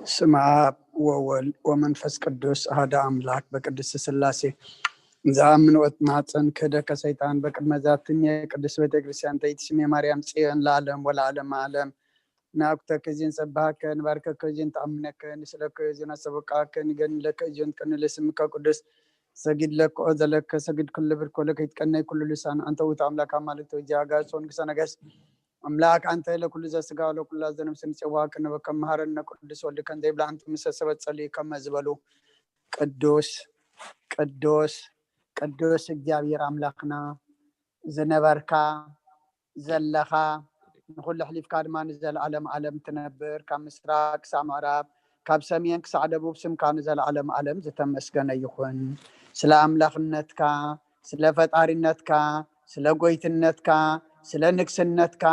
ስም ኣብ ወወልድ ወመንፈስ ቅዱስ ኣሃደ ኣምላክ በቅድስት ስላሴ። እዛ ምንወት ማህፀን ክህደከ ሰይጣን በቅድመ ዛትም የቅድስት ቤተክርስቲያን ተይትስሜ ማርያም ጽዮን ለዓለም ወለዓለም ዓለም። ናኩተከ እዚን ጸባሃከ ንባርከከ እዚን ተኣምነከ ንስለከ እዚን ኣሰበቃከ ንገንለከ እዚን ቅንለ ስምከ ቅዱስ ሰጊድ ለክኦ ዘለከ ሰጊድ ኩሉ ብርኮ ለከይትቀነይ ኩሉ ልሳን ኣንተ ውእቱ ኣምላክ ኣማልክተ ወጃ ጋሶን ክሰነገስ ኣምላክ ኣንተ ለኩሉ ዘስጋ ለኩላ ዘነፍስ ንጽዋ ቅንበከ መሃረነ ቅዱስ ወልድ ከም ዘይብላ ኣንተ ምሰ ሰበት ጸልዩ ከመ ዝበሉ ቅዱስ ቅዱስ ቅዱስ እግዚኣብሔር ኣምላክና ዝነበርካ ዘለኻ ንኹሉ ኣሕሊፍካ ድማ ንዘለዓለም ዓለም ትነብር ካብ ምስራቅ ክሳብ ምዕራብ ካብ ሰሜን ክሳዕ ደቡብ ስምካ ንዘለዓለም ዓለም ዝተመስገነ ይኹን። ስለ ኣምላኽነትካ፣ ስለ ፈጣሪነትካ፣ ስለ ጎይትነትካ፣ ስለ ንግስነትካ፣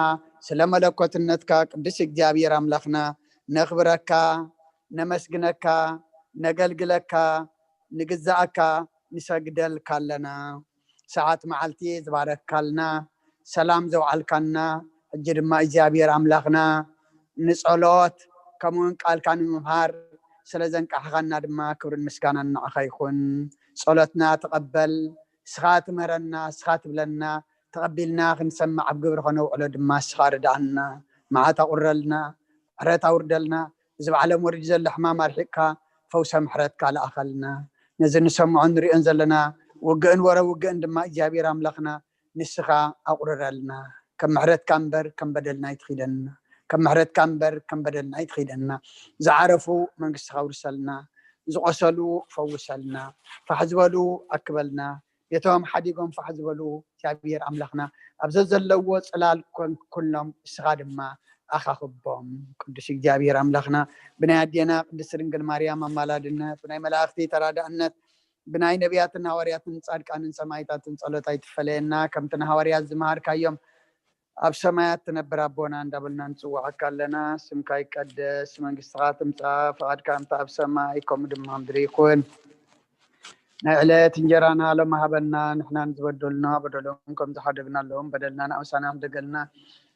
ስለ መለኮትነትካ ቅዱስ እግዚኣብሔር ኣምላኽና ነኽብረካ፣ ነመስግነካ፣ ነገልግለካ፣ ንግዛኣካ፣ ንሰግደልካ ኣለና። ሰዓት መዓልቲ ዝባረካልና፣ ሰላም ዘውዓልካና፣ ሕጂ ድማ እግዚኣብሔር ኣምላኽና ንጸሎት ከምኡውን ቃልካ ንምምሃር ስለ ዘንቃሕኻና ድማ ክብርን ምስጋናን ንዓኻ ይኹን። ጸሎትና ተቐበል፣ እስኻ ትምህረና፣ እስኻ ትብለና፣ ተቐቢልና ክንሰምዕ ኣብ ግብሪ ከነውዕሎ ድማ እስኻ ርድኣና። መዓት ኣቑረልና፣ ምሕረት ኣውርደልና። እዚ ብዓለም ወሪዱ ዘሎ ሕማም ኣርሒቕካ ፈውሰ ምሕረትካ ለኣኸልና። ነዚ ንሰምዖን ንሪኦን ዘለና ውግእን ወረ ውግእን ድማ እግዚኣብሔር ኣምላኽና ንስኻ ኣቑርረልና። ከም ምሕረትካ እምበር ከም በደልና ኣይትኺደና። ከም ምሕረትካ እምበር ከም በደልና ኣይትኺደና። ዝዓረፉ መንግስትኻ ኣውርሰልና። ዝቖሰሉ ፈውሰልና። ፋሕ ዝበሉ ኣክበልና። ቤቶም ሓዲጎም ፋሕ ዝበሉ እግዚኣብሔር ኣምላኽና ኣብ ዘዘለዎ ጽላል ኮን ኩሎም እስኻ ድማ ኣኻኽቦም። ቅዱስ እግዚኣብሔር ኣምላኽና ብናይ ኣዴና ቅድስት ድንግል ማርያም ኣማላድነት ብናይ መላእኽቲ ተራዳእነት ብናይ ነቢያትን ሃዋርያትን ጻድቃንን ሰማይታትን ጸሎት ኣይትፈለየና። ከምቲ ንሃዋርያት ዝመሃርካዮም ኣብ ሰማያት ትነብር ኣቦና እንዳበልና ንጽውዓካ ኣለና። ስምካ ይቀደስ፣ መንግስትኻ ትምጻእ፣ ፍቓድካ እንተ ኣብ ሰማይ ከምኡ ድማ ምድሪ ይኹን። ናይ ዕለት እንጀራና ሎም ሃበና፣ ንሕና ንዝበደሉና በደሎም ከም ዝሓደግናሎም በደልና ንኣውሳና ሕደገልና፣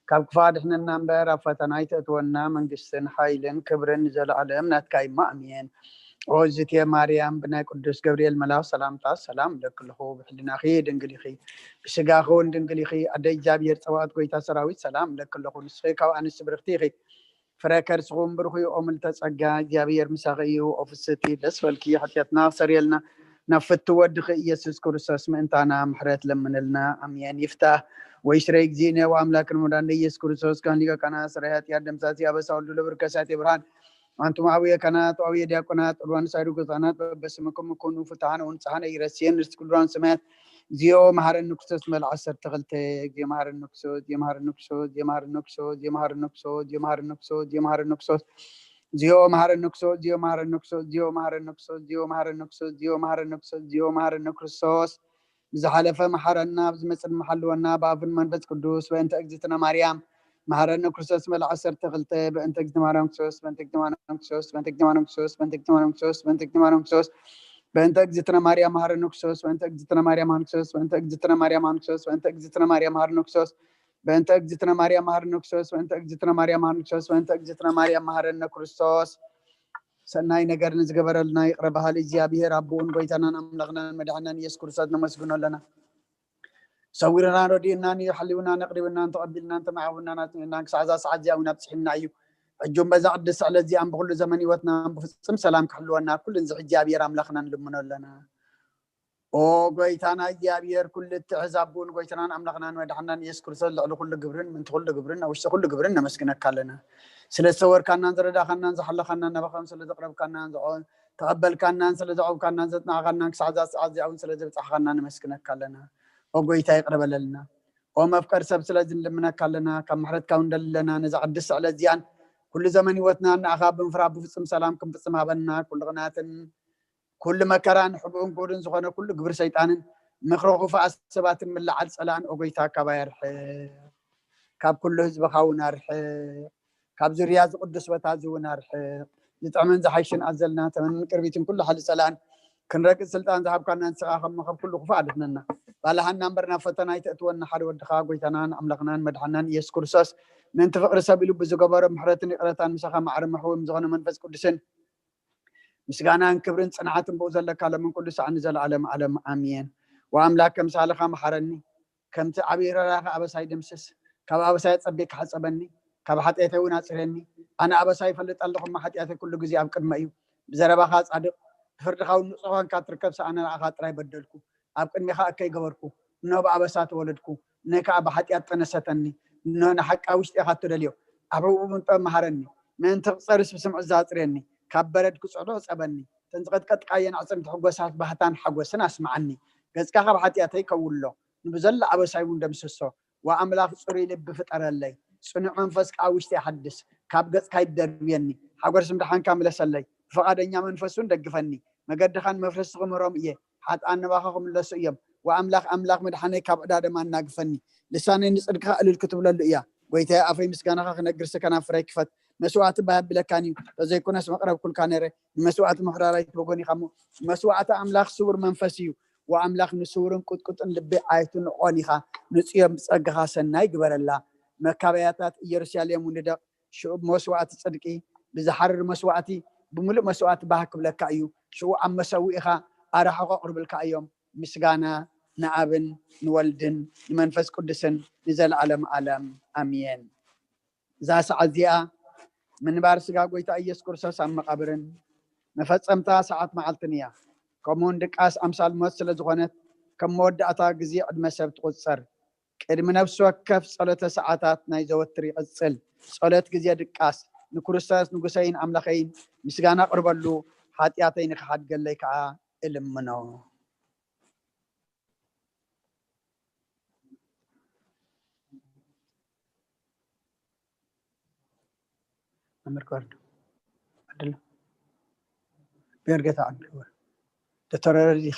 ካብ ክፋ ድሕነና እምበር ኣብ ፈተና ኣይተእትወና፣ መንግስትን ሓይልን ክብርን ንዘለኣለም ናትካ እዩ። ኣሜን። ኦ ዝትየ ማርያም ብናይ ቅዱስ ገብርኤል መልኣኽ ሰላምታ ሰላም እብለኪ ኣለኹ። ብሕልናኺ ድንግል ኢኺ፣ ብስጋኺ እውን ድንግል ኢኺ። ኣደ እግዚኣብሔር ጸባኦት ጎይታ ሰራዊት ሰላም እብለኪ ኣለኹ። ንስኺ ካብ ኣንስቲ ብርኽቲ ኢኺ። ፍረ ከርስኹም ብሩኽ እዩ። ኦ ምልተ ጸጋ እግዚኣብሔር ምሳኺ እዩ። ኦ ፍስቲ ደስ በልኪ። ሓጢኣትና ክሰርየልና ናብ ፍቱ ወድኺ ኢየሱስ ክርስቶስ ምእንታና ምሕረት ለምንልና። ኣሜን። ይፍታህ ወይ ስረይ እግዚእነ ወኣምላክን መድኃኒነ ኢየሱስ ክርስቶስ ካህን ሊቀ ካህናት ስራይ ሓጢኣት ደምሳሲ ኣበሳ ወልዱ ለብርከሳት የብርሃን ኣንቱም ኣቡየ ካህናት ወኣቡየ ዲያቆናት፣ ዕልዋን ሳይሩ ገዛናት በበስምኩም ኩኑ ፍትሓነ ወንጽሓነ ይረስየን ርስቲ ኩሉ ሰማያት። እግዚኦ መሐረኒ ክርስቶስ መልዓ ዓሰርተ ክልተ። እግዚኦ መሐረኒ ክርስቶስ፣ እግዚኦ መሐረኒ ክርስቶስ፣ እግዚኦ መሐረኒ ክርስቶስ፣ እግዚኦ መሐረኒ ክርስቶስ፣ እግዚኦ መሐረኒ ክርስቶስ፣ እግዚኦ መሐረኒ ክርስቶስ፣ እግዚኦ መሐረኒ ክርስቶስ፣ እግዚኦ መሐረኒ ክርስቶስ፣ እግዚኦ መሐረኒ ክርስቶስ፣ እግዚኦ መሐረኒ ክርስቶስ፣ እግዚኦ መሐረኒ ክርስቶስ። ብዝሓለፈ መሓረና፣ ብዝመጽእ ድማ ሓልወና፣ ብኣፍን መንፈስ ቅዱስ። በእንተ እግዝእትነ ማርያም መሓረነ ክርስቶስ መልዓ ዓሰርተ ክልተ። በእንተ እግዝእትነ ማርያም ክርስቶስ፣ በእንተ እግዝእትነ ማርያም ክርስቶስ፣ በእንተ እግዝእትነ ማርያም ክርስቶስ፣ በእንተ እግዝእትነ ማርያም ክርስቶስ፣ በእንተ እግዝእትነ ማርያም ክርስቶስ፣ በእንተ እግዝእትነ ማርያም መሓረነ ክርስቶስ፣ በእንተ እግዝእትነ ማርያም መሓረነ ክርስቶስ፣ በእንተ እግዝእትነ ማርያም መሓረነ ክርስቶስ፣ በእንተ እግዝእትነ ማርያም መሓረነ ክርስቶስ፣ በእንተ እግዝእትነ ማርያም መሓረነ ክርስቶስ፣ በእንተ እግዝእትነ ማርያም መሓረነ ክርስቶስ። ሰናይ ነገር ንዝገበረልና ይቕረ በሃሊ እግዚኣብሔር ኣቦኡን ጎይታናን ኣምላኽናን መድሓናን ኢየሱስ ክርስቶስ ነመስግኖ ኣለና። ሰዊርናን ረዲእናን እዩ፣ ሓሊውናን ኣቕሪብናን ተቐቢልናን ተማዕውናን ኣጽኒዕናን ክሳዕ እዛ ሰዓት እዚኣ እውን ኣብጽሒና እዩ። ሕጂ እውን በዛ ቅድስቲ ዕለት እዚኣን ብኹሉ ዘመን ህይወትናን ብፍጹም ሰላም ክሕልወና ኩሉ ንዚ እግዚኣብሔር ኣምላኽና ንልምኖ ኣለና። ኦ ጎይታና እግዚኣብሔር፣ ኩሉ እትሕዝ ኣቦን ጎይታናን ኣምላኽናን መድሓናን ኢየሱስ ክርስቶስ፣ ልዕሊ ኩሉ ግብርን ምንቲ ኩሉ ግብርን ኣብ ውሽጢ ኩሉ ግብርን ነመስግነካ ኣለና። ስለ ዝሰወርካናን ዝረዳኻናን ዝሓለኻናን፣ ናባኻን ስለ ዘቕረብካናን ዘቐ-፣ ተቐበልካናን ስለ ዘቐብካናን ዘጽናዕካናን፣ ክሳዕ እዛ ሰዓት እዚኣ እውን ስለ ዘብጻሕኻና ነመስግነካ ኣለና። ኦ ጎይታ ይቕረ በለልና። ኦ መፍቀር ሰብ ስለዚ ንልምነካ ኣለና። ካብ ምሕረትካ እውን ንደሊ ኣለና። ነዛ ቅድስቲ ዕለት እዚኣን ኩሉ ዘመን ህይወትና ንኣኻ ብምፍራህ ብፍጹም ሰላም ክንፍጽም ሃበና። ኩሉ ቅንኣትን ኩሉ መከራን ሕቡእን ክቡርን ዝኾነ ኩሉ ግብሪ ሰይጣንን ምኽሪ ክፉኣት ሰባትን ምልዓል ጸላእን ኦ ጎይታ ካባይ ኣርሕቕ። ካብ ኩሉ ህዝብኻ እውን ኣርሕቕ። ካብ ዙርያ እዚ ቅዱስ ቦታ እዚ እውን ኣርሕቕ። ዝጥዕምን ዝሓይሽን ኣዘልና ተመንን ቅርቢትን ኩሉ ሓይሊ ጸላእን ክንረግጽ ስልጣን ዝሃብካና ንስኻ ከም መኸብ ኩሉ ክፉእ ኣድሕነና። ባልሃና እምበር ናብ ፈተና ኣይተእትወና። ሓደ ወድኻ ጎይታናን ኣምላኽናን መድሓናን ኢየሱስ ክርስቶስ ምእንቲ ፍቕሪ ሰብ ኢሉ ብዝገበሮ ምሕረትን ይቕረታን ምሳኻ ማዕረ መሕወም ዝኾነ መንፈስ ቅዱስን ምስጋናን ክብርን ጽንዓትን ብኡ ዘለካ ሎምን ኩሉ ሳዕ ንዘለኣለም ዓለም ኣሜን። ወኣምላክ ከምሳልኻ መሓረኒ፣ ከምቲ ዓብዪ ረራኻ ኣበሳይ ደምስስ፣ ካብ ኣበሳይ ጸቢካ ሕጸበኒ፣ ካብ ሓጢኣተይ እውን ኣጽርየኒ። ኣነ ኣበሳይ ይፈልጥ ኣለኹ፣ እሞ ሓጢኣተይ ኩሉ ግዜ ኣብ ቅድመ እዩ። ብዘረባኻ ጻድቕ፣ ብፍርድኻ እውን ንጹሕ ኮንካ ትርከብ፣ ኣነ ንዓኻ ጥራይ በደልኩ፣ ኣብ ቅድሜኻ እከይ ገበርኩ። እንሆ ብኣበሳ ተወለድኩ፣ ንህ ከኣ ብሓጢኣት ጠነሰተኒ። እንሆ ንሓቃ ውሽጢኻ እትደልዮ፣ ኣብ ህቡብ ምንጦ መሃረኒ፣ ምእንቲ ክጸርስ ብስምዒት ዛጽርየኒ፣ ካብ በረድ ክጽዕዶ ጸበኒ። እተን ዝቐጥቀጥካየን ኣዕጽምቲ ሕጎሳት ባህታን ሓጎስን ኣስምዓኒ። ገጽካ ካብ ሓጢኣተይ ከውሎ፣ ንብዘሎ ኣበሳይ እውን ደምስሶ። ወኣምላኽ ጽሩይ ልቢ ፍጠረለይ፣ ጽኑዕ መንፈስ ከኣ ውሽጢ ሓድስ። ካብ ገጽካ ይደርብየኒ፣ ሓጎስ ምድሓንካ ምለሰለይ። ብፍቓደኛ መንፈስ እውን ደግፈኒ። መገድኻን መፍረስቲ ክምህሮም እየ፣ ሓጥኣን ንባኻ ክምለሱ እዮም። ወኣምላኽ ኣምላኽ ምድሓነይ ካብ ዕዳ ደም ኣናግፈኒ። ልሳነይ ንጽድቅኻ እልል ክትብለሉ እያ። ጎይታየ ኣፈይ ምስጋናኻ ክነግርሲ ከናፍረይ ክፈት። መስዋእቲ ባህ ኣብለካን እዩ፣ ተዘይኮነስ መቕረብኩልካ ነይረ። ንመስዋእቲ ምሕራር ኣይትበጎን ኢኻ እሞ፣ መስዋእቲ ኣምላኽ ስውር መንፈስ እዩ። ወኣምላኽ ንስውርን ቁጥቁጥን ልቢ ኣይትንቖን ኢኻ። ንጽዮን ብጸጋኻ ሰናይ ግበረላ። መካበያታት ኢየሩሳሌም እውን ንደቕ። ሽዑ ብመስዋእቲ ጽድቂ፣ ብዝሓርር መስዋእቲ፣ ብምሉእ መስዋእቲ ባህ ክብለካ እዩ። ሽዑ ኣብ መሰውኢኻ ኣራሕቑ ኣቕርብልካ እዮም። ምስጋና ንኣብን ንወልድን ንመንፈስ ቅዱስን ንዘለኣለም ዓለም ኣሜን። እዛ ሰዓት እዚኣ ምንባር ስጋ ጎይታ ኢየሱስ ክርስቶስ ኣብ መቓብርን መፈጸምታ ሰዓት መዓልትን እያ። ከምኡውን ድቃስ ኣምሳል ሞት ስለ ዝኾነት፣ ከም መወዳእታ ግዜ ዕድመ ሰብ ትቑጸር። ቅድሚ ነፍሲ ወከፍ ጸሎተ ሰዓታት ናይ ዘወትር ይቕጽል። ጸሎት ግዜ ድቃስ ንክርስቶስ ንጉሰይን ኣምላኸይን ምስጋና ኣቕርበሉ፣ ሓጢኣተይ ንኽሓድገለይ ከኣ እልምኖ። መምህር ክበርዶ። ዕድል ቤርጌታ ዕድል ክበር። ዶክተር ረዲኻ።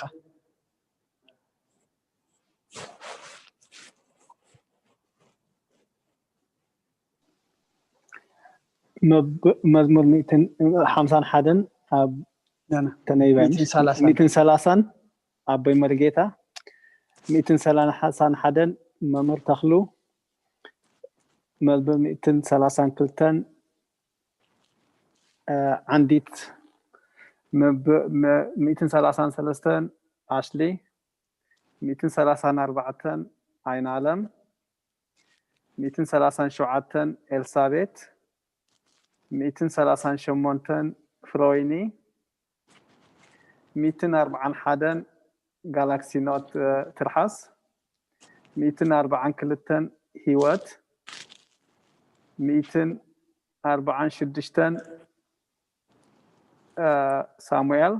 መብ-፣ መዝሙር ሚእትን ሓምሳን ሓደን ኣብ ናና። ተነይባይ፣ ሚእትን ሰላሳን። ሚእትን ሰላሳን ኣቦይ መርጌታ፣ ሚእትን ሰላሳን ሓደን መምህር ተኽሉ፣ መዝሙር ሚእትን ሰላሳን ክልተን፣ እ፣ ዓንዲት፣ መብ-፣ መ-፣ ሚእትን ሰላሳን ሰለስተን ኣሽሊ፣ ሚእትን ሰላሳን ኣርባዕተን ኣይናለም፣ ሚእትን ሰላሳን ሸውዓተን ኤልሳቤት፣ ሚእትን ሰላሳን ሸሞንተን ፍሮይኒ፣ ሚእትን ኣርባዓን ሓደን ጋላክሲ ኖት፣ እ፣ ትርሓስ፣ ሚእትን ኣርባዓን ክልተን ህይወት፣ ሚእትን ኣርባዓን ሽዱሽተን፣ እ፣ ሳሙኤል፣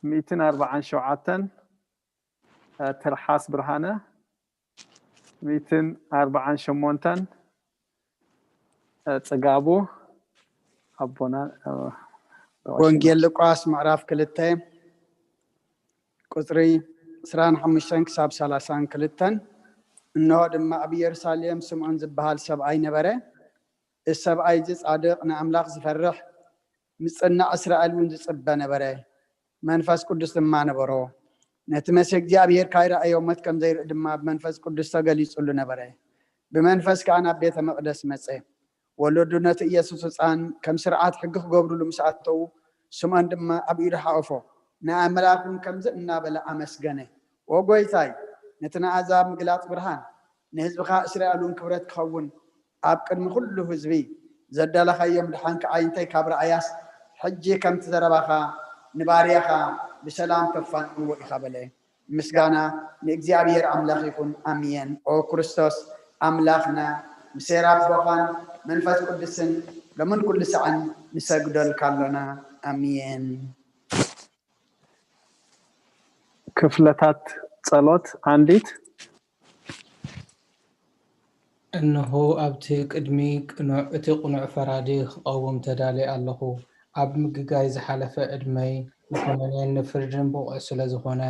ሚእትን ኣርባዓን ሸውዓተን፣ እ፣ ትርሓስ ብርሃነ፣ ሚእትን ኣርባዓን ሸሞንተን፣ እ፣ ጽጋቡ ኣቦና፣ እ፣ ወንጌል ሉቃስ ምዕራፍ ክልተ ቁጽሪ ዕስራን ሓሙሽተን ክሳብ ሰላሳን ክልተን። እንሆ ድማ ኣብ ኢየሩሳሌም ስምዖን ዝበሃል ሰብኣይ ነበረ። እዚ ሰብኣይ እዚ ጻድቕ፣ ንኣምላኽ ዝፈርሕ፣ ምጽናዕ እስራኤል እውን ዝጽበ ነበረ። መንፈስ ቅዱስ ድማ ነበሮ። ነቲ መሲሕ እግዚኣብሔር ካይረኣዮ ሞት ከም ዘይርኢ ድማ ብመንፈስ ቅዱስ ተገሊጹሉ ነበረ። ብመንፈስ ከኣ ናብ ቤተ መቕደስ መጸ። ወለዱ ነቲ ኢየሱስ ህጻን ከም ስርዓት ሕጊ ክገብሩሉ ምስ ኣተዉ፣ ስምዖን ድማ ኣብ ኢዱ ሓቖፎ፣ ንኣምላኽ እውን ከምዚ እናበለ ኣመስገነ። ኦ ጐይታይ፣ ነቲ ንኣሕዛብ ምግላጽ ብርሃን፣ ንህዝብኻ እስራኤል እውን ክብረት ክኸውን፣ ኣብ ቅድሚ ኩሉ ህዝቢ ዘዳለኻዮ ምድሓንካ ኣዒንተይ ካብ ረኣያስ፣ ሕጂ ከምቲ ዘረባኻ ንባርያኻ ብሰላም ተፋንዎ ኢኻ በለ። ምስጋና ንእግዚኣብሔር ኣምላኽ ይኹን፣ ኣሜን። ኦ ክርስቶስ ኣምላኽና፣ ምሴር ኣቦኻን መንፈስ ቅዱስን ሎምን ኩሉ ሳዕን ንሰግደልካ ኣሎና፣ ኣሜን። ክፍለታት ጸሎት፣ ዓንዲት። እንሆ ኣብቲ ቅድሚ ቅኑዕ፣ እቲ ቅኑዕ ፈራዲ ክቐውም ተዳልየ ኣለኹ። ኣብ ምግጋይ ዝሓለፈ ዕድመይ ንኹነኔን ንፍርድን ብቑዕ ስለ ዝኾነ፣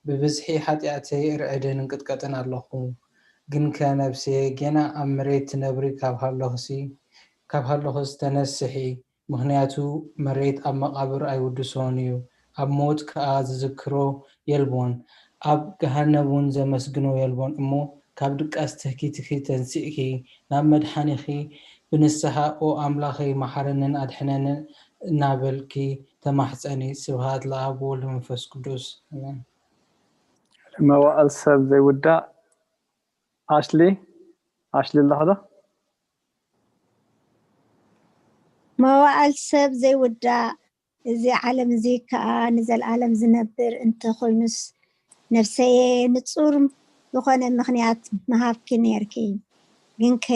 ብብዝሒ ሓጢኣተይ እርዕድን እንቅጥቀጥን ኣለኹ። ግንከ ነፍስየ፣ ጌና ኣብ መሬት ትነብሪ ካብ ሃለኹሲ፣ ካብ ሃለኹስ ተነስሒ፣ ምኽንያቱ መሬት ኣብ መቓብር ኣይውድሶን እዩ፣ ኣብ ሞት ከኣ ዝዝክሮ የልቦን። ኣብ ገሃነብ እውን ዘመስግኖ የልቦን እሞ፣ ካብ ድቃስ ትህኪትኪ ተንሲእኪ፣ ናብ መድሓኒኺ ብንስሓ፣ "ኦ ኣምላኸይ፣ መሓረንን ኣድሕነንን" እናበልኪ ተማሕጸኒ። ስብሃት ለኣብ ወወልድ መንፈስ ቅዱስ። ኣሜን። መዋእል ሰብ ዘይውዳእ። ኣሽሊ፣ ኣሽሊ ኣለኹ ዶ? መዋእል ሰብ ዘይውዳእ፣ እዚ ዓለም እዚ ከኣ ንዘለኣለም ዝነብር እንተኾይኑስ፣ ነፍሰየ ንጹር ዝኾነ ምኽንያት ምሃብኪ ነይርኪ። ግንከ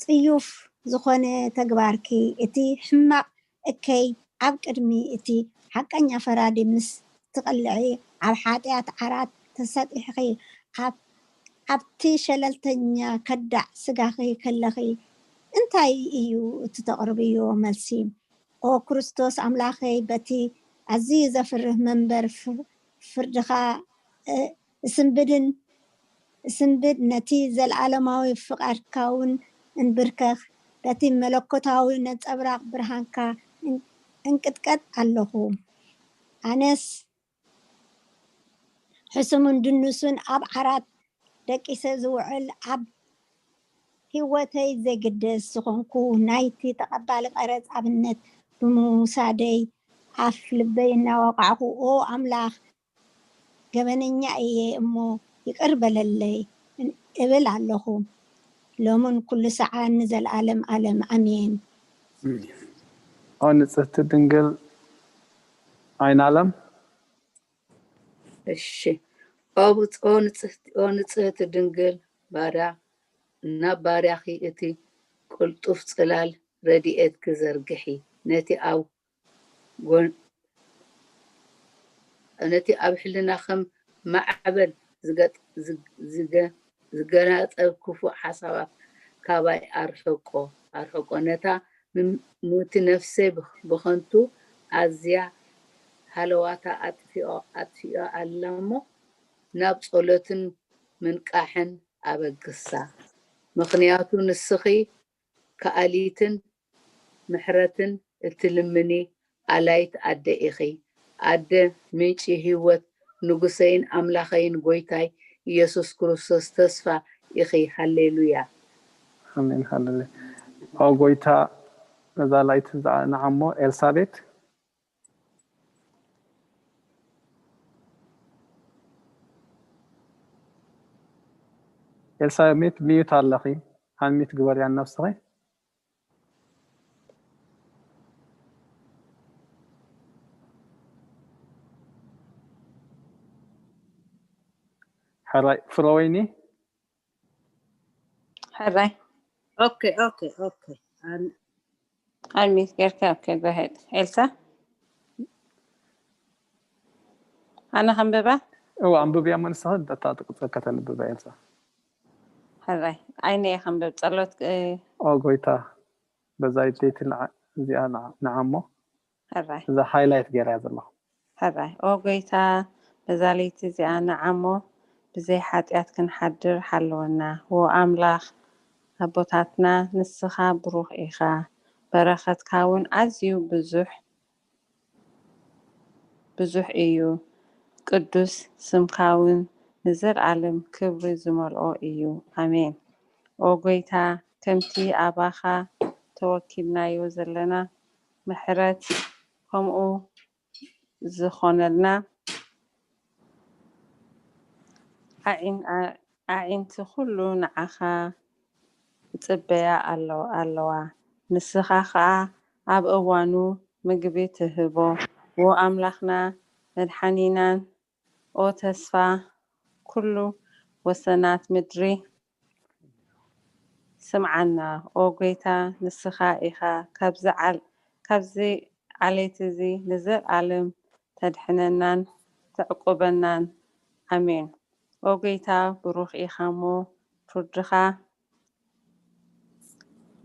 ጽዩፍ ዝኾነ ተግባርኪ፣ እቲ ሕማቕ እከይ ኣብ ቅድሚ እቲ ሓቀኛ ፈራዲ ምስ ትቐልዒ፣ ኣብ ሓጢኣት ዓራት ተሰጢሕኺ፣ ኣብ፣ ኣብቲ ሸለልተኛ ከዳዕ ስጋኺ ከለኺ፣ እንታይ እዩ እቲ ተቕርብዮ መልሲ? ኦ ክርስቶስ ኣምላኸይ፣ በቲ ኣዝዩ ዘፍርህ መንበር ፍ-፣ ፍርድኻ፣ እ-፣ እስንብድን፣ እስንብድ፣ ነቲ ዘለኣለማዊ ፍቓድካ እውን እንብርከኽ፣ በቲ መለኮታዊ ነጸብራቕ ብርሃንካ እን-፣ እንቅጥቀጥ ኣለኹ። ኣነስ ሕሱምን ድኑስን ኣብ ዓራት ደቂሰ ዝውዕል፣ ኣብ ህይወተይ ዘግድስ ዝኾንኩ፣ ናይቲ ተቐባሊ ቀረጽ ኣብነት ብምውሳደይ፣ ኣፍ ልበይ እናወቃዕኩ፣ "ኦ ኣምላኽ፣ ገበነኛ እየ እሞ ይቕር በለለይ" እብል ኣለኹ። ሎምን ኩሉ ሰዓን ንዘለኣለም ኣለም። ኣሜን። ኦ ንጽህቲ ድንግል ዓይናለም። እሺ። ኦ ብጽ-፣ ኦ ንጽህቲ፣ ኦ ንጽህቲ ድንግል ባርያ፣ ናብ ባርያኺ እቲ ቅልጡፍ ጽላል ረድኤትኪ ዘርግሒ። ነቲ ኣብ ጎን-፣ ነቲ ኣብ ሕልና ከም ማዕበል ዝገጥ-፣ ዝግ-፣ ዝገ-፣ ዝገናጸብ ክፉእ ሓሳባት ካባይ ኣርሕቆ፣ ኣርሕቆ። ነታ ም-፣ ምውቲ ነፍሰይ ብኽ-፣ ብኸንቱ ኣዝያ ሃለዋታ ኣጥፊኦ፣ ኣጥፊኦ ኣላ እሞ፣ ናብ ጸሎትን ምንቃሕን ኣበግሳ። ምኽንያቱ ንስኺ ከኣሊትን ምሕረትን እትልምኒ ኣላይት ኣደ ኢኺ። ኣደ ምንጪ ህይወት፣ ንጉሰይን ኣምላኸይን ጎይታይ ኢየሱስ ክርስቶስ ተስፋ ኢኺ። ሃሌሉያ። ኣሜን፣ ሃሌሉያ። ኦ ጎይታ፣ ነዛ ላይት እዛ ንዓሞ ኤልሳቤት። ኤልሳቤት ሚዩት ኣለኺ። ኣንሚዩት ግበርያ ነብስኺ። ሕራይ ፍረወይኒ። ሕራይ። ኦኬ፣ ኦኬ፣ ኦኬ። ኣን-፣ ኣንሚት ጌርካ፣ ኦኬ፣ go ahead። ኤልሳ? ኣነ ከንብባ? እዋ፣ ኣንብብያ እሞ ንስኺ እታ ጥቅጽ ከተንብባ፣ ኤልሳ። ሕራይ። ዓይነ እየ ከንብብ፣ ጸሎት፣ እ፣ ኦ ጎይታ፣ በዛ ለይቲ ንዓ-፣ እዚኣ ንዓ-፣ ንዓሞ። ሕራይ። እዛ ሃይላይት ገይራ ዘለኹ። ሕራይ። ኦ ጎይታ፣ በዛ ለይቲ እዚኣ ንዓሞ ብዘይ ሓጢኣት ክንሓድር ሓልወና። ዎ ኣምላኽ ኣቦታትና፣ ንስኻ ብሩኽ ኢኻ፣ በረኸትካ እውን ኣዝዩ ብዙሕ፣ ብዙሕ እዩ። ቅዱስ ስምካ እውን ንዘለኣለም ክብሪ ዝመልኦ እዩ። ኣሜን። ኦ ጎይታ፣ ከምቲ ኣባኻ ተወኪልናዮ ዘለና ምሕረት ከምኡ ዝኾነልና፣ ኣዒን-፣ ኣ-፣ ኣዒንቲ ኩሉ ንዓኻ ይጽበያ ኣሎ-፣ ኣለዋ። ንስኻ ኸኣ ኣብ እዋኑ ምግቢ ትህቦ። ዎ ኣምላኽና መድሓኒናን ኦ ተስፋ ኩሉ ወሰናት ምድሪ፣ ስምዓና። ኦ ጎይታ፣ ንስኻ ኢኻ ካብዚ ዓል-፣ ካብዚ ዓሌት እዚ ንዘለኣለም ተድሕነናን ተዕቁበናን። ኣሜን። ኦ ጎይታ፣ ብሩኽ ኢኻ እሞ ፍርድኻ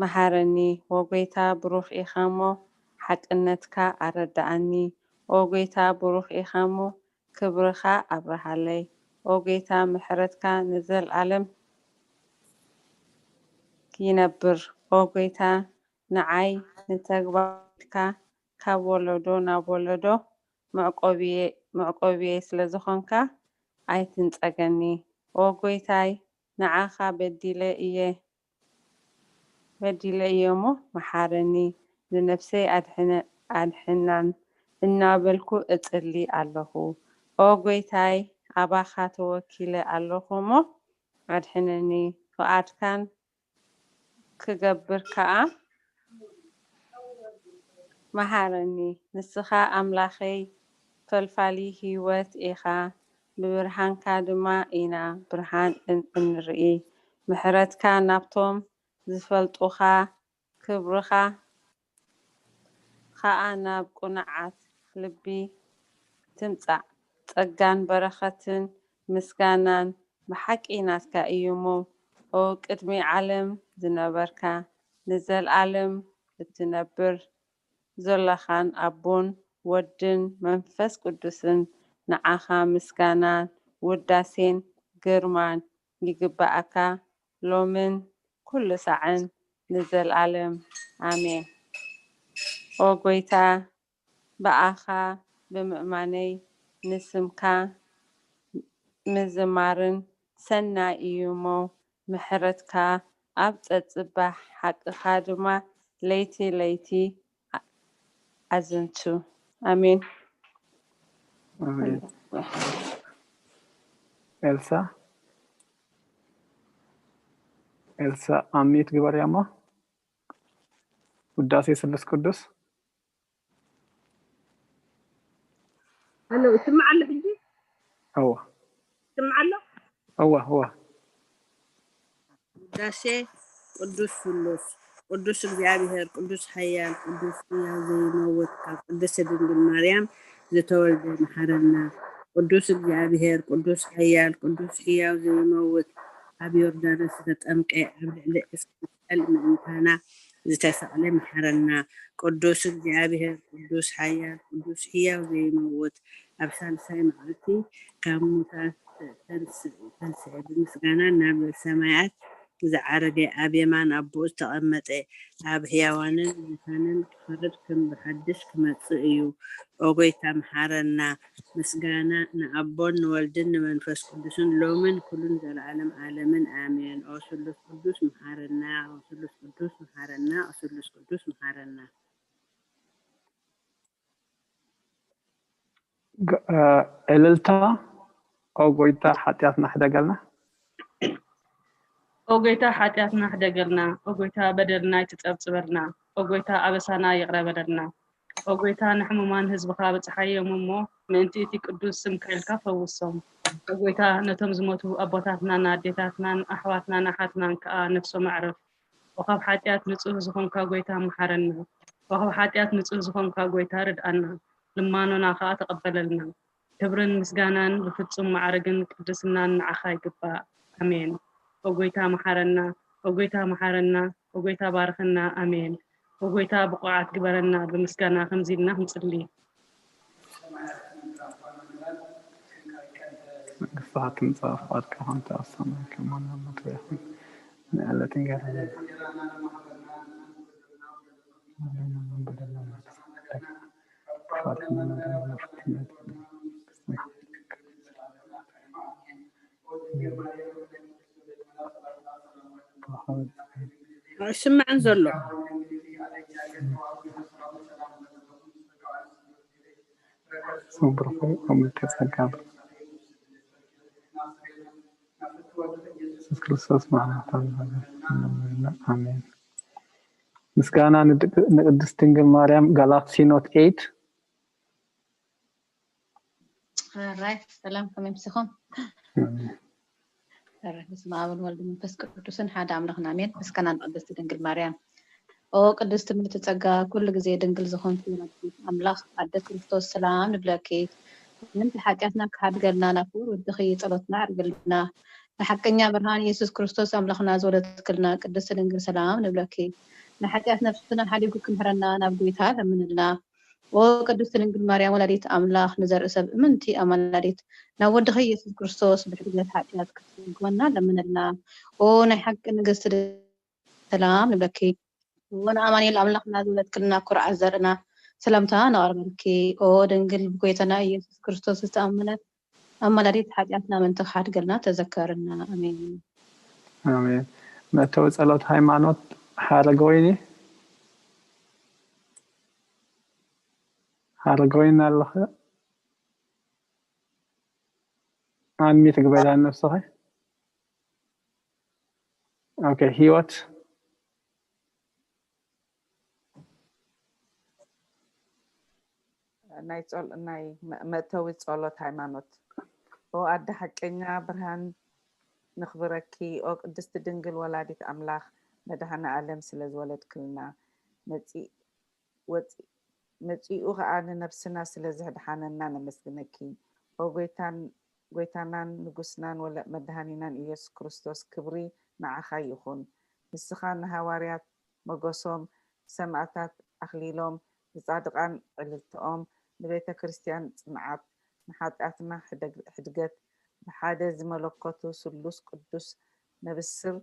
መሃረኒ። ዎ ጎይታ፣ ብሩኽ ኢኻ እሞ ሓቅነትካ ኣረድኣኒ። ኦ ጎይታ፣ ብሩኽ ኢኻ እሞ ክብርኻ ኣብርሃለይ። ኦ ጎይታ፣ ምሕረትካ ንዘለኣለም ይነብር። ኦ ጎይታ፣ ንዓይ ንተግባርካ ካብ ወለዶ ናብ ወለዶ መዕቆብየ-፣ መዕቆብየይ ስለ ዝኾንካ፣ ኣይትንጸገኒ። ኦ ጐይታይ፣ ንዓኻ በዲለ እየ፣ በዲለ እየ እሞ መሓረኒ፣ ንነፍሰይ ኣድሕነ-፣ ኣድሕናን እናበልኩ እጽሊ ኣለኹ። ኦ ጐይታይ፣ ኣባኻ ተወኪለ ኣለኹ እሞ ኣድሕነኒ፣ ፍቓድካን ክገብር ከኣ መሃረኒ። ንስኻ ኣምላኸይ ፈልፋሊ ህይወት ኢኻ፣ ብብርሃንካ ድማ ኢና ብርሃን እን-፣ እንርኢ። ምሕረትካ ናብቶም ዝፈልጡኻ፣ ክብርኻ ኸኣ ናብ ቅኑዓት ልቢ ትምጻእ። ጸጋን በረኸትን ምስጋናን ብሓቂ ናትካ እዩ እሞ፣ ኦ ቅድሚ ዓለም ዝነበርካ፣ ንዘለኣለም እትነብር ዘለኻን ኣቦን ወድን መንፈስ ቅዱስን፣ ንዓኻ ምስጋናን ውዳሴን ግርማን ይግብኣካ፣ ሎምን ኩሉ ሳዕን ንዘለኣለም። ኣሜን። ኦ ጐይታ፣ ብኣኻ ብምእማነይ ንስምካ ምዝማርን ሰናይ እዩ እሞ፣ ምሕረትካ ኣብ ጸጽባሕ፣ ሓቅኻ ድማ ለይቲ ለይቲ ኣ-፣ ኣዘንቱ። ኣሜን። ኣሜን። ኤልሳ፣ ኤልሳ፣ ኣሚት ግበርያ እሞ። ውዳሴ ስሉስ ቅዱስ። ኣሎ፣ ይስማዕ ኣሎ ሕጂ? እወ፣ ይስማዕ ኣሎ? እወ፣ እወ። ውዳሴ ቅዱስ ስሉስ። ቅዱስ እግዚኣብሔር፣ ቅዱስ ሓያል፣ ቅዱስ ሕያው ዘይመውት፣ ካብ ቅድስት ድንግል ማርያም ዝተወልደ መሓረና። ቅዱስ እግዚኣብሔር፣ ቅዱስ ሓያል፣ ቅዱስ ሕያው ዘይመውት፣ ኣብ ዮርዳኖስ ዝተጠምቀ፣ ኣብ ልዕሊ ዕስኪ መስቀል ምእንታና ዝተሰቕለ መሓረና። ቅዱስ እግዚኣብሔር፣ ቅዱስ ሓያል፣ ቅዱስ ሕያው ዘይመውት፣ ኣብ ሳልሳይ መዓልቲ ካብ ሙታት ተንስ-፣ ተንስአ፣ ብምስጋና ናብ ሰማያት ዝዓረገ፣ ኣብ የማን ኣቦኡ ዝተቐመጠ፣ ኣብ ሕያዋንን ሙታንን ክፈርድ ከም ብሓድሽ ክመጽእ እዩ። ኦ ጐይታ፣ መሓረና። ምስጋና ንኣቦን ንወልድን ንመንፈስ ቅዱስን፣ ሎምን ኩሉ ንዘለዓለም ዓለምን፣ ኣሜን። ኦ ስሉስ ቅዱስ፣ መሓረና። ኦ ስሉስ ቅዱስ፣ መሓረና። ኦ ስሉስ ቅዱስ፣ መሓረና። ግ-፣ እ፣ ዕልልታ። ኦ ጐይታ፣ ሓጢኣትና ሕደገልና። ኦ ጐይታ፣ ሓጢኣትና ሕደገልና። ኦ ጐይታ፣ በደልና ኣይትጸብጽበልና። ኦ ጐይታ፣ ኣበሳና ይቕረ በለልና። ኦ ጐይታ፣ ንሕሙማን ህዝብኻ ብጽሓዮም እሞ፣ ምእንቲ እቲ ቅዱስ ስምካ ኢልካ ፈውሶም። ኦ ጐይታ፣ ነቶም ዝሞቱ ኣቦታትናን ኣዴታትናን ኣሕዋትናን ኣሓትናን ከኣ ነፍሶም ኣዕርፍ። ኦ ካብ ሓጢኣት ንጹህ ዝኾንካ ጐይታ፣ መሓረና። ኦ ካብ ሓጢኣት ንጹህ ዝኾንካ ጐይታ፣ ርድኣና። ልማኖና ከኣ ተቐበለልና። ክብርን ምስጋናን ብፍጹም ማዕርግን ቅድስናን ንዓኻ ይግባእ። ኣሜን። ኦ ጐይታ፣ መሓረና። ኦ ጐይታ፣ መሓረና። ኦ ጐይታ፣ ባርኸና። ኣሜን። ኦ ጐይታ፣ ብቑዓት ግበረና። ብምስጋና ከምዚ ኢልና ክንጽሊ። መንግስትኻ ትምጻእ፣ ፍቓድካ ከምቲ ኣብ ሰማይ ከማን ኣብ ምድሪ ይኹን። ንዕለት እንጀራና ኣይስማዕን ዘሎ። ስምብርኹ ከምልከ ጸጋ የሱስ ክርስቶስ ማሕመድታን። ኣሜን። ምስጋና ንድቅ-፣ ንቅድስት ድንግል ማርያም። ጋላክሲ ኖት ኤይት። ራይ ሰላም፣ ከመይ ምሲኹም? ራይ በስመ ኣብ ወወልድ መንፈስ ቅዱስን ሓደ ኣምላኽን ኣሜን። ምስጋና ንቅድስት ድንግል ማርያም። ኦ ቅድስት ምልዕቲ ጸጋ፣ ኩሉ ግዜ ድንግል ዝኾንኪ ወላዲት ኣምላኽ ኣደ ክርስቶስ፣ ሰላም ንብለኪ። ምእንቲ ሓጢኣትና ክሓድገልና ናብ ክቡር ወድኺ ጸሎትና ኣዕርግልና። ንሓቀኛ ብርሃን የሱስ ክርስቶስ ኣምላኽና ዝወለድክልና ቅድስት ድንግል፣ ሰላም ንብለኪ። ንሓጢኣት ነፍስና ሓዲጉ ክምሕረና ናብ ጐይታ ለምንልና። ኦ ቅድስት ድንግል ማርያም ወላዲት ኣምላኽ፣ ንዘርኢ ሰብ እምንቲ ኣማላዲት፣ ናብ ወድኺ የሱስ ክርስቶስ ብሕድገት ሓጢኣት ክትስግወና ለምንልና። ኦ ናይ ሓቂ ንግስቲ፣ ሰላም ንብለኪ። ኦ ንኣማኑኤል ኣምላኽና ዝወለድክልና ኩርዓት ዘርእና፣ ሰላምታ ነቕርበልኪ። ኦ ድንግል ብጎይታና ኢየሱስ ክርስቶስ ዝተኣመነት፣ ኣማላዲት ሓጢኣትና ምእንቲ ክሓድገልና ተዘከርና። ኣሜን። ኣሜን። መእተዊ ጸሎት ሃይማኖት ሓረገወይኒ። ሓረገወይኒ ኣለኸ? ኣንሚት ግበራ ነብስኸ። ኦኬ፣ ህይወት። ናይ ጸል ናይ መእተዊ ጸሎት ሃይማኖት። ኦ ኣደ ሓቀኛ ብርሃን፣ ንኽብረኪ። ኦ ቅድስቲ ድንግል ወላዲት ኣምላኽ፣ መድሃነ ኣለም ስለ ዝወለድክልና፣ መጺኡ ኸኣ ንነብስና ስለ ዘድሓነና ነመስግነኪ። ኦ ጎይታን ጎይታናን ንጉስናን ወለ መድሃኒናን ኢየሱስ ክርስቶስ፣ ክብሪ ንዓኻ ይኹን። ንስኻ ንሃዋርያት መጎሶም፣ ንሰማእታት ኣኽሊሎም፣ ንጻድቓን ዕልልትኦም፣ ንቤተ ክርስትያን ጽንዓት፣ ንሓጢኣትና ሕደግ- ሕድገት፣ ብሓደ ዝመለኮቱ ስሉስ ቅዱስ ነብስር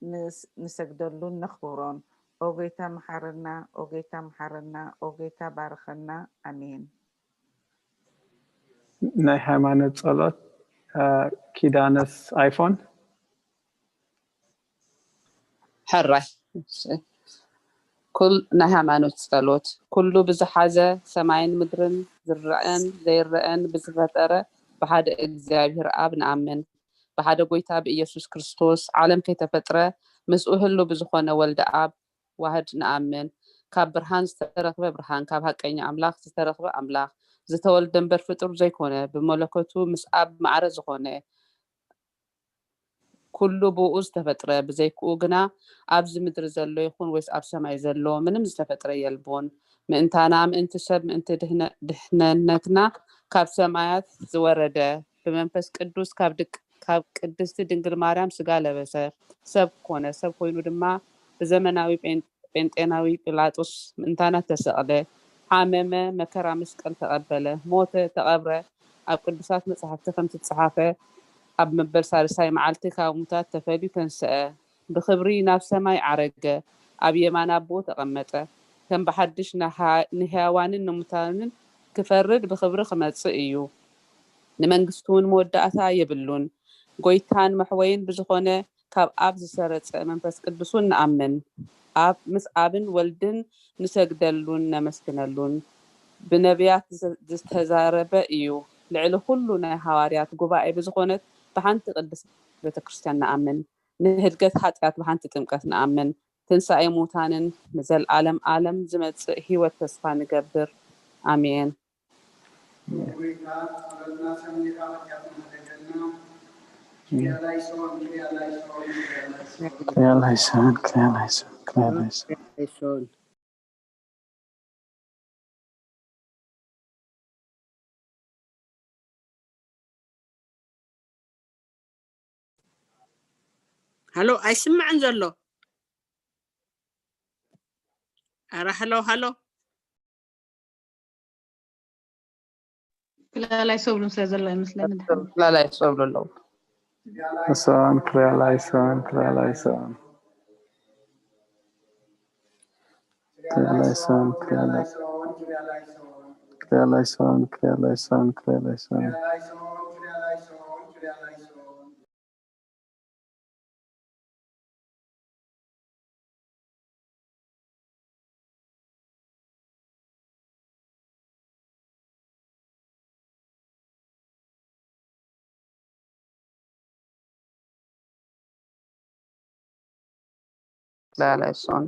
ንስ- ንሰግደሉን ነኽብሮን። ኦ ጎይታ መሓረና፣ ኦ ጎይታ መሓረና፣ ኦ ጎይታ ባርኸና። ኣሜን። ናይ ሃይማኖት ጸሎት። ኪዳነስ ኣይፎን። ሕራይ ኩል ናይ ሃይማኖት ጸሎት። ኩሉ ብዝሓዘ ሰማይን ምድርን ዝረአን ዘይረአን ብዝፈጠረ ብሓደ እግዚኣብሔር ኣብ ንኣምን። ብሓደ ጎይታ ብኢየሱስ ክርስቶስ ዓለም ከይተፈጥረ ምስኡ ህሉ ብዝኾነ ወልደ ኣብ ዋህድ ንኣምን። ካብ ብርሃን ዝተረኽበ ብርሃን፣ ካብ ሓቀኛ ኣምላኽ ዝተረኽበ ኣምላኽ፣ ዝተወልደ እምበር ፍጡር ዘይኮነ፣ ብመለኮቱ ምስ ኣብ ማዕረ ዝኾነ፣ ኩሉ ብኡ ዝተፈጥረ፣ ብዘይክኡ ግና ኣብዚ ምድሪ ዘሎ ይኹን ወይስ ኣብ ሰማይ ዘሎ ምንም ዝተፈጥረ የልቦን። ምእንታና፣ ምእንቲ ሰብ፣ ምእንቲ ድህነ- ድሕነነትና ካብ ሰማያት ዝወረደ፣ ብመንፈስ ቅዱስ ካብ ድቅ- ካብ ቅድስቲ ድንግል ማርያም ስጋ ለበሰ፣ ሰብ ኮነ። ሰብ ኮይኑ ድማ ብዘመናዊ ጴን- ጴንጤናዊ ጲላጦስ ምእንታና ተሰቕለ፣ ሓመመ፣ መከራ መስቀል ተቐበለ፣ ሞተ፣ ተቐብረ። ኣብ ቅዱሳት መጻሕፍቲ ከም ዝተጻሓፈ ኣብ መበል ሳልሳይ መዓልቲ ካብ ሙታት ተፈልዩ ተንስአ፣ ብኽብሪ ናብ ሰማይ ዓረገ፣ ኣብ የማን ኣቦኡ ተቐመጠ። ከም ብሓድሽ ንሃ- ንህያዋንን ንሙታንን ክፈርድ ብኽብሪ ክመጽእ እዩ። ንመንግስቱ እውን መወዳእታ የብሉን። ጎይታን መሕወይን ብዝኾነ ካብ ኣብ ዝሰረጸ መንፈስ ቅዱስ እውን ንኣምን። ኣብ ምስ ኣብን ወልድን ንሰግደሉን ነመስግነሉን። ብነቢያት ዝተ- ዝተዛረበ እዩ። ልዕሊ ኩሉ ናይ ሃዋርያት ጉባኤ ብዝኾነት ብሓንቲ ቅድስት ቤተ ክርስቲያን ንኣምን። ንህድገት ሓጢኣት ብሓንቲ ጥምቀት ንኣምን። ትንሳኤ ሙታንን ንዘልኣለም ኣለም ዝመጽእ ህይወት ተስፋ ንገብር። ኣሜን። ጎይታ ጸሎትና ሰሚዕካ ሓጢኣትና ሕደገልና። ክሪያ ላይሶን፣ ክሪያ ላይሶን፣ ክሪያ ላይሶን። ክሪያ ላይሶን፣ ክሪያ ላይሶን፣ ክሪያ ላይሶን። ሶን ሃሎ፣ ኣይስማዕን ዘሎ። ኣረ ሃሎ ሃሎ። ክላላይ ሰብሉ ስለ ዘሎ ይመስለኒ። ላላይ ሰብሉ ኣለዉ። እሶን ክሪያ ላይሶን፣ ክሪያ ላይሶን። ክሪያ ላይሶን፣ ክሪያ ላይሶን። ክሪያ ላይሶን፣ ክሪያ ላይሶን፣ ክሪያ ላይሶን። ላላይ ሶን።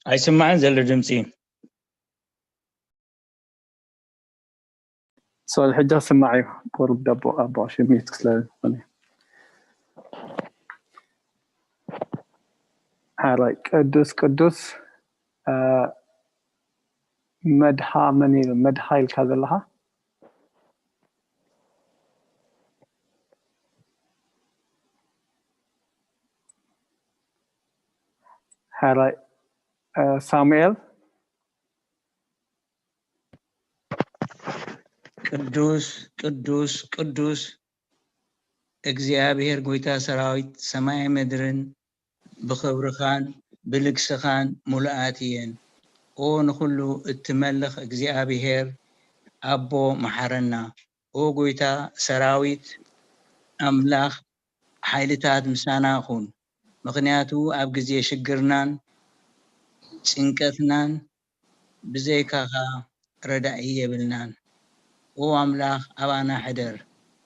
ኣይስማዕን ዘሎ ድምፂ። ሶሪ፣ ሕጂ ክስማዕ እዩ። ቁሩብ ደቦ ኣቦ ሽሚት ክስለ ዝኾነ። ሓራይ ቅዱስ ቅዱስ። መድሃ መን ኢሉ? መድሃ ኢልካ ዘለኻ? ካልኣይ ሳሙኤል። ቅዱስ ቅዱስ ቅዱስ እግዚኣብሔር ጎይታ ሰራዊት፣ ሰማይ ምድርን ብኽብርኻን ብልግስኻን ሙሉኣት እየን። ኦ ንኹሉ እትመልኽ እግዚኣብሔር ኣቦ፣ መሓረና። ኦ ጎይታ ሰራዊት ኣምላኽ፣ ሓይልታት ምሳና ኩን። ምኽንያቱ ኣብ ግዜ ሽግርናን ጭንቀትናን ብዘይካኻ ረዳኢ የብልናን። ኦ ኣምላኽ ኣባና ሕደር፣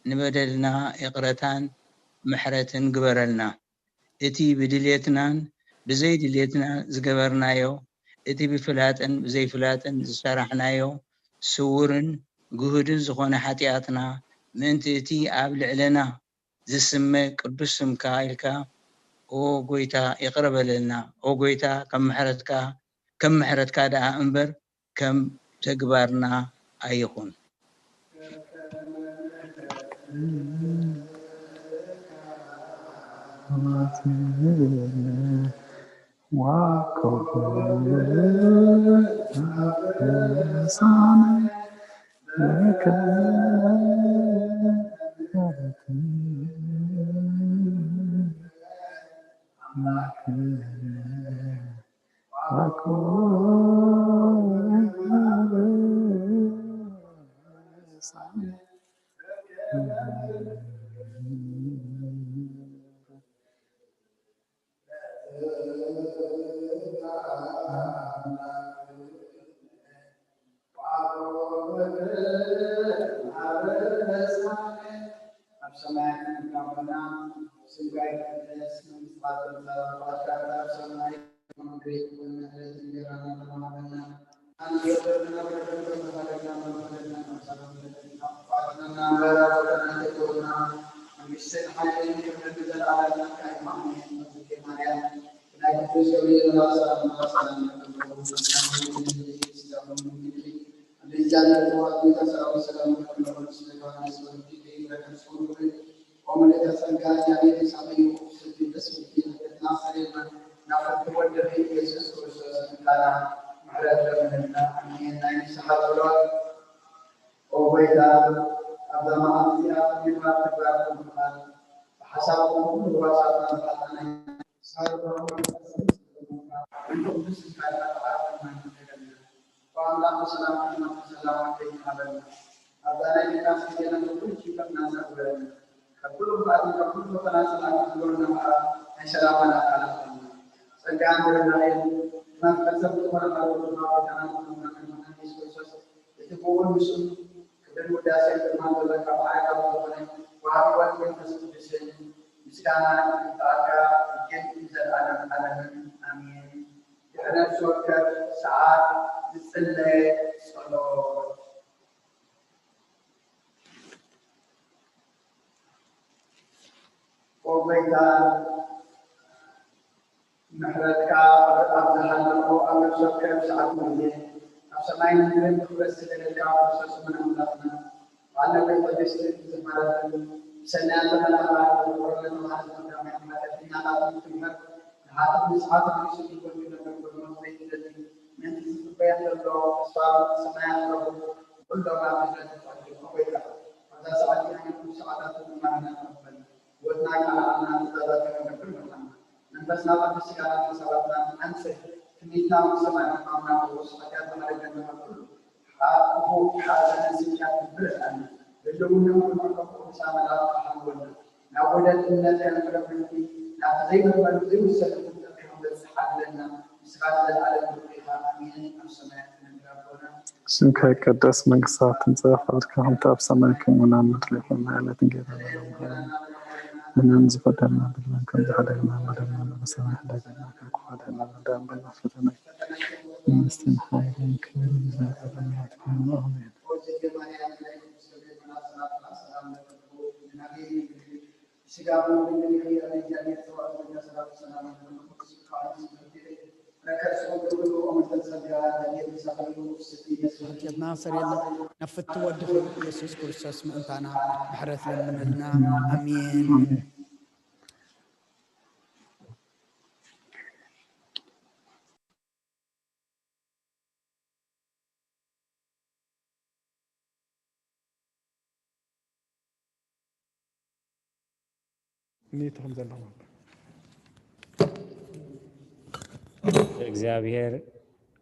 ንበደልና ይቕረታን ምሕረትን ግበረልና። እቲ ብድሌትናን ብዘይድሌትና ዝገበርናዮ፣ እቲ ብፍላጥን ብዘይፍላጥን ዝሰራሕናዮ ስውርን ግሁድን ዝኾነ ሓጢኣትና ምእንቲ እቲ ኣብ ልዕለና ዝስመ ቅዱስ ስምካ ኢልካ ኦ ጎይታ ይቕረ በለልና። ኦ ጎይታ ከም ምሕረትካ ከም ምሕረትካ ደኣ እምበር ከም ተግባርና ኣይኹን። ኣብ ሰማያት ኣቦና፣ ስምካ ይትቀደስ፣ መንግስትኻ ትምጻእ፣ ፍቓድካ ትኩን ኣብ ሰማይ ከም ኣብ ምድሪ ትኹን። ዕለታዊ እንጀራና ሃበና፣ ኦ ጎይታ፣ ኣብዛ መዓልቲ እዚኣ ጸሚምካ እትግበር ኩሉ ብሓሳብ ኩሉ ህዋሳትና ዝሓልፈና እዩ። ንስኻ ድማ ንቕዱስ ስምካ ተዓርፈና ንደለና። ኦ ኣምላኽ፣ ብሰላም ከተማኻ ሰላም ዓደይ ተሃበና። ኣብዛ ናይ ድቃስ ግዜና ካብ ኩሉ ጭንቀትና ሰውረና። ካብ ኩሉ ክፍኣትን ካብ ኩሉ ፈተናን ሰላም ክትገብረና ከኣ ናይ ሰላም መልኣኽ ኣላኽና። ጸጋን ርህራሄን ናፍቀት ሰብ ዝኾነ ሓደ ወድኻ ጎይታና ዝኾነ መድሓኒና ኢየሱስ ክርስቶስ እቲ ብኡን ምስኡን ክብርን ውዳሴን ግርማን ዘለካ ማዕረጋዊ ዝኾነ ወሃቢ ህይወት መንፈስ ቅዱስን ምስጋና ይግብኣካ ሕጅን ንዘለኣለም ዓለምን ኣሜን። ድሕሪ ነፍሲ ወከፍ ሰዓት ዝጽለ ጸሎት። ኦ ጎይታ፣ ምሕረትካ ኣብ ዝሓለፎ ኣብ ነፍሲ ወከፍ ሰዓትን ግዜን ኣብ ሰማይን ምድርን ክብረት ዝደለካ ክርስቶስ ወመን ኣምላኽና፣ በዓል ነዊሕ ትዕግስትን ዝማረትን ብሰናያን ተመላእካን ዝቕረበ ተባህለ ዝቐዳማይ ሓጢኣተኛታትን ትምህር ንሓጢኣት ንስሓት ኣምሊሱ ዝጎድል ነበር ኮይኑ ዘይትደሊ ምእንቲ ዝጽበየን ዘሎ ተስፋ ሰማያት ረቡዕ ኩሎም ኣብ ምሕረት ትቐድም። ኦ ጎይታ፣ ኣብዛ ሰዓት እዚኣ ነቲ ሰዓታት ዝማረና ተቐበል። ህይወትና ቃል ዓቕልና ትእዛዛትካ ክንገብር ምርሓና። መንፈስና ቅዱስ ስጋና ሓሳባትና ኣንጽህ። ትምኒትና ምስ ሰማይ ሕማምና ፈውስ። ሓጢኣት ዝሓደገና ካብ ኩሉ ክፉእ ሓዘንን ስንክያን ክትብርህና። ህልውና ኩሉ መርከቡ ቅዱሳን መላእኽት ክሓልወና። ናብ ውህደት እምነት ከነምዕብል ናብቲ ዘይምርመርን ዘይውሰንን ፍልጠት ከነብጽሕ ዓድለና። ንስኻ ንዘለኣለም ብሩኽ ኢኻ። ኣሜን። ኣብ ሰማያት እትነብር ኣቦና። ስምካ ይቀደስ፣ መንግስትኻ ትምጻእ፣ ፍቓድካ ከምቲ ኣብ ሰማይ ከምኡ እውን ኣብ ምድሪ ይኹን። ናይ ዕለት እንጌራና ዘለኣለማዊ ሃበና። ንሕና ንዝበደልና በደልና ከም ዝሓደግና ንበደልና ንበሰና፣ ሕደገና ካብ ክፉእ ኣድሕነና፣ ኣዳን በና ፈተና ኣይትእቱ፣ መንግስትን ሓይልን ክብርን ንዘለኣለም ናትካ እዩ። ኣሜን። ስጋውን ድንግል ይሕያል እግዚአብሔር ጸባኦት ወልደ ሰራዊት ሰላም ለመንፈስ ቅዱስ ከአንስ በርቲዕ ረከሱ ግብሩ ወመንፈስ ጸጋ ለጌት ሰፈሩ ስቲ መስፍን ኬትና ሰር የለን። ናብ ፍትው ወድኺ ኢየሱስ ክርስቶስ ምእንታና ምሕረት ለምነልና። ኣሜን። እኒትኹም ዘለኹም እግዚኣብሔር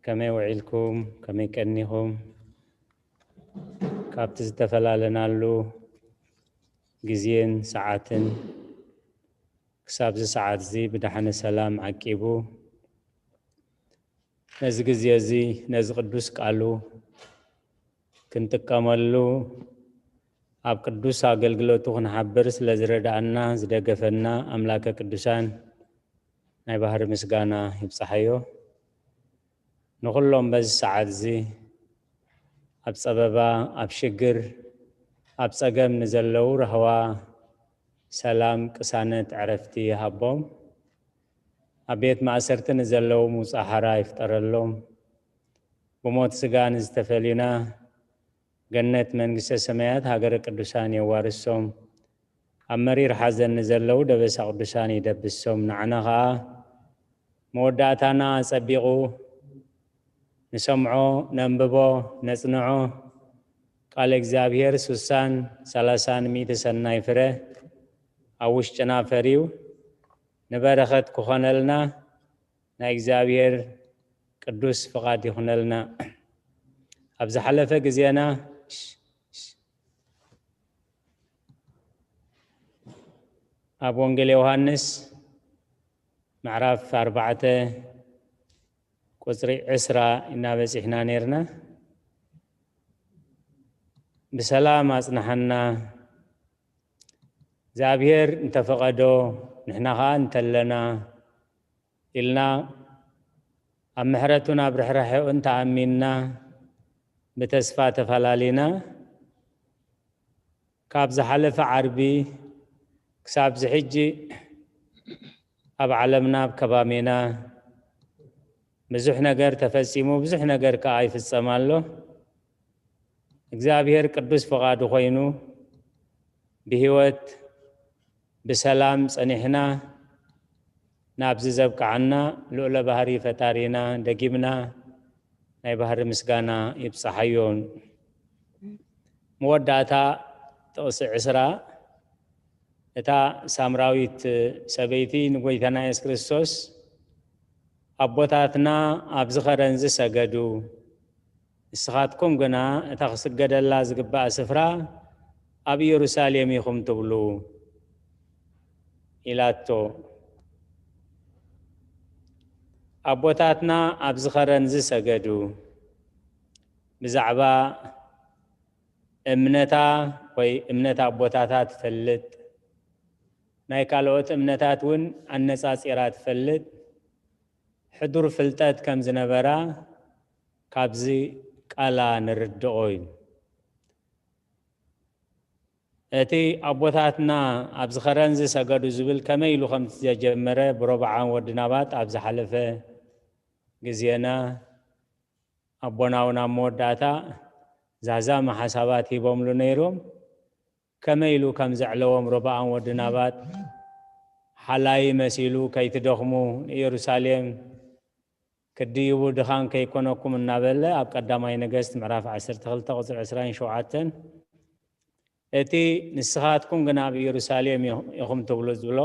ከመይ ውዒልኩም፣ ከመይ ቀኒኹም? ካብቲ ዝተፈላለናሉ ግዜን ሰዓትን ክሳብዚ ሰዓት እዚ ብደሓነ ሰላም ዓቂቡ ነዚ ግዜ እዚ ነዚ ቅዱስ ቃሉ ክንጥቀመሉ ኣብ ቅዱስ ኣገልግሎቱ ክንሓብር ስለ ዝረዳኣና ዝደገፈና ኣምላከ ቅዱሳን ናይ ባህሪ ምስጋና ይብጻሓዮ። ንኹሎም በዚ ሰዓት እዚ ኣብ ጸበባ፣ ኣብ ሽግር፣ ኣብ ጸገም ንዘለዉ ራህዋ፣ ሰላም፣ ቅሳነት፣ ዕረፍቲ ይሃቦም። ኣብ ቤት ማእሰርቲ ንዘለዉ ምውጻእ ሓራ ይፍጠረሎም። ብሞት ስጋ ንዝተፈልዩና ገነት መንግስተ ሰማያት ሃገረ ቅዱሳን የዋርሶም። ኣብ መሪር ሓዘን ንዘለዉ ደበሳ ቅዱሳን ይደብሶም። ንዓና ኸኣ መወዳእታና ኣጸቢቑ ንሰምዖ፣ ነንብቦ፣ ነጽንዖ። ቃለ እግዚኣብሔር ሱሳን ሰላሳን ሚእቲ ሰናይ ፍረ ኣብ ውሽጥና ፈርዩ ንበረኸት ክኾነልና ናይ እግዚኣብሔር ቅዱስ ፍቓድ ይኹነልና። ኣብ ዝሓለፈ ግዜና ኣብ ወንጌል ዮሃንስ ምዕራፍ ኣርባዕተ ቁጽሪ ዕስራ ኢና በጺሕና ነይርና። ብሰላም ኣጽንሓና እግዚኣብሔር እንተፈቐዶ፣ ንሕና ኸኣ እንተለና ኢልና ኣብ ምሕረቱን ኣብ ርሕራሕኡን ተኣሚንና ብተስፋ ተፈላሊና ካብ ዝሓለፈ ዓርቢ ክሳብዚ ሕጂ ኣብ ዓለምና ኣብ ከባሜና ብዙሕ ነገር ተፈጺሙ፣ ብዙሕ ነገር ከኣ ይፍጸም ኣሎ። እግዚኣብሔር ቅዱስ ፍቓዱ ኮይኑ ብህይወት ብሰላም ጸኒሕና ናብዚ ዘብቅዓና ልኡለ ባህሪ ፈጣሪና ደጊምና ናይ ባህሪ ምስጋና ይብጻሓዮ። መወዳእታ ጥቕሲ ዕስራ እታ ሳምራዊት ሰበይቲ ንጎይታና የሱስ ክርስቶስ ኣቦታትና ኣብዚ ኸረን ዝሰገዱ ንስኻትኩም ግና እታ ክስገደላ ዝግባእ ስፍራ ኣብ ኢየሩሳሌም ኢኹም ትብሉ ኢላቶ። ኣቦታትና ኣብዚ ኸረን ዝሰገዱ ብዛዕባ እምነታ ወይ እምነት ኣቦታታ ትፈልጥ፣ ናይ ካልኦት እምነታት እውን ኣነጻጺራ ትፈልጥ፣ ሕዱር ፍልጠት ከም ዝነበራ ካብዚ ቃላ ንርድኦ እዩ። እቲ ኣቦታትና ኣብዚ ኸረን ዝሰገዱ ዝብል ከመይ ኢሉ ከም ዝተጀመረ ብሮብዓም ወዲ ናባጥ ኣብ ዝሓለፈ ግዜና ኣቦና እውን ኣብ መወዳእታ ዛዛሚ ሓሳባት ሂቦምሉ ነይሮም። ከመይ ኢሉ ከም ዘዕለዎም ሮብዓም ወዲ ናባጥ ሓላይ መሲሉ ከይትደኽሙ ንኢየሩሳሌም ክትድይቡ ድኻን ከይኮነኩም እናበለ ኣብ ቀዳማይ ነገስት ምዕራፍ ዓሰርተ ክልተ ቁፅሪ ዕስራን ሸውዓተን እቲ ንስኻትኩም ግን ኣብ ኢየሩሳሌም ኢኹም ትብሉ ዝብሎ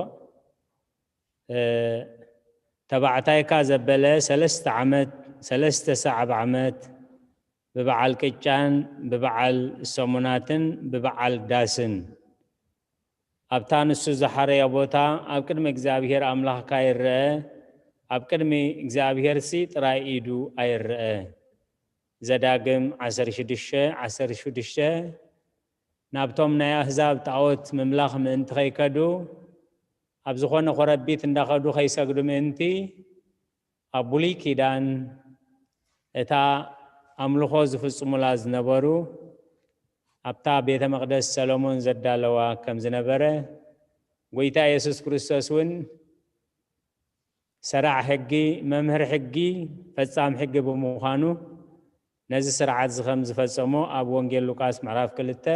ተባዕታይካ ዘበለ ሰለስተ ዓመት ሰለስተ ሰዓብ ዓመት ብበዓል ቅጫን ብበዓል ሰሙናትን ብበዓል ዳስን ኣብታ ንሱ ዝሓረዮ ቦታ ኣብ ቅድሚ እግዚኣብሔር ኣምላኽካ ይረአ፣ ኣብ ቅድሚ እግዚኣብሔር ሲ ጥራይ ኢዱ ኣይረአ። ዘዳግም ዓሰርተ ሽዱሽተ ዓሰርተ ሽዱሽተ ናብቶም ናይ ኣህዛብ ጣዖት ምምላኽ ምእንቲ ኸይከዱ ኣብ ዝኾነ ኾረቢት እንዳኸዱ ኸይሰግዱ ምእንቲ ኣብ ብሉይ ኪዳን እታ ኣምልኾ ዝፍጽሙላ ዝነበሩ ኣብታ ቤተ መቕደስ ሰሎሞን ዘዳለዋ ከም ዝነበረ ጎይታ የሱስ ክርስቶስ እውን ሰራዕ ሕጊ፣ መምህር ሕጊ፣ ፈጻም ሕጊ ብምዃኑ ነዚ ስርዓት እዚ ከም ዝፈጸሞ ኣብ ወንጌል ሉቃስ ምዕራፍ ክልተ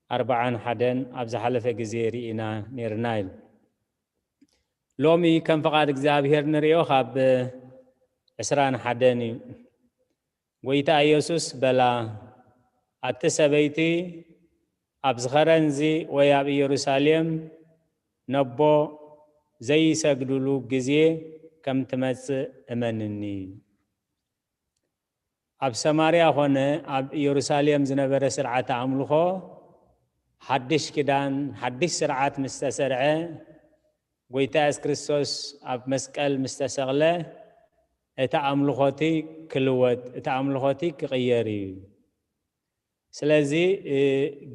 ኣርባዓን ሓደን ኣብ ዝሓለፈ ግዜ ርኢና ነይርና ኢሉ። ሎሚ ከም ፍቓድ እግዚኣብሔር ንርእዮ ካብ ዕስራን ሓደን እዩ። ጎይታ ኢየሱስ በላ፣ ኣቲ ሰበይቲ ኣብ ዝኸረንዚ ወይ ኣብ ኢየሩሳሌም ነቦ ዘይሰግድሉ ግዜ ከም ትመጽእ እመንኒ። ኣብ ሰማርያ ኾነ ኣብ ኢየሩሳሌም ዝነበረ ስርዓተ ኣምልኾ፣ ሓድሽ ኪዳን፣ ሓድሽ ስርዓት ምስ ተሰርዐ፣ ጎይታ የሱስ ክርስቶስ ኣብ መስቀል ምስ ተሰቕለ፣ እቲ ኣምልኾቲ ክልወጥ፣ እቲ ኣምልኾቲ ክቕየር እዩ። ስለዚ፣ እ፣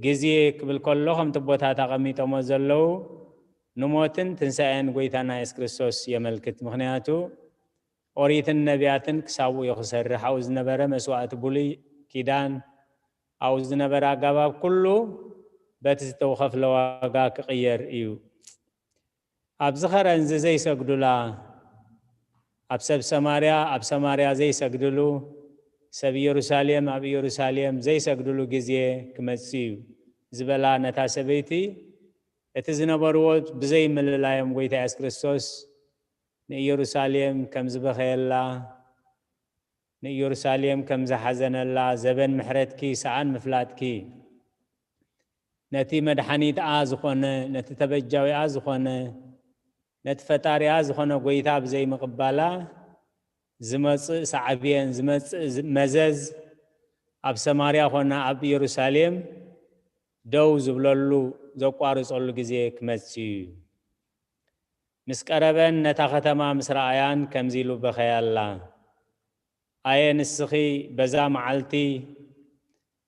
ግዜ ክብል ከሎ፣ ከምቲ ቦታት ኣቐሚጦሞ ዘለዉ፣ ንሞትን ትንሳኤን ጎይታና የሱስ ክርስቶስ የመልክት። ምኽንያቱ፣ ኦሪትን ነቢያትን ክሳብ እዩ ክሰርሕ፣ ኣብኡ ዝነበረ መስዋእቲ ብሉይ ኪዳን፣ ኣብኡ ዝነበረ ኣገባብ ኩሉ በቲ ዝተኸፍለ ዋጋ ክቕየር እዩ። ኣብዚ ኸረንዚ ዘይሰግዱላ፣ ኣብ ሰብ ሰማርያ ኣብ ሰማርያ ዘይሰግድሉ፣ ሰብ ኢየሩሳሌም ኣብ ኢየሩሳሌም ዘይሰግድሉ ግዜ ክመጽእ እዩ ዝበላ ነታ ሰበይቲ፣ እቲ ዝነበርዎ ብዘይ ምልላዮም ጎይታ የሱስ ክርስቶስ ንኢየሩሳሌም ከም ዝበኸየላ፣ ንኢየሩሳሌም ከም ዝሓዘነላ፣ ዘበን ምሕረትኪ ሰኣን ምፍላጥኪ፣ ነቲ መድሓኒትኣ ዝኾነ፣ ነቲ ተበጃዊኣ ዝኾነ፣ ነቲ ፈጣሪኣ ዝኾነ ጎይታ ብዘይ ምቕባላ ዝመጽእ ሳዕቤን፣ ዝመጽእ ዝ-፣ መዘዝ ኣብ ሰማርያ ኾነ ኣብ ኢየሩሳሌም ደው ዝብለሉ፣ ዘቋርጸሉ ግዜ ክመጽእ እዩ። ምስ ቀረበን ነታ ከተማ ምስ ረኣያን ከምዚ ኢሉ በኸያ ኣላ። ኣየ ንስኺ በዛ መዓልቲ፣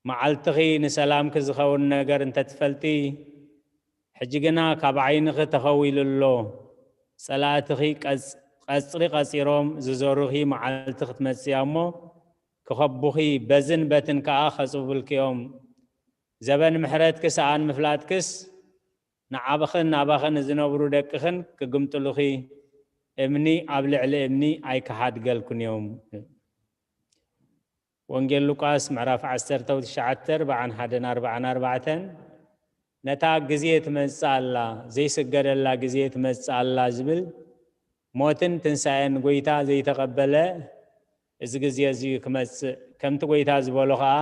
መዓልትኺ ንሰላምኪ ዝኸውን ነገር እንተትፈልጢ፣ ሕጂ ግና ካብ ዓይንኺ ተኸዊሉ ኣሎ። ጸላእትኺ ቀጽ-፣ ቀጽሪ ቀጺሮም ዝዞሩኺ መዓልቲ ክትመጽእ እያ እሞ፣ ክኸቡኺ፣ በዝን በትን ከኣ ከጽቡልኪ እዮም። ዘበን ምሕረትኪ ሰኣን ምፍላጥክስ፣ ንዓብኽን ናባኽን ዝነብሩ ደቅኽን ክግምጥሉኺ፣ እምኒ ኣብ ልዕሊ እምኒ ኣይክሓድገልኩን እዮም። ወንጌል ሉቃስ ምዕራፍ ዓሰርተ ትሽዓተ፣ ኣርብዓን ሓደን ኣርብዓን ኣርባዕተን፣ ነታ ግዜ ትመጽእ ኣላ፣ ዘይስገደላ ግዜ ትመጽእ ኣላ ዝብል፣ ሞትን ትንሳኤን ጎይታ ዘይተቐበለ፣ እዚ ግዜ እዚ ክመጽእ፣ ከምቲ ጎይታ ዝበሎ ኸኣ፣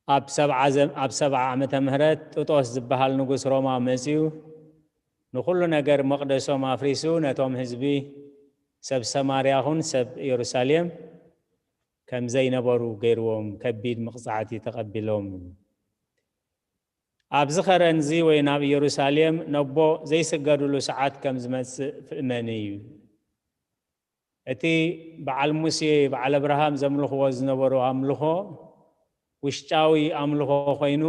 ኣብ ሰብዓ ዘ-፣ ኣብ ሰብዓ ዓመተ ምህረት ጥጦስ ዝበሃል ንጉስ ሮማ መጺኡ፣ ንኹሉ ነገር መቕደሶም ኣፍሪሱ፣ ነቶም ህዝቢ ሰብ ሰማርያ ኹን ሰብ ኢየሩሳሌም ከም ዘይነበሩ ገይርዎም፣ ከቢድ መቕጻዕቲ ተቐቢሎም። ኣብዚ ኸረንዚ ወይ ናብ ኢየሩሳሌም ነቦ ዘይስገድሉ ሰዓት ከም ዝመጽእ ፍእመን እዩ። እቲ በዓል ሙሴ፣ በዓል ኣብርሃም ዘምልኽዎ ዝነበሩ ኣምልኾ፣ ውሽጣዊ ኣምልኾ ኮይኑ፣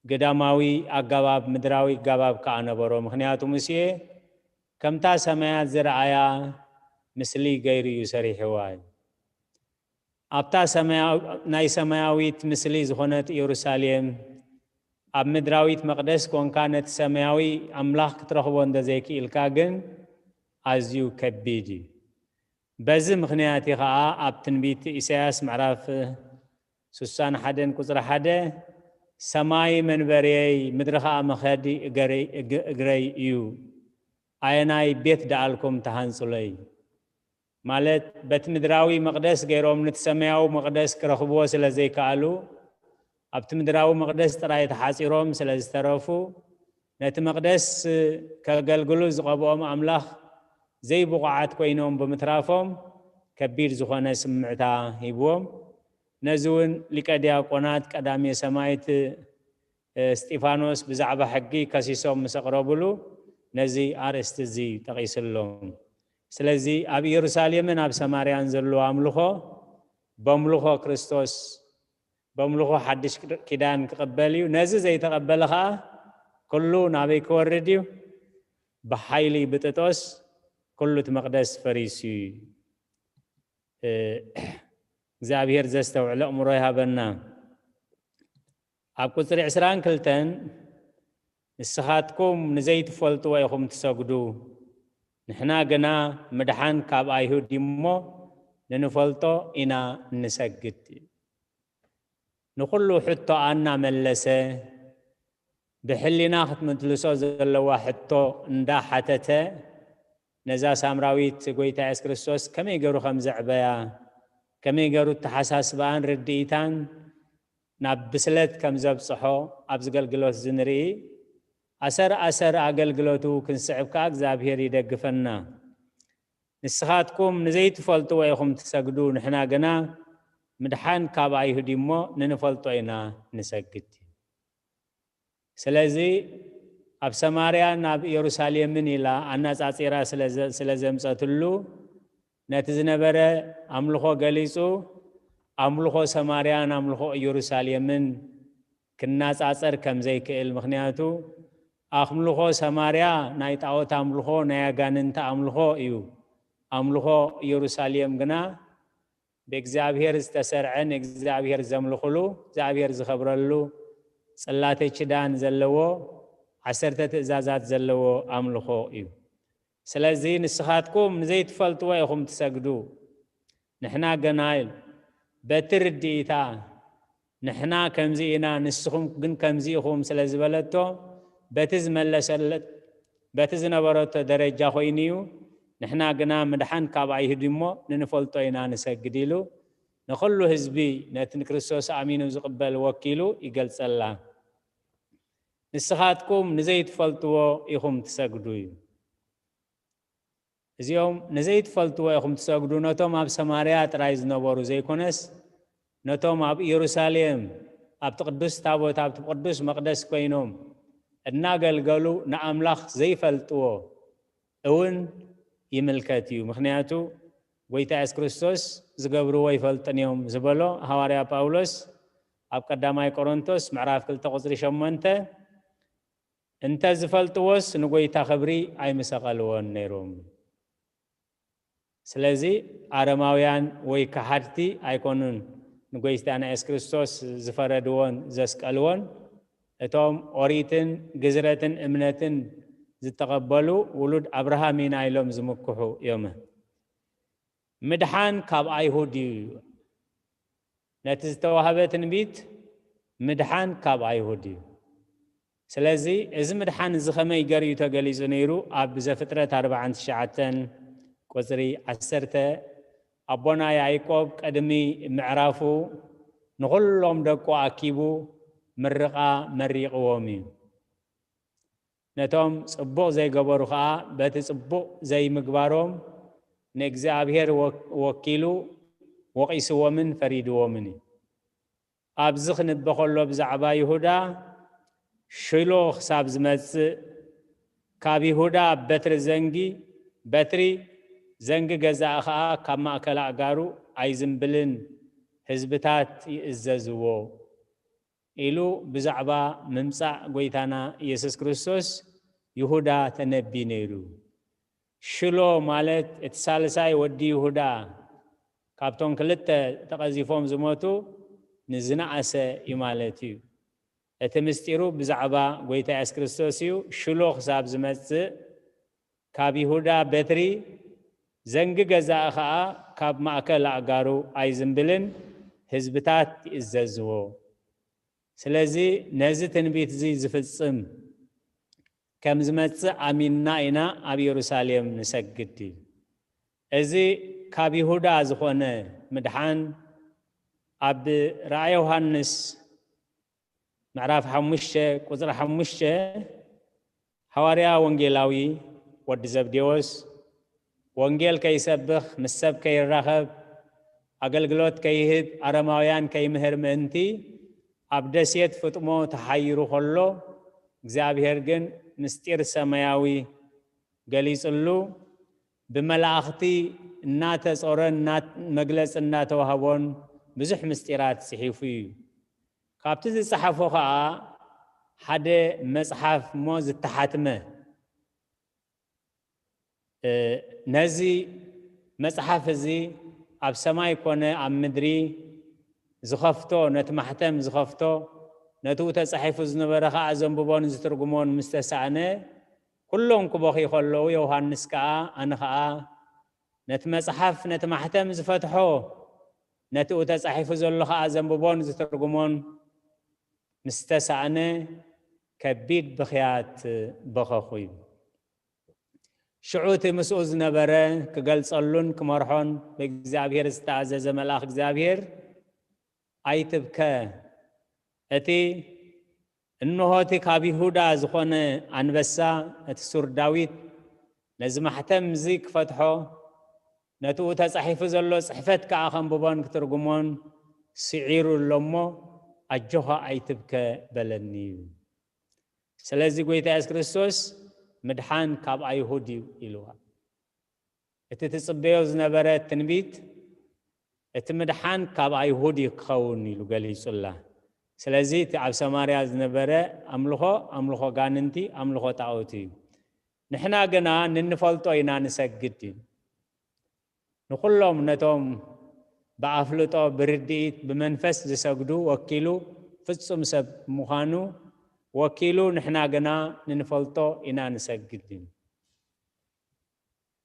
ግዳማዊ ኣገባብ፣ ምድራዊ ኣገባብ ከኣ ነበሮ። ምኽንያቱ ሙሴ ከምታ ሰማያት ዝረኣያ ምስሊ ገይሩ እዩ ሰሪሕዋ። ኣብታ ሰማያዊ-፣ ናይ ሰማያዊት ምስሊ ዝኾነት ኢየሩሳሌም፣ ኣብ ምድራዊት መቕደስ ኮንካ ነቲ ሰማያዊ ኣምላኽ ክትረኽቦ እንተዘይክኢልካ ግን ኣዝዩ ከቢድ እዩ። በዚ ምኽንያት እዩ ኸኣ ኣብ ትንቢት ኢሳያስ ምዕራፍ ስሳን ሓደን ቁጽሪ ሓደ፣ "ሰማይ መንበርየይ፣ ምድሪ ኸኣ መኸዲ እገረይ-፣ እግ-፣ እግረይ እዩ። ኣየናይ ቤት ደኣልኩም ትሃንጹለይ?" ማለት በቲ ምድራዊ መቕደስ ገይሮም ነቲ ሰማያዊ መቕደስ ክረኽብዎ ስለ ዘይከኣሉ፣ ኣብቲ ምድራዊ መቕደስ ጥራይ ተሓጺሮም ስለ ዝተረፉ፣ ነቲ መቕደስ ከገልግሉ ዝቐብኦም ኣምላኽ ዘይብቑዓት ኮይኖም ብምትራፎም ከቢድ ዝኾነ ስምዕታ ሂብዎም። ነዚ እውን ሊቀ ዲያቆናት ቀዳሜ ሰማዕት፣ እ፣ እስጢፋኖስ ብዛዕባ ሕጊ ከሲሶም ምስ ኣቕረብሉ ነዚ ኣርእስቲ እዚ ጠቒስሎም። ስለዚ ኣብ ኢየሩሳሌምን ኣብ ሰማርያን ዘሎ ኣምልኾ በምልኾ ክርስቶስ፣ በምልኾ ሓድሽ ኪዳን ክቕበል እዩ። ነዚ ዘይተቐበለ ኸኣ ኩሉ ናበይ ክወርድ እዩ? ብሓይሊ ብጥጦስ ኩሉ እቲ መቕደስ ፈሪሱ እዩ። እ፣ እግዚኣብሔር ዘስተውዕል ኣእምሮ ይሃበና። ኣብ ቁጽሪ ዕስራን ክልተን፣ "ንስኻትኩም ንዘይትፈልጥዎ ኢኹም ትሰግዱ፣ ንሕና ግና ምድሓን ካብ ኣይሁድ እዩ እሞ ንንፈልጦ ኢና እንሰግድ." ንኹሉ ሕቶኣ እናመለሰ፣ ብሕሊና ክትምልሶ ዘለዋ ሕቶ እንዳሓተተ፣ ነዛ ሳምራዊት ጎይታ የሱስ ክርስቶስ ከመይ ገይሩ ከም ዘዕበያ፣ ከመይ ገይሩ ኣተሓሳስባኣን ርድኢታን ናብ ብስለት ከም ዘብጽሖ ኣብዚ ኣገልግሎት እዚ ንርኢ። ኣሰር ኣሰር ኣገልግሎቱ ክንስዕብ ከኣ እግዚኣብሔር ይደግፈና። ንስኻትኩም ንዘይትፈልጥዎ ኢኹም ትሰግዱ፣ ንሕና ግና ምድሓን ካብ ኣይሁድ እሞ ንንፈልጦ ኢና ንሰግድ። ስለዚ ኣብ ሰማርያን ኣብ ኢየሩሳሌምን ኢላ ኣነጻጺራ ስለ ዘ-፣ ስለ ዘምጸትሉ፣ ነቲ ዝነበረ ኣምልኾ ገሊጹ፣ ኣምልኾ ሰማርያን ኣምልኾ ኢየሩሳሌምን ክነጻጸር ከም ዘይክእል፣ ምኽንያቱ ኣምልኾ ሰማርያ ናይ ጣዖት ኣምልኾ፣ ናይ ኣጋንንቲ ኣምልኾ እዩ። ኣምልኾ ኢየሩሳሌም ግና ብእግዚኣብሔር ዝተሰርዐ፣ ንእግዚኣብሔር ዘምልኹሉ፣ እግዚኣብሔር ዝኸብረሉ፣ ጽላተ ኪዳን ዘለዎ፣ ዓሰርተ ትእዛዛት ዘለዎ ኣምልኾ እዩ። ስለዚ ንስኻትኩም ንዘይትፈልጥዎ ኢኹም ትሰግዱ። ንሕና ገና ኢሉ፣ በቲ ርድኢታ፣ ንሕና ከምዚ ኢና፣ ንስኹም ግን ከምዚ ኢኹም ስለ ዝበለቶ፣ በቲ ዝመለሰለት፣ በቲ ዝነበረቶ ደረጃ ኮይኑ እዩ። ንሕና ግና ምድሓን ካብ ኣይሁድ እሞ ንንፈልጦ ኢና ንሰግድ ኢሉ፣ ንኹሉ ህዝቢ ነቲ ንክርስቶስ ኣሚኑ ዝቕበል ወኪሉ ይገልጸላ። ንስኻትኩም ንዘይትፈልጥዎ ኢኹም ትሰግዱ እዩ። እዚኦም ንዘይትፈልጥዎ ኢኹም ትሰግዱ፣ ነቶም ኣብ ሰማርያ ጥራይ ዝነበሩ ዘይኮነስ፣ ነቶም ኣብ ኢየሩሳሌም ኣብቲ ቅዱስ ታቦት፣ ኣብቲ ቅዱስ መቕደስ ኮይኖም እናገልገሉ ንኣምላኽ ዘይፈልጥዎ እውን ይምልከት እዩ። ምኽንያቱ፣ ጎይታ የሱስ ክርስቶስ ዝገብርዎ ኣይፈልጥን እዮም ዝበሎ ሃዋርያ ጳውሎስ ኣብ ቀዳማይ ቆሮንቶስ ምዕራፍ ክልተ ቁጽሪ ሸሞንተ፣ እንተ ዝፈልጥዎስ ንጎይታ ክብሪ ኣይምሰቐልዎን ነይሮም። ስለዚ ኣረማውያን ወይ ከሓድቲ ኣይኮኑን ንጎይታና የሱስ ክርስቶስ ዝፈረድዎን ዘስቀልዎን። እቶም ኦሪትን ግዝረትን እምነትን ዝተቐበሉ ውሉድ ኣብርሃም ኢና ኢሎም ዝምክሑ እዮም። ምድሓን ካብ ኣይሁድ እዩ። ነቲ ዝተዋህበ ትንቢት ምድሓን ካብ ኣይሁድ እዩ። ስለዚ እዚ ምድሓን እዚ ኸመይ ገይሩ እዩ ተገሊጹ ነይሩ? ኣብ ዘፍጥረት ኣርባዓን ትሽዓተን ቁጽሪ ዓሰርተ፣ ኣቦና ያዕቆብ ቅድሚ ምዕራፉ ንኹሎም ደቁ ኣኪቡ ምርቓ መሪቕዎም እዩ። ነቶም ጽቡቕ ዘይገበሩ ኸኣ በቲ ጽቡቕ ዘይምግባሮም ንእግዚኣብሔር ወ-፣ ወኪሉ ወቒስዎምን ፈሪድዎምን እዩ። ኣብዚ ክንበ ከሎ ብዛዕባ ይሁዳ ሽሎ ክሳብ ዝመጽእ፣ ካብ ይሁዳ በትሪ ዘንጊ፣ በትሪ ዘንጊ ገዛኢ ኸኣ ካብ ማእከል ኣእጋሩ ኣይዝንብልን፣ ህዝብታት ይእዘዝዎ ኢሉ ብዛዕባ ምምጻእ ጐይታና ኢየሱስ ክርስቶስ ይሁዳ ተነብዩ ነይሩ። ሽሎ ማለት እቲ ሳልሳይ ወዲ ይሁዳ፣ ካብቶም ክልተ ተቐዚፎም ዝሞቱ ንዝነኣሰ እዩ ማለት እዩ። እቲ ምስጢሩ ብዛዕባ ጐይታ የሱስ ክርስቶስ እዩ። ሽሎ ክሳብ ዝመጽእ ካብ ይሁዳ በትሪ ዘንጊ ገዛኢ ኸኣ ካብ ማእከል ኣእጋሩ ኣይዝንብልን፣ ህዝብታት ይእዘዝዎ። ስለዚ ነዚ ትንቢት እዚ ዝፍጽም ከም ዝመጽእ ኣሚንና ኢና ኣብ የሩሳሌም ንሰግድ። እዚ ካብ ይሁዳ ዝኾነ ምድሓን ኣብ ራእየ ዮሃንስ ምዕራፍ ሓሙሽተ ቁጽሪ ሓሙሽተ፣ ሃዋርያ ወንጌላዊ ወዲ ዘብዴዎስ ወንጌል ከይሰብኽ፣ ምስ ሰብ ከይራኸብ፣ ኣገልግሎት ከይህብ፣ ኣረማውያን ከይምህር ምእንቲ ኣብ ደሴት ፍጥሞ ተሓይሩ ከሎ፣ እግዚኣብሔር ግን ምስጢር ሰማያዊ ገሊጽሉ፣ ብመላእኽቲ እናተጾረን እናት-፣ መግለጺ እናተዋህቦን ብዙሕ ምስጢራት ጽሒፉ እዩ። ካብቲ ዝጸሓፎ ኸኣ ሓደ መጽሓፍ እሞ ዝተሓትመ፣ እ፣ ነዚ መጽሓፍ እዚ ኣብ ሰማይ ኮነ ኣብ ምድሪ ዝኸፍቶ፣ ነቲ ማሕተም ዝኸፍቶ፣ ነቲ ተጻሒፉ ዝነበረ ኸኣ ዘንብቦን ዝትርጉሞን ምስ ተሳእነ፣ ኩሎም ክበኽዩ ከለዉ፣ ዮሃንስ ከኣ፣ ኣነ ኸኣ ነቲ መጽሓፍ፣ ነቲ ማሕተም ዝፈትሖ፣ ነቲ ተጻሒፉ ዘሎ ኸኣ ዘንብቦን ዝትርጉሞን ምስ ተሳእነ፣ ከቢድ ብኽያት በኸኹ እዩ። ሽዑ እቲ ምስኡ ዝነበረ ክገልጸሉን ክመርሖን ብእግዚኣብሔር ዝተኣዘዘ መልኣኽ እግዚኣብሔር፣ ኣይትብከ፣ እቲ እንሆ እቲ ካብ ይሁዳ ዝኾነ ኣንበሳ፣ እቲ ሱር ዳዊት፣ ነዚ ማሕተም እዚ ክፈትሖ፣ ነቲ ተጻሒፉ ዘሎ ጽሕፈት ከኣ ከንብቦን ክትርጉሞን ስዒሩ ኣሎ እሞ፣ ኣጆኻ ኣይትብከ በለኒ እዩ። ስለዚ ጐይታ የሱስ ክርስቶስ ምድሓን ካብ ኣይሁድ እዩ ኢልዋ። እቲ ትጽበዮ ዝነበረ ትንቢት፣ እቲ ምድሓን ካብ ኣይሁድ እዩ ክኸውን ኢሉ ገሊጹላ። ስለዚ እቲ ኣብ ሰማርያ ዝነበረ ኣምልኾ፣ ኣምልኾ ጋንንቲ፣ ኣምልኾ ጣኦት እዩ። ንሕና ግና ንንፈልጦ ኢና ንሰግድ እዩ። ንኹሎም ነቶም ብኣፍልጦ፣ ብርድኢት፣ ብመንፈስ ዝሰግዱ ወኪሉ፣ ፍጹም ሰብ ምዃኑ ወኪሉ፣ ንሕና ግና ንንፈልጦ ኢና ንሰግድ እዩ።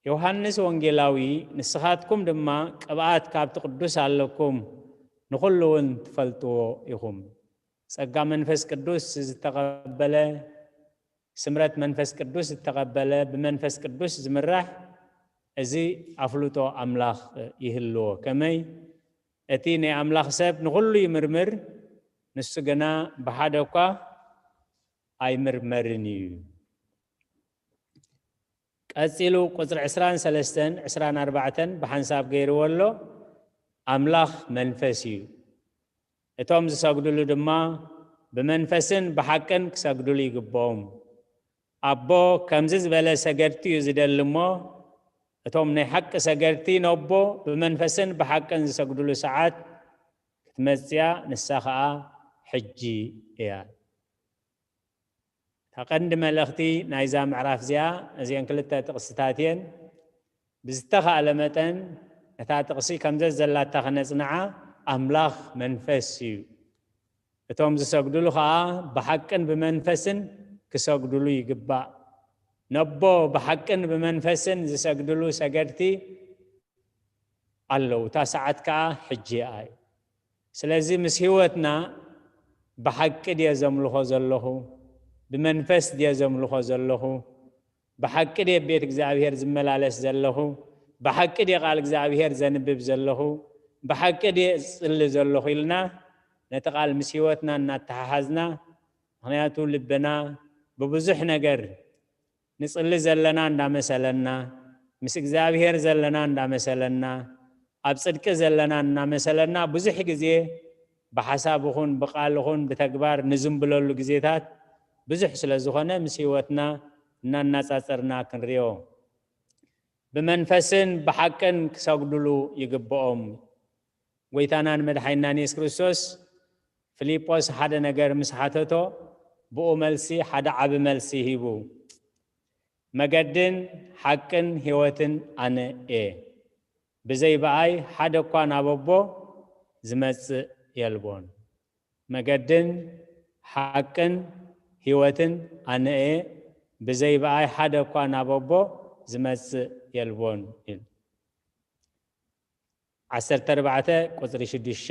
ዮሃንስ ወንጌላዊ፣ ንስኻትኩም ድማ ቅብኣት ካብቲ ቅዱስ ኣለኩም፣ ንኹሉ እውን ትፈልጥዎ ኢኹም። ጸጋ መንፈስ ቅዱስ ዝተቐበለ፣ ስምረት መንፈስ ቅዱስ ዝተቐበለ፣ ብመንፈስ ቅዱስ ዝምራሕ፣ እዚ ኣፍልጦ ኣምላኽ ይህልዎ። ከመይ? እቲ ናይ ኣምላኽ ሰብ ንኹሉ ይምርምር፣ ንሱ ግና ብሓደ እኳ ኣይምርመርን እዩ። ቀጺሉ ቁጽሪ ዕስራን ሰለስተን፣ ዕስራን ኣርባዕተን ብሓንሳብ ገይርዎ ኣሎ። ኣምላኽ መንፈስ እዩ። እቶም ዝሰግድሉ ድማ ብመንፈስን ብሓቅን ክሰግድሉ ይግብኦም። ኣቦ ከምዚ ዝበለ ሰገድቲ እዩ ዝደሊ እሞ፣ እቶም ናይ ሓቂ ሰገድቲ ነቦ ብመንፈስን ብሓቅን ዝሰግድሉ ሰዓት ክትመጽእ እያ፣ ንሳ ኸኣ ሕጂ እያ። እታ ቀንዲ መልእኽቲ ናይዛ ምዕራፍ እዚኣ፣ እዚአን ክልተ ጥቕስታት እየን። ብዝተኻእለ መጠን ነታ ጥቕሲ ከም ዘዘላታ ክነጽንዓ፣ ኣምላኽ መንፈስ እዩ። እቶም ዝሰግድሉ ኸኣ ብሓቅን ብመንፈስን ክሰግድሉ ይግባእ። ነቦ ብሓቅን ብመንፈስን ዝሰግድሉ ሰገድቲ ኣለዉ። እታ ሰዓት ከኣ ሕጂ እያ እዩ። ስለዚ ምስ ህይወትና ብሓቂ ድየ ዘምልኾ ዘለኹ? ብመንፈስ ድየ ዘምልኾ ዘለኹ? ብሓቂ ድየ ኣብ ቤት እግዚኣብሔር ዝመላለስ ዘለኹ? ብሓቂ ድየ ቃል እግዚኣብሔር ዘንብብ ዘለኹ? ብሓቂ ድየ ዝጽሊ ዘለኹ? ኢልና ነቲ ቃል ምስ ህይወትና እናተሓሓዝና፣ ምኽንያቱ ልብና ብብዙሕ ነገር ንጽሊ ዘለና እንዳመሰለና፣ ምስ እግዚኣብሔር ዘለና እንዳመሰለና፣ ኣብ ጽድቂ ዘለና እናመሰለና፣ ብዙሕ ግዜ ብሓሳብ ይኹን ብቃል ይኹን ብተግባር ንዝምብለሉ ግዜታት ብዙሕ ስለ ዝኾነ፣ ምስ ህይወትና እናናጻጸርና ክንሪኦ። ብመንፈስን ብሓቅን ክሰግድሉ ይግብኦም። ጐይታናን መድሓኒናን የሱስ ክርስቶስ፣ ፊልጶስ ሓደ ነገር ምስ ሓተቶ፣ ብኡ መልሲ ሓደ ዓቢ መልሲ ሂቡ። መገድን ሓቅን ህይወትን ኣነ እየ። ብዘይ ብኣይ ሓደ እኳ ናብ ኣቦ ዝመጽእ የልቦን። መገድን ሓቅን ህይወትን ኣነ እየ። ብዘይ ብኣይ ሓደ እኳ ናብ ኣቦ ዝመጽእ የልቦን ኢሉ። ዓሰርተ ኣርባዕተ ቁጽሪ ሽዱሽተ።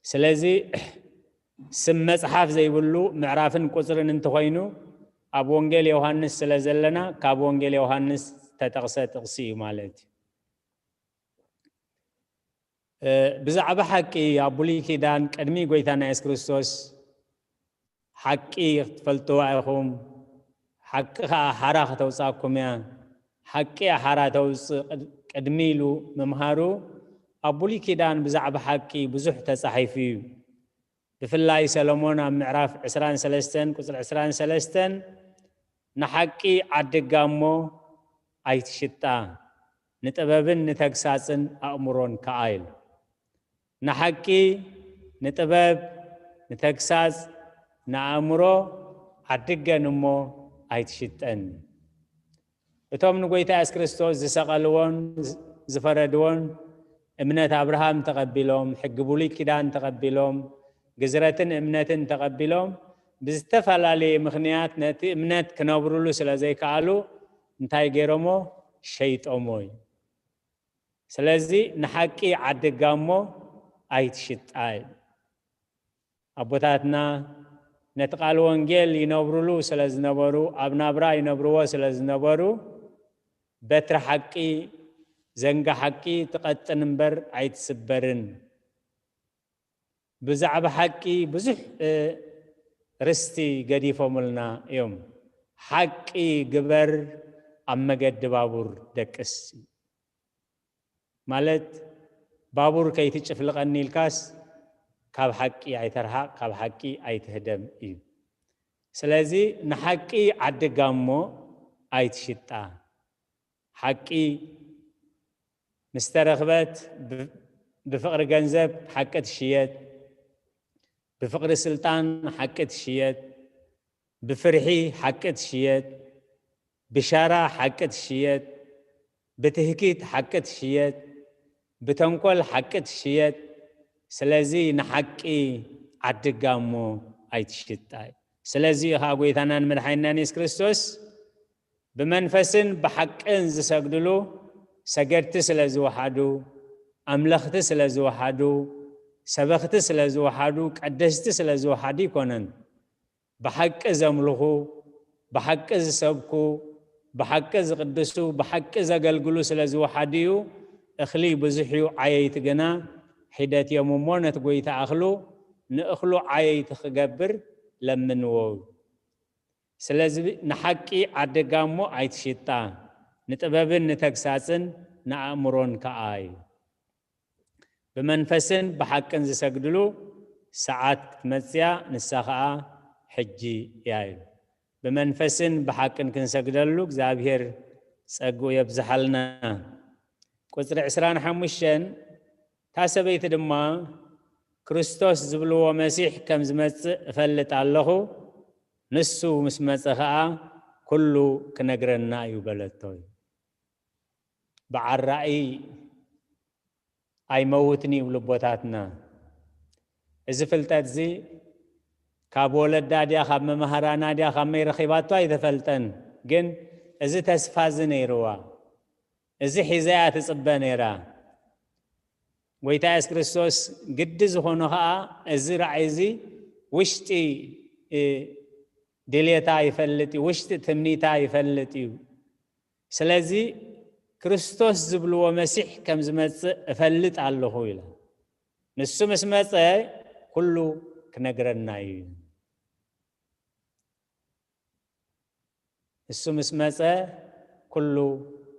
ስለዚ ስም መጽሓፍ ዘይብሉ ምዕራፍን ቁጽርን እንተኾይኑ፣ ኣብ ወንጌል ዮሃንስ ስለ ዘለና፣ ካብ ወንጌል ዮሃንስ ዝተጠቕሰ ጥቕሲ እዩ ማለት እዩ። እ፣ ብዛዕባ ሓቂ ኣብ ብሉይ ኪዳን ቅድሚ ጐይታና የሱስ ክርስቶስ ሓቂ ክትፈልጥዋ ኢኹም፣ ሓቂ ኸኣ ሓራ ከተውጽኣኩም እያ፣ ሓቂ እያ ሓራ ተውጽእ ቅድ-፣ ቅድሚ ኢሉ ምምሃሩ፣ ኣብ ብሉይ ኪዳን ብዛዕባ ሓቂ ብዙሕ ተጻሒፉ እዩ። ብፍላይ ሰሎሞን ኣብ ምዕራፍ ዕስራን ሰለስተን ቁጽሪ ዕስራን ሰለስተን፣ "ንሓቂ ዓድጋ እሞ ኣይትሽጣ፣ ንጥበብን ንተግሳጽን ኣእምሮን ከኣ" ኢሉ። ንሓቂ፣ ንጥበብ፣ ንተግሳጽ፣ ንኣእምሮ ዓድገን እሞ ኣይትሽጠን። እቶም ንጐይታ የሱስ ክርስቶስ ዝሰቐልዎን ዝፈረድዎን፣ እምነት ኣብርሃም ተቐቢሎም፣ ሕጊ ብሉይ ኪዳን ተቐቢሎም፣ ግዝረትን እምነትን ተቐቢሎም፣ ብዝተፈላለየ ምኽንያት ነቲ እምነት ክነብርሉ ስለ ዘይከኣሉ፣ እንታይ ገይሮሞ? ሸይጦሞ እዩ። ስለዚ ንሓቂ ዓድጋ እሞ ኣይትሽጣ እዩ። ኣቦታትና ነቲ ቃል ወንጌል ይነብርሉ ስለ ዝነበሩ፣ ኣብ ናብራ ይነብርዎ ስለ ዝነበሩ፣ በትሪ ሓቂ፣ ዘንጋ ሓቂ ትቐጥን እምበር ኣይትስበርን። ብዛዕባ ሓቂ ብዙሕ፣ እ፣ ርስቲ ገዲፎምልና እዮም። ሓቂ ግበር፣ ኣብ መገዲ ባቡር ደቅስ። ማለት ባቡር ከይትጭፍልቐኒ ኢልካስ ካብ ሓቂ ኣይተርሓቕ፣ ካብ ሓቂ ኣይትህደም እዩ። ስለዚ ንሓቂ ዓዲ ጋሞ ኣይትሽጣ። ሓቂ ምስ ተረኽበት ብ-፣ ብፍቕሪ ገንዘብ ሓቂ ትሽየጥ፣ ብፍቕሪ ስልጣን ሓቂ ትሽየጥ፣ ብፍርሒ ሓቂ ትሽየጥ፣ ብሻራ ሓቂ ትሽየጥ፣ ብትህኪት ሓቂ ትሽየጥ፣ ብተንኮል ሓቂ ትሽየጥ። ስለዚ ንሓቂ ዓዲ ጋሞ ኣይትሽጣ። ስለዚ እዩ ኸዓ ጎይታናን መድሓኒናን የሱስ ክርስቶስ ብመንፈስን ብሓቅን ዝሰግድሉ ሰገድቲ ስለ ዝወሓዱ፣ ኣምለኽቲ ስለ ዝወሓዱ፣ ሰበኽቲ ስለ ዝወሓዱ፣ ቀደስቲ ስለ ዝወሓዱ ኣይኮነን። ብሓቂ ዘምልኹ፣ ብሓቂ ዝሰብኩ፣ ብሓቂ ዝቕድሱ፣ ብሓቂ ዘገልግሉ ስለ ዝወሓዱ እዩ። እኽሊ ብዙሕ እዩ፣ ዓየይቲ ግና ሒደት እዮም እሞ ነቲ ጎይታ ኣኽሉ ንእኽሉ ዓየይቲ ክገብር ለምንዎ። ስለዚ ንሓቂ ዓዲ ጋሞ ኣይትሽጣ፣ ንጥበብን ንተግሳጽን ንኣእምሮን ከኣ እዩ። ብመንፈስን ብሓቅን ዝሰግድሉ ሰዓት ክትመጽእ እያ፣ ንሳ ኸኣ ሕጂ እያ እዩ። ብመንፈስን ብሓቅን ክንሰግደሉ እግዚኣብሔር ጸግኡ የብዝሓልና። ቁጽሪ ዕስራን ሓሙሽተን፣ እታ ሰበይቲ ድማ፣ "ክርስቶስ ዝብልዎ መሲሕ ከም ዝመጽእ እፈልጥ ኣለኹ፣ ንሱ ምስ መጸ ኸኣ ኩሉ ክነግረና እዩ" በለቶ። በዓል ራእይ ኣይመውትን እዩ ልቦታትና። እዚ ፍልጠት እዚ ካብ ወለዳ ድያ፣ ካብ መማህራና ድያ፣ ካብ መይ ረኺባቶ ኣይተፈልጠን። ግን እዚ ተስፋ እዚ ነይርዋ። እዚ ሒዘያ ትጽበ ነይራ። ጎይታ የሱስ ክርስቶስ ግዲ ዝኾኖ ኸኣ እዚ ራእይ እዚ ውሽጢ፣ እ፣ ድሌታ ይፈልጥ እዩ፣ ውሽጢ ትምኒታ ይፈልጥ እዩ። ስለዚ ክርስቶስ ዝብልዎ መሲሕ ከም ዝመጽእ እፈልጥ ኣለኹ ኢላ። ንሱ ምስ መጸ ኩሉ ክነግረና እዩ። ንሱ ምስ መጸ ኩሉ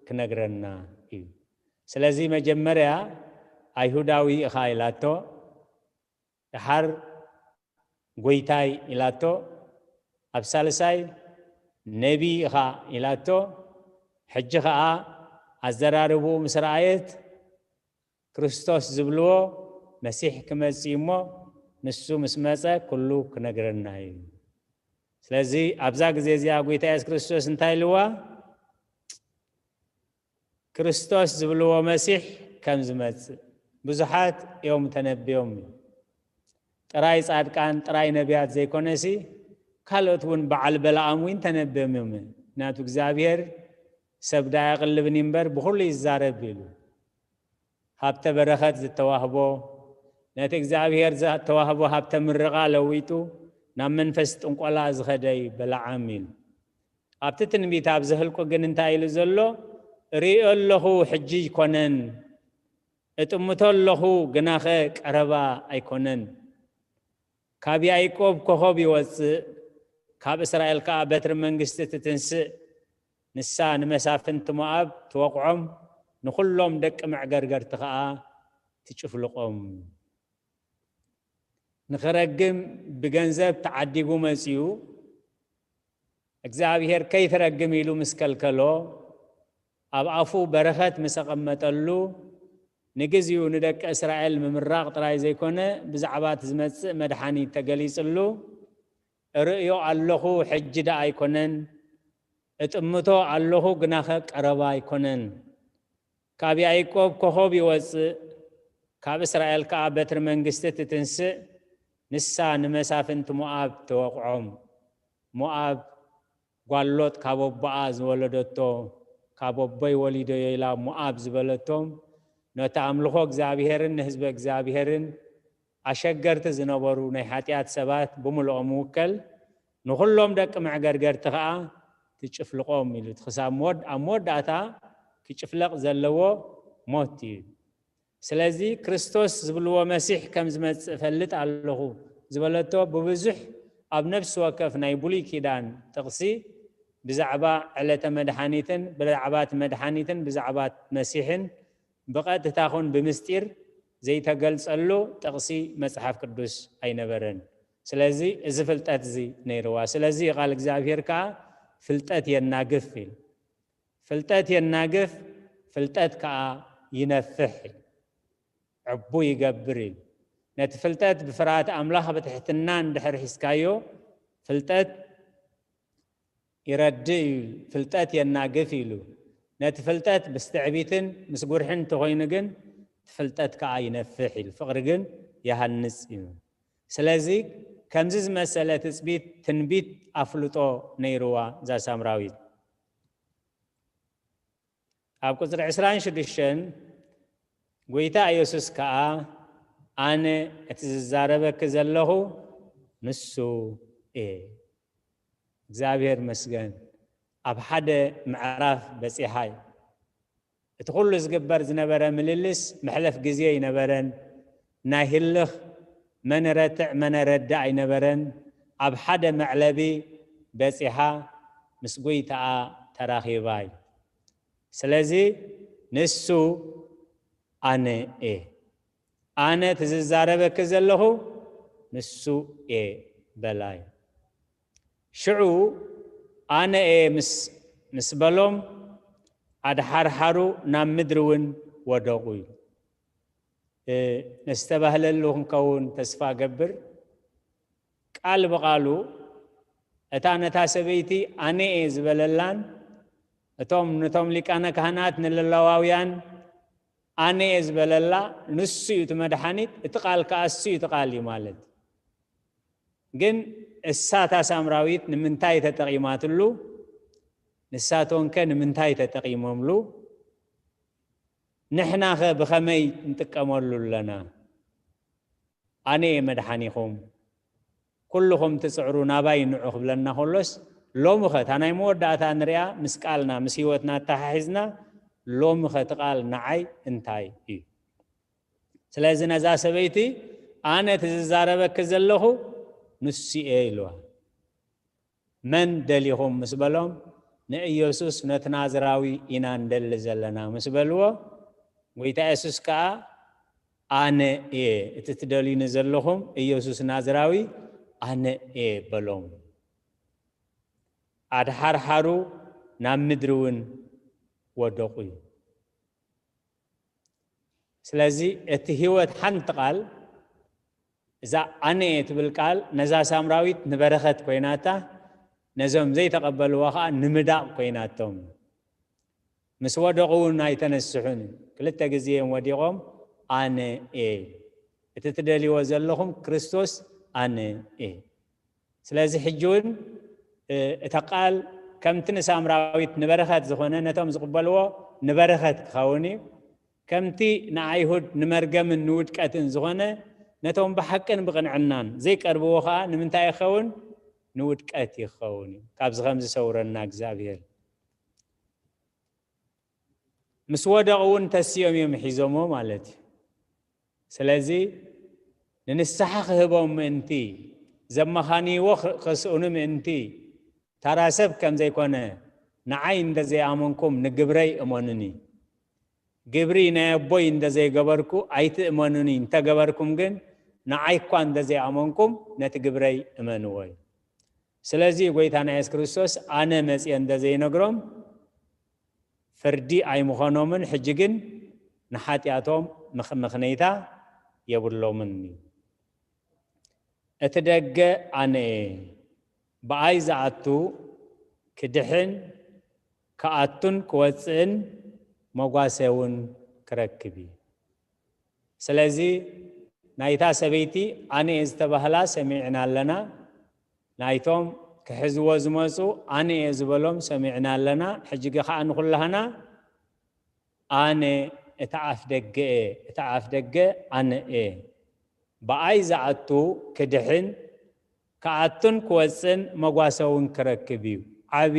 ክነግረና እዩ። ስለዚ መጀመርያ ኣይሁዳዊ ኢኻ ኢላቶ፣ ደሓር ጎይታይ ኢላቶ፣ ኣብ ሳልሳይ ነቢ ኢኻ ኢላቶ፣ ሕጂ ኸኣ ኣዘራርብኡ ምስ ረኣየት ክርስቶስ ዝብልዎ መሲሕ ክመጽእ እሞ ንሱ ምስ መጸ ኩሉ ክነግረና እዩ። ስለዚ ኣብዛ ግዜ እዚኣ ጎይታ የሱስ ክርስቶስ እንታይ ኢልዋ? ክርስቶስ ዝብልዎ መሲሕ ከም ዝመጽእ ብዙሓት እዮም ተነብዮም። ጥራይ ጻድቃን፣ ጥራይ ነቢያት ዘይኮነሲ ካልኦት እውን በዓል በለዓም እውን ተነብዮም እዮም። ምክንያቱ እግዚኣብሔር ሰብ ዳ ኣየቕልብን እዩ እምበር ብኹሉ ይዛረብ ኢሉ። ሃብተ በረኸት ዝተዋህቦ፣ ነቲ እግዚኣብሔር ዝተዋህቦ ሃብተ ምርቓ ለዊጡ ናብ መንፈስ ጥንቆላ ዝኸደ እዩ በለዓም ኢሉ። ኣብቲ ትንቢት ኣብ ዘህልቁ ግን እንታይ ኢሉ ዘሎ? "እርእዮ ኣለኹ፣ ሕጂ ኣይኮነን፣ እጥምቶ ኣለኹ፣ ግናኸ ቀረባ ኣይኮነን። ካብ ያዕቆብ ኮኸብ ይወጽእ፣ ካብ እስራኤል ከኣ በትሪ መንግስቲ ትትንስእ፣ ንሳ ንመሳፍንቲ ሞኣብ ትወቕዖም፣ ንኹሎም ደቂ መዕገርገርቲ ከኣ ትጭፍልቖም።" ንኽረግም ብገንዘብ ተዓዲጉ መጺኡ፣ እግዚኣብሔር ከይትረግም ኢሉ ምስ ከልከሎ፣ ኣብ ኣፉ በረኸት ምስ ኣቐመጠሉ፣ ንግዚኡ ንደቂ እስራኤል ምምራቕ ጥራይ ዘይኮነ፣ ብዛዕባ እቲ ዝመጽእ መድሓኒት ተገሊጽሉ፣ "እርእዮ ኣለኹ፣ ሕጂ ደኣ ኣይኮነን፣ እጥምቶ ኣለኹ፣ ግናኸ ቀረባ ኣይኮነን። ካብ ያዕቆብ ኮኸብ ይወጽእ፣ ካብ እስራኤል ከኣ በትሪ መንግስቲ ትትንስእ፣ ንሳ ንመሳፍንቲ ሞኣብ ትወቕዖም። ሞኣብ ጓል ሎጥ ካብ ኣቦኣ ዝወለደቶ፣ ካብ ኣቦይ ወሊደዮ" ኢላ ሞኣብ ዝበለቶም፣ ነቲ ኣምልኾ እግዚኣብሔርን ንህዝቢ እግዚኣብሔርን ኣሸገርቲ ዝነበሩ ናይ ሓጢኣት ሰባት ብምልኦም ምውከል፣ ንኹሎም ደቂ መዕገርገርቲ ኸኣ ትጭፍልቖም ኢሉ። እቲ ክሳብ መወድ-፣ ኣብ መወዳእታ ክጭፍለቕ ዘለዎ ሞት እዩ። ስለዚ ክርስቶስ ዝብልዎ መሲሕ ከም ዝመጽእ እፈልጥ ኣለኹ ዝበለቶ ብብዙሕ ኣብ ነፍሲ ወከፍ ናይ ብሉይ ኪዳን ጥቕሲ ብዛዕባ ዕለተ መድሓኒትን ብዛዕባ እቲ መድሓኒትን ብዛዕባ መሲሕን ብቐጥታ ኹን ብምስጢር ዘይተገልጸሉ ጥቕሲ መጽሓፍ ቅዱስ ኣይነበረን። ስለዚ እዚ ፍልጠት እዚ ነይርዋ። ስለዚ ቃል እግዚኣብሔር ከኣ ፍልጠት የናግፍ ኢሉ። ፍልጠት የናግፍ፣ ፍልጠት ከኣ ይነፍሕ ኢሉ። ዕቡ ይገብር ኢሉ። ነቲ ፍልጠት ብፍርሃት ኣምላኽ ብትሕትና እንድሕር ሒዝካዮ፣ ፍልጠት ይረድእ እዩ፣ ፍልጠት የናግፍ ኢሉ። ነቲ ፍልጠት ምስ ትዕቢትን ምስ ጉርሕን እንተኾይኑ ግን፣ እቲ ፍልጠት ከኣ ይነፍሕ ኢሉ። ፍቕሪ ግን ይሃንጽ እዩ። ስለዚ ከምዚ ዝመሰለ ትጽቢት፣ ትንቢት ኣፍልጦ ነይርዋ እዛ ሳምራዊት። ኣብ ቁጽሪ ዕስራን ሽዱሽተን ጎይታ ኢየሱስ ከኣ ኣነ እቲ ዝዛረበኪ ዘለኹ ንሱ እየ። እግዚኣብሔር መስገን ኣብ ሓደ ምዕራፍ በጺሓ እዩ። እቲ ኩሉ ዝግበር ዝነበረ ምልልስ መሕለፍ ግዜ ኣይነበረን። ናይ ህልኽ መን ረትዕ መን ረዳእ ኣይነበረን። ኣብ ሓደ መዕለቢ በጺሓ ምስ ጎይታኣ ተራኺባ እዩ። ስለዚ ንሱ ኣነ እየ። ኣነ እቲ ዝዛረበኪ ዘለኹ ንሱ እየ በላ እዩ። ሽዑ ኣነ እየ ምስ፣ ምስ በሎም ኣድሓርሓሩ ናብ ምድሪ እውን ወደቑ እዩ። እ፣ ነስተባህለሉ ክንከውን ተስፋ ገብር። ቃል ብቓሉ እታ ነታ ሰበይቲ ኣነ እየ ዝበለላን እቶም ነቶም ሊቃነ ካህናት ንለዋውያን ኣነ እየ ዝበለላ ንሱ እዩ እቲ መድሓኒት፣ እቲ ቃል ከኣ እሱ እዩ እቲ ቃል እዩ ማለት። ግን እሳ እታ ሳምራዊት ንምንታይ ተጠቒማትሉ? ንሳቶንከ ንምንታይ ተጠቒሞምሉ? ንሕናኸ ብኸመይ ንጥቀመሉ ኣለና? ኣነ እየ መድሓኒኹም፣ ኩልኹም ትጽዕሩ ናባይ ንዑ ክብለና ከሎስ፣ ሎሚ ኸ እታ ናይ መወዳእታ ንሪኣ ምስ ቃልና ምስ ህይወትና ኣተሓሒዝና፣ ሎሚ ኸ እቲ ቃል ንዓይ እንታይ እዩ? ስለዚ ነዛ ሰበይቲ ኣነ እቲ ዝዛረበኪ ዘለኹ ንሱ እየ ኢልዋ። መን ደሊኹም ምስ በሎም፣ ንኢየሱስ ነቲ ናዝራዊ ኢና ንደሊ ዘለና ምስ በልዎ፣ ጎይታ የሱስ ከኣ ኣነ እየ፣ እቲ ትደልዩኒ ዘለኹም ኢየሱስ ናዝራዊ ኣነ እየ በሎም። ኣድሓርሓሩ ናብ ምድሪ እውን ወደቑ እዩ። ስለዚ እቲ ህይወት ሓንቲ ቃል፣ እዛ ኣነ እየ ትብል ቃል ነዛ ሳምራዊት ንበረኸት ኮይናታ፣ ነዞም ዘይተቐበልዋ ኸዓ ንምዳቕ ኮይናቶም። ምስ ወደቑ እውን ኣይተነስሑን። ክልተ ግዜ እዮም ወዲቖም፣ ኣነ እየ። እቲ ትደልይዎ ዘለኹም ክርስቶስ ኣነ እየ። ስለዚ ሕጂ እውን፣ እ፣ እታ ቃል ከምቲ ንሳምራዊት ንበረኸት ዝኾነ፣ ነቶም ዝቕበልዎ ንበረኸት ክኸውን እዩ። ከምቲ ንኣይሁድ ንመርገምን ንውድቀትን ዝኾነ፣ ነቶም ብሓቅን ብቕንዕናን ዘይቀርብዎ ኸኣ ንምንታይ ይኸውን? ንውድቀት ይኸውን እዩ። ካብዚ ከም ዝሰውረና እግዚኣብሔር። ምስ ወደቑ እውን ተሲኦም እዮም ሒዞሞ ማለት እዩ። ስለዚ ንንስሓ ክህቦም ምእንቲ፣ ዘመኻንይዎ ኽ-፣ ከስእኑ ምእንቲ፣ ተራ ሰብ ከም ዘይኮነ፣ ንዓይ እንተ ዘይኣመንኩም ንግብረይ እመኑኒ። ግብሪ ናይ ኣቦይ እንተ ዘይገበርኩ ኣይትእመኑኒ፣ እንተ ገበርኩም ግን ንዓይ እኳ እንተ ዘይኣመንኩም ነቲ ግብረይ እመንዎ እዩ። ስለዚ ጎይታና የሱስ ክርስቶስ ኣነ መጺአ እንተ ዘይነግሮም ፍርዲ ኣይምኾኖምን፣ ሕጂ ግን ንሓጢኣቶም ምኽ-፣ ምኽነይታ የብሎምን እዩ። እቲ ደገ ኣነ እየ፣ ብኣይ ዝኣቱ ክድሕን ክኣቱን ክወጽእን መጓሰ እውን ክረክብ እዩ። ስለዚ ናይታ ሰበይቲ ኣነ እየ ዝተባህላ ሰሚዕና ኣለና። ናይቶም ክሕዝዎ ዝመጹ ኣነ እየ ዝበሎም ሰሚዕና ኣለና። ሕጂ ከዓ ንኹላህና ኣነ እቲ ኣፍ ደገ እየ፣ እቲ ኣፍ ደገ ኣነ እየ። ብኣይ ዝኣቱ ክድሕን ክኣቱን ክወጽእን መጓሰ እውን ክረክብ እዩ። ዓቢ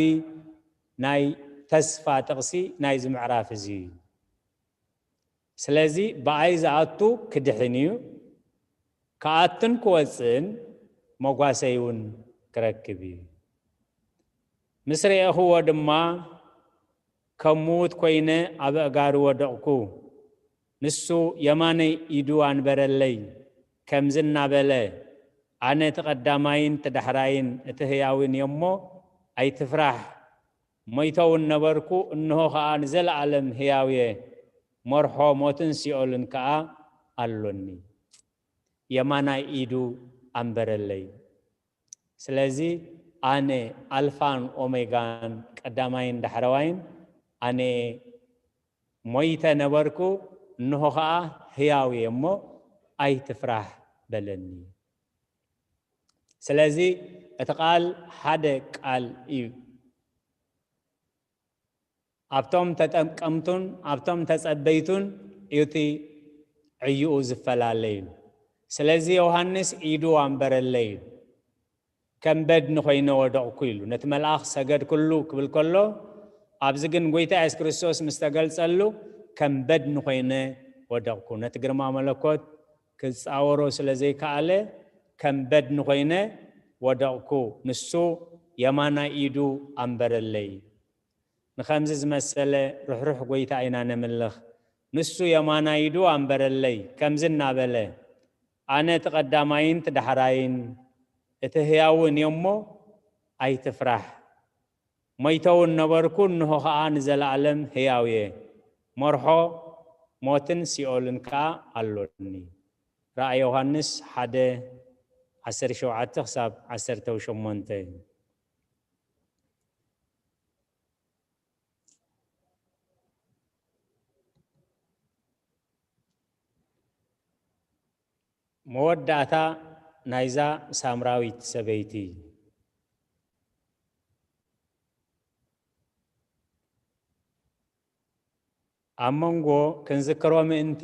ናይ ተስፋ ጥቕሲ ናይዚ ምዕራፍ እዚ እዩ። ስለዚ ብኣይ ዝኣቱ ክድሕን እዩ፣ ክኣቱን ክወጽእን መጓሰይ እውን ክረክብ እዩ። ምስ ርኤኽዎ ድማ ከም ምዉት ኮይነ ኣብ ኣእጋሩ ወደቕኩ። ንሱ የማነይ ኢዱ ኣንበረለይ፣ ከምዚ እናበለ፣ ኣነ እቲ ቀዳማይን እቲ ዳሕራይን እቲ ህያውን እየ እሞ ኣይትፍራሕ። ሞይተ እውን ነበርኩ፣ እንሆ ኸኣ ንዘለኣለም ህያው እየ። መርሖ ሞትን ሲኦልን ከኣ ኣሎኒ። የማናይ ኢዱ ኣንበረለይ። ስለዚ ኣነ ኣልፋን ኦሜጋን ቀዳማይን ዳሕረዋይን ኣነ እየ። ሞይተ ነበርኩ፣ እንሆ ኸኣ ህያው እየ እሞ ኣይትፍራሕ በለኒ። ስለዚ እቲ ቃል ሓደ ቃል እዩ። ኣብቶም ተጠቀምቱን ኣብቶም ተጸበይቱን እዩ እቲ ዕይኡ ዝፈላለ እዩ። ስለዚ ዮሃንስ ኢዱ ኣንበረለይ እዩ። ከም በድኒ ኮይነ ወደቕኩ ኢሉ ነቲ መልኣኽ ሰገድኩሉ ክብል ከሎ፣ ኣብዚ ግን ጎይታ የሱስ ክርስቶስ ምስ ተገልጸሉ ከም በድኒ ኮይነ ወደቕኩ። ነቲ ግርማ መለኮት ክጻወሮ ስለ ዘይከኣለ ከም በድኒ ኮይነ ወደቕኩ። ንሱ የማናይ ኢዱ ኣንበረለይ። ንኸምዚ ዝመሰለ ርሕሩሕ ጎይታ ኢና ነምልኽ። ንሱ የማናይ ኢዱ ኣንበረለይ፣ ከምዚ እናበለ፣ ኣነ እቲ ቀዳማይን እቲ ዳሕራይን እቲ ህያውን እየ እሞ ኣይትፍራሕ። ሞይተ እውን ነበርኩ፣ እንሆ ኸኣ ንዘለኣለም ህያው እየ። መርሖ ሞትን ሲኦልን ከኣ ኣሎኒ። ራእይ ዮሃንስ ሓደ፣ ዓሰርተ ሸውዓተ ክሳብ ዓሰርተ ሸሞንተ። መወዳእታ ናይዛ ሳምራዊት ሰበይቲ። ኣብ መንጎ ክንዝክሮ ምእንቲ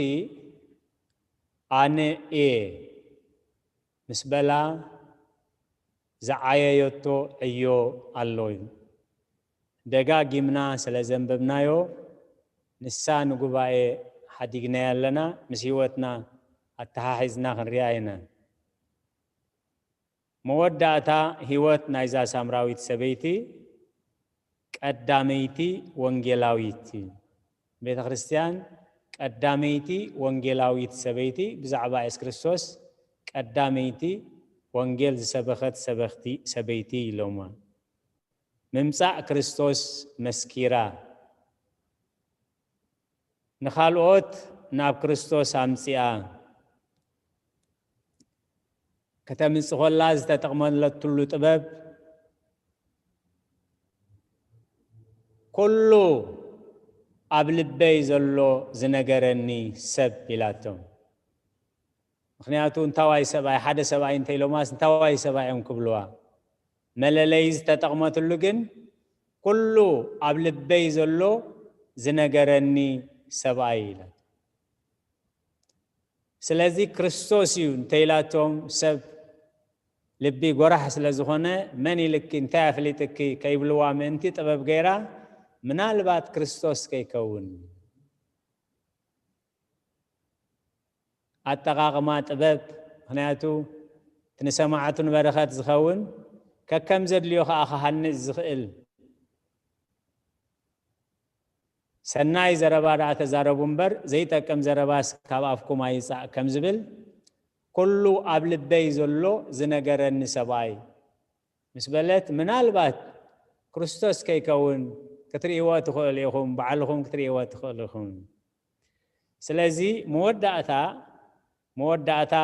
ኣነ እየ ምስ በላ ዝዓየየቶ ዕዮ ኣሎ እዩ። ደጋጊምና ስለ ዘንበብናዮ፣ ንሳ ንጉባኤ ሓዲግናያ ኣለና፣ ምስ ህይወትና ኣተሓሒዝና ክንሪኣ ኢና። መወዳእታ ህይወት ናይዛ ሳምራዊት ሰበይቲ ቀዳመይቲ ወንጌላዊት እዩ። ቤተ ክርስቲያን ቀዳመይቲ ወንጌላዊት ሰበይቲ ብዛዕባ የሱስ ክርስቶስ ቀዳመይቲ ወንጌል ዝሰበኸት ሰበኽቲ ሰበይቲ ኢሎማ። ምምጻእ ክርስቶስ መስኪራ፣ ንኻልኦት ናብ ክርስቶስ ኣምጺኣ። ከተምጽእ ከላ ዝተጠቕመለትሉ ጥበብ፣ "ኩሉ ኣብ ልበይ ዘሎ ዝነገረኒ ሰብ" ኢላቶም። ምኽንያቱ እንታዋይ ሰብኣይ፣ ሓደ ሰብኣይ እንተ ኢሎማስ እንታዋይ ሰብኣይ እዮም ክብልዋ። መለለዪ ዝተጠቕመትሉ ግን፣ "ኩሉ ኣብ ልበይ ዘሎ ዝነገረኒ ሰብኣይ" ኢላቶ። ስለዚ ክርስቶስ እዩ እንተ ኢላቶም ሰብ ልቢ ጎራሕ ስለ ዝኾነ፣ "መን ኢልኪ፣ እንታይ ኣፍሊጥኪ?" ከይብልዋ ምእንቲ ጥበብ ገይራ፣ "ምናልባት ክርስቶስ ከይከውን?" ኣጠቓቕማ ጥበብ፣ ምኽንያቱ እቲ ንሰማዕቱ ንበረኸት ዝኸውን፣ ከከም ዘድልዮ ኸኣ ክሃንጽ ዝኽእል፣ ሰናይ ዘረባ ደኣ ተዛረቡ እምበር፣ ዘይጠቅም ዘረባስ ካብ ኣፍኩም ኣይጻእ ከም ዝብል፣ ኩሉ ኣብ ልበይ ዘሎ ዝነገረኒ ሰብኣይ ምስ በለት፣ ምናልባት ክርስቶስ ከይከውን ክትርእይዎ ትኽእሉ ኢኹም፣ ባዕልኹም ክትርእይዎ ትኽእሉ ኢኹም። ስለዚ መወዳእታ፣ መወዳእታ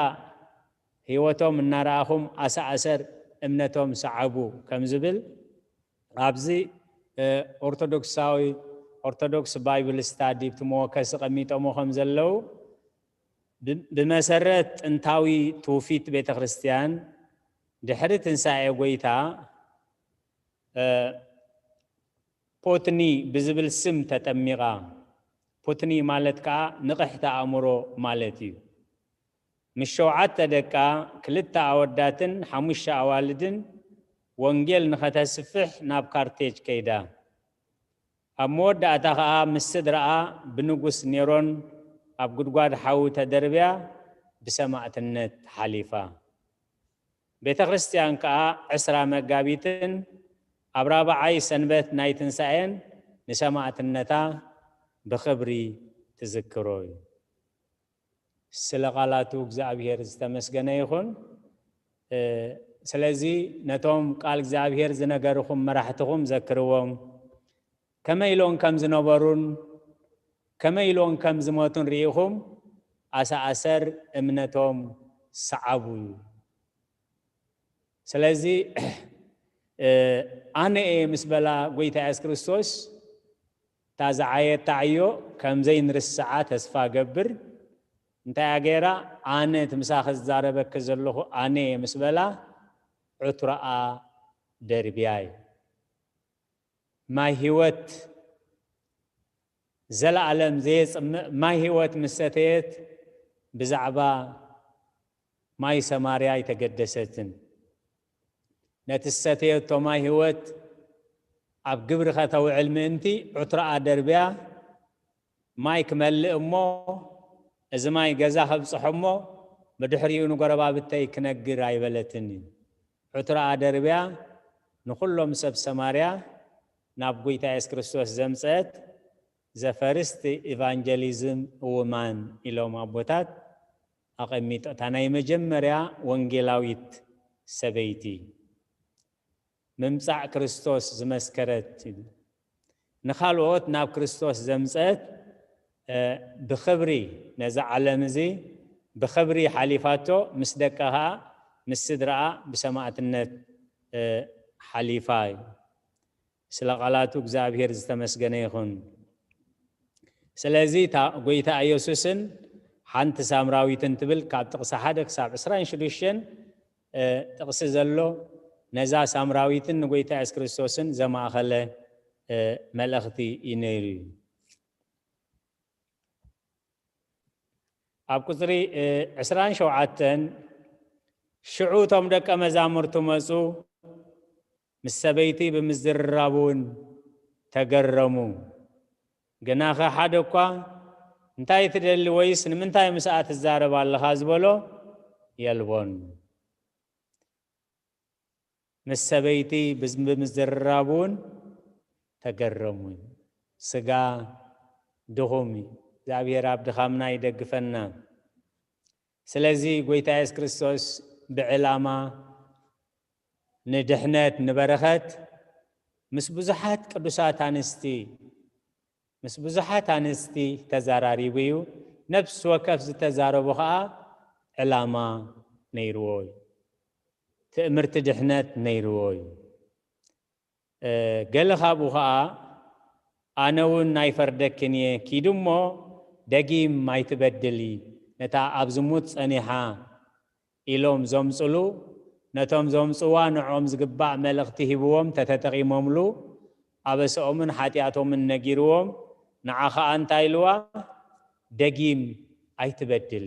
ህይወቶም እናረኣኹም ኣሰኣሰር እምነቶም ሰዓቡ ከም ዝብል ኣብዚ፣ እ፣ ኦርቶዶክሳዊ፣ ኦርቶዶክስ ባይብል ስታዲ እቲ መወከሲ ቀሚጦሞ ከም ዘለዉ፣ ብ-፣ ብመሰረት ጥንታዊ ትውፊት ቤተ ክርስቲያን ድሕሪ ትንሳኤ ጎይታ፣ እ፣ ፖትኒ ብዝብል ስም ተጠሚቓ። ፖትኒ ማለት ከኣ ንቕሕቲ ኣእምሮ ማለት እዩ። ምስ ሸውዓተ ደቃ፣ ክልተ ኣወዳትን ሓሙሽተ ኣዋልድን ወንጌል ንኸተስፍሕ ናብ ካርቴጅ ከይዳ። ኣብ መወዳእታ ኸኣ ምስ ስድራኣ ብንጉስ ኔሮን ኣብ ጉድጓድ ሓዊ ተደርብያ ብሰማእትነት ሓሊፋ። ቤተ ክርስቲያን ከኣ ዕስራ መጋቢትን ኣብ ራብዓይ ሰንበት ናይ ትንሳኤን ንሰማዕትነታ ብኽብሪ ትዝክሮ እዩ። ስለ ቃላቱ እግዚኣብሔር ዝተመስገነ ይኹን። ስለዚ ነቶም ቃል እግዚኣብሔር ዝነገርኹም መራሕትኹም ዘክርዎም። ከመይ ኢሎም ከም ዝነበሩን ከመይ ኢሎም ከም ዝሞቱን ርኢኹም ኣሰኣሰር እምነቶም ሰዓቡ እዩ። ስለዚ ኣነ እየ ምስ በላ ጎይታ የሱስ ክርስቶስ እታ ዝዓየታ ዕዮ ከም ዘይንርስዓ ተስፋ ገብር። እንታይ እያ ገይራ? ኣነ እቲ ምሳኺ ዝዛረበኪ ዘለኹ ኣነ እየ ምስ በላ ዕትሮኣ ደርብያ እዩ። ማይ ህይወት ዘለኣለም ዘየጽምእ ማይ ህይወት ምስ ሰተየት ብዛዕባ ማይ ሰማርያ ኣይተገደሰትን። ነቲ ዝሰተየቶ ማይ ህይወት ኣብ ግብሪ ከተውዕል ምእንቲ ዕትሮኣ ደርብያ ማይ ክመልእ እሞ እዚ ማይ ገዛ ከብጽሖ እሞ ብድሕሪኡ ንጎረባብተይ ክነግር ኣይበለትን እዩ። ዕትሮኣ ደርብያ ንኹሎም ሰብ ሰማርያ ናብ ጎይታ የሱስ ክርስቶስ ዘምጸት ዘፈርስት ኢቫንጀሊዝም ውማን ኢሎም ኣቦታት ኣቐሚጦ እታ ናይ መጀመርያ ወንጌላዊት ሰበይቲ ምምጻእ ክርስቶስ ዝመስከረት ንኻልኦት ናብ ክርስቶስ ዘምጸት ብኽብሪ ነዚ ዓለም እዚ ብኽብሪ ሓሊፋቶ ምስ ደቃ ኸዓ ምስ ስድራኣ ብሰማእትነት ሓሊፋ እዩ። ስለ ቃላቱ እግዚኣብሔር ዝተመስገነ ይኹን። ስለዚ እታ ጎይታ ኢየሱስን ሓንቲ ሳምራዊትን ትብል ካብ ጥቕሲ ሓደ ክሳብ ዕስራን ሽዱሽተን ጥቕሲ ዘሎ ነዛ ሳምራዊትን ንጎይታ የሱስ ክርስቶስን ዘማእኸለ መልእኽቲ እዩ ነይሩ እዩ። ኣብ ቁፅሪ ዕስራን ሸውዓተን ሽዑ እቶም ደቀ መዛሙርቱ መፁ፣ ምስ ሰበይቲ ብምዝርራብ እውን ተገረሙ። ግናኸ ሓደ እኳ እንታይ ትደሊ ወይስ ንምንታይ ምስኣ ትዛረብ ኣለኻ ዝበሎ የልቦን። ምስ ሰበይቲ ብምዝርራብ እውን ተገረሙ። ስጋ ድኹም እዩ። እግዚኣብሔር ኣብ ድኻምና ይደግፈና። ስለዚ ጎይታ የሱስ ክርስቶስ ብዕላማ ንድሕነት ንበረኸት ምስ ብዙሓት ቅዱሳት ኣንስቲ ምስ ብዙሓት ኣንስቲ ተዛራሪቡ እዩ። ነፍሲ ወከፍ ዝተዛረቦ ኸዓ ዕላማ ነይርዎ እዩ። ትእምርቲ ድሕነት ነይርዎ እዩ። ገለ ካብኡ ኸዓ ኣነ እውን ኣይፈርደክን እየ፣ ኪዱ እሞ ደጊም ኣይትበድሊ፣ ነታ ኣብ ዝሙት ጸኒሓ ኢሎም ዘምጽሉ፣ ነቶም ዘምጽዋ ንዕኦም ዝግባእ መልእኽቲ ሂብዎም ተተጠቒሞምሉ፣ ኣበሰኦምን ሓጢኣቶምን ነጊርዎም፣ ንዓ ኸኣ እንታይ ኢልዋ? ደጊም ኣይትበድሊ።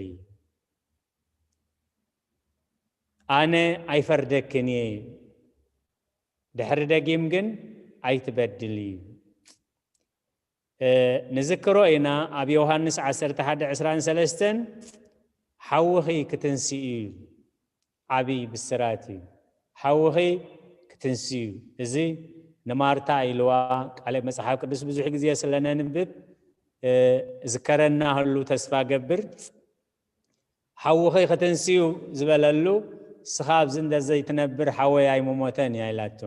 ኣነ ኣይፈርደክን እየ፣ ድሕሪ ደጊም ግን ኣይትበድሊ። ንዝክሮ ኢና ኣብ ዮሃንስ ዓሰርተ ሓደ ዕስራን ሰለስተን ሓውኺ ክትንስእ እዩ። ዓብይ ብስራት እዩ። ሓውኺ ክትንስእ እዩ። እዚ ንማርታ ኢልዋ ቃለ መጽሓፍ ቅዱስ ብዙሕ ግዜ ስለ ነንብብ ዝከረና ህሉ ተስፋ ገብር። ሓውኺ ክትንስዩ ዝበለሉ እስኻ ኣብዚ እንደ ዘይትነብር ሓወይ ኣይመሞተን እያ ኢላቶ።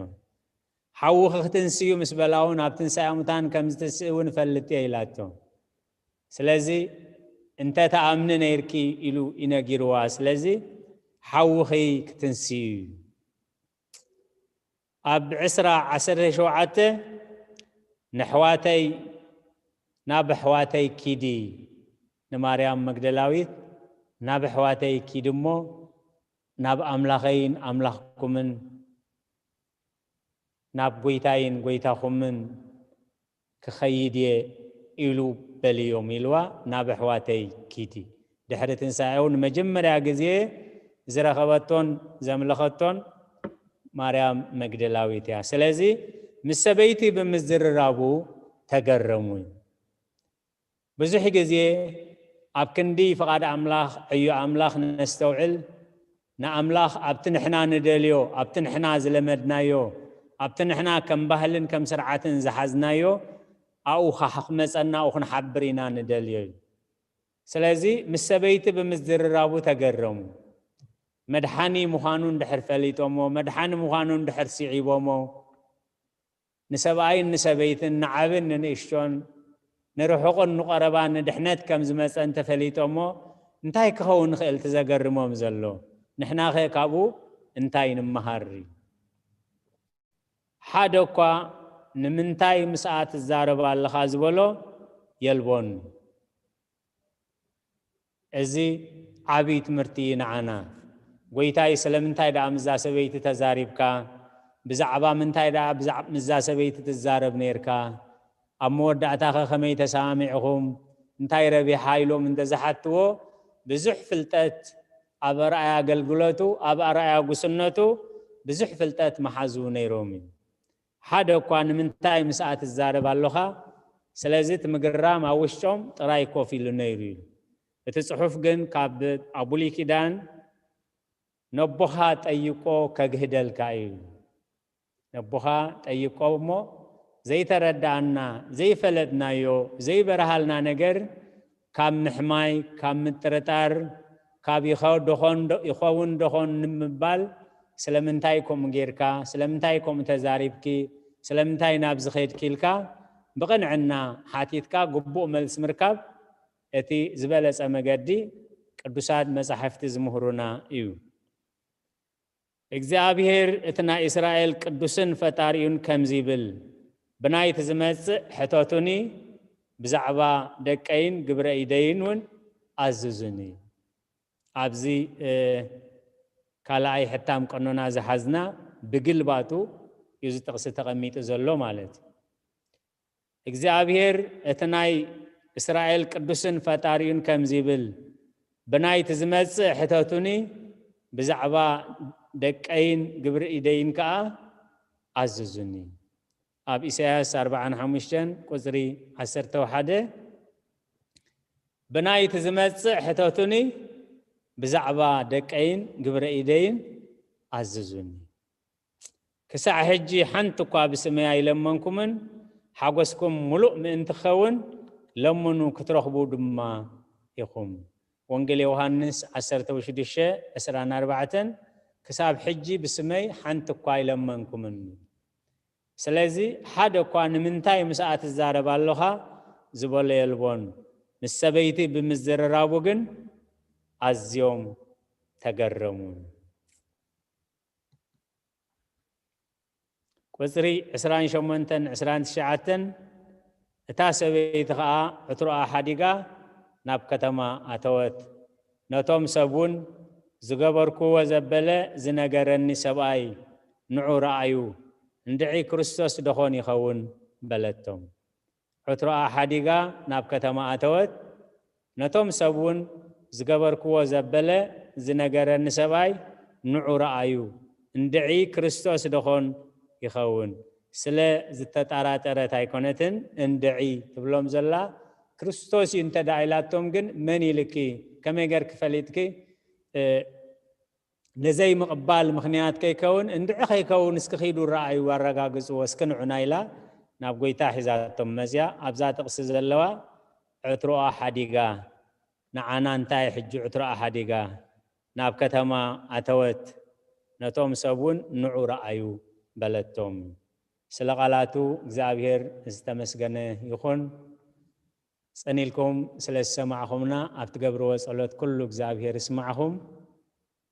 ሓውኺ ክትንስዩ ምስ በላ እውን ኣብ ትንሳኤ ሙታን ከም ዝትንስእ እውን እፈልጥ እየ ኢላቶ። ስለዚ እንተ ተኣምኒ ነይርኪ ኢሉ ይነጊርዋ። ስለዚ ሓውኺ ክትንስዩ እዩ። ኣብ ዕስራ ዓሰርተ ሸውዓተ ንሕዋተይ ናብ ኣሕዋተይ ኪዲ ንማርያም መግደላዊት ናብ ኣሕዋተይ ኪዲ እሞ ናብ ኣምላኸይን ኣምላኽኩምን ናብ ጎይታይን ጎይታኹምን ክኸይድ እየ ኢሉ በልዮም ኢልዋ ናብ ኣሕዋተይ ኪዲ። ድሕሪ ትንሳኤው ንመጀመርያ ግዜ ዝረኸበቶን ዘምለኸቶን ማርያም መግደላዊት እያ። ስለዚ ምስ ሰበይቲ ብምዝርራቡ ተገረሙ። ብዙሕ ግዜ ኣብ ክንዲ ፍቓድ ኣምላኽ ዕዮ ኣምላኽ ነስተውዕል ንኣምላኽ ኣብቲ ንሕና ንደልዮ፣ ኣብቲ ንሕና ዝለመድናዮ፣ ኣብቲ ንሕና ከም ባህልን ከም ስርዓትን ዝሓዝናዮ ኣብኡ ክመጸና ኣብኡ ክንሓብር ኢና ንደልዮ እዩ። ስለዚ ምስ ሰበይቲ ብምዝርራቡ ተገረሙ። መድሓኒ ምዃኑ እንድሕር ፈሊጦሞ፣ መድሓኒ ምዃኑ እንድሕር ስዒቦሞ፣ ንሰብኣይን ንሰበይትን ንዓብን ንንእሽቶን ንርሑቕን ንቐረባን ንድሕነት ከም ዝመጸ እንተፈሊጦሞ እንታይ ክኸውን ይኽእል? እቲ ዘገርሞም ዘሎ ንሕናኸ ካብኡ እንታይ ንምሃር? ሓደ እኳ ንምንታይ ምስኣ ትዛረብ ኣለኻ ዝበሎ የልቦን። እዚ ዓብዪ ትምህርቲ እዩ ንዓና። ጎይታይ ስለምንታይ ደኣ ምዛ ሰበይቲ ተዛሪብካ? ብዛዕባ ምንታይ ደኣ ብዛዕ- ምዛ ሰበይቲ ትዛረብ ነይርካ? ኣብ መወዳእታኸ ከመይ ተሰማሚዕኹም? እንታይ ረቢሓ? ኢሎም እንተ ዝሓትዎ ብዙሕ ፍልጠት ኣብ ኣርኣያ ኣገልግሎቱ ኣብ ኣርኣያ ጉስነቱ ብዙሕ ፍልጠት መሓዙ ነይሮም እዩ። ሓደ እኳ ንምንታይ ምስኣ ትዛረብ ኣለኻ? ስለዚ እቲ ምግራም ኣብ ውሽጦም ጥራይ ኮፍ ኢሉ ነይሩ እዩ። እቲ ጽሑፍ ግን ካብ ኣብ ብሉይ ኪዳን ነቦኻ ጠይቆ ከግህደልካ እዩ። ነቦኻ ጠይቆ እሞ ዘይተረዳኣና ዘይፈለጥናዮ ዘይበረሃልና ነገር ካብ ምሕማይ ካብ ምጥርጣር ካብ ይኸ- ደኾን ዶ- ይኸውን ደኾን ንምባል ስለምንታይ ከምኡ ጌርካ ስለምንታይ ከምኡ ተዛሪብኪ ስለምንታይ ናብዚ ኸድኪ ኢልካ ብቕንዕና ሓቲትካ ግቡእ መልሲ ምርካብ እቲ ዝበለጸ መገዲ ቅዱሳት መጻሕፍቲ ዝምህሩና እዩ። እግዚኣብሔር እቲ ናይ እስራኤል ቅዱስን ፈጣሪኡን ከምዚ ይብል፣ ብናይቲ ዝመጽእ ሕተቱኒ፣ ብዛዕባ ደቀይን ግብረ ኢደይን እውን ኣዝዙኒ። ኣብዚ ካልኣይ ሕታም ቀኖና ዝሓዝና ብግልባጡ እዩ እዚ ጥቕሲ ተቐሚጡ ዘሎ ማለት እዩ። እግዚኣብሔር እቲ ናይ እስራኤል ቅዱስን ፈጣሪኡን ከምዚ ይብል፣ ብናይቲ ዝመጽእ ሕተቱኒ፣ ብዛዕባ ደቀይን ግብሪ ኢደይን ከኣ ኣዝዙኒ። ኣብ ኢሳያስ ኣርብዓን ሓሙሽተን ቁጽሪ ዓሰርተ ሓደ፣ ብናይቲ ዝመጽእ ሕተቱኒ፣ ብዛዕባ ደቀይን ግብረ ኢደይን ኣዝዙኒ። ክሳዕ ሕጂ ሓንቲ እኳ ብስመይ ኣይለመንኩምን፣ ሓጎስኩም ምሉእ ምእንቲ ክኸውን ለምኑ ክትረኽቡ ድማ ኢኹም። ወንጌል ዮሃንስ ዓሰርተ ሽዱሽተ ዕስራን ኣርባዕተን፣ ክሳብ ሕጂ ብስመይ ሓንቲ እኳ ኣይለመንኩምን። ስለዚ ሓደ እኳ ንምንታይ ምስኣ ትዛረብ ኣለኻ ዝበሎ የልቦን። ምስ ሰበይቲ ብምዝርራቡ ግን ኣዝዮም ተገረሙ። ቁጽሪ ዕስራን ሸሞንተን ዕስራን ትሽዓተን፣ እታ ሰበይቲ ኸኣ ዕትሮኣ ሓዲጋ ናብ ከተማ ኣተወት። ነቶም ሰብ እውን፣ ዝገበርክዎ ዘበለ ዝነገረኒ ሰብኣይ ንዑ ረኣዩ፣ እንድዒ ክርስቶስ ደኾን ይኸውን? በለቶም። ዕትሮኣ ሓዲጋ ናብ ከተማ ኣተወት። ነቶም ሰብ እውን፣ ዝገበርክዎ ዘበለ ዝነገረኒ ሰብኣይ ንዑ ረኣዩ፣ እንድዒ ክርስቶስ ደኾን ይኸውን? ስለ ዝተጠራጠረት ኣይኮነትን እንድዒ ትብሎም ዘላ። ክርስቶስ እዩ እንተ ደኣ ኢላቶም ግን መን ኢልኪ? ከመይ ገርኪ ፈሊጥኪ? ንዘይምቕባል ምኽንያት ከይከውን፣ እንድዒ ከይከውን እስኪ ኺዱ ረኣዩ፣ ኣረጋግጽዎ፣ እስኪ ንዑና ኢላ ናብ ጐይታ ሒዛቶም መጽያ። ኣብዛ ጥቕሲ ዘለዋ ዕትሮኣ ሓዲጋ፣ ንዓና እንታይ ሕጂ ዕትሮኣ ሓዲጋ ናብ ከተማ ኣተወት፣ ነቶም ሰብ እውን ንዑ ረኣዩ በለቶም። ስለ ቃላቱ እግዚኣብሔር ዝተመስገነ ይኹን። ጸን ኢልኩም ስለ ዝሰማዕኹምና፣ ኣብ ትገብርዎ ጸሎት ኩሉ እግዚኣብሔር ይስማዕኹም።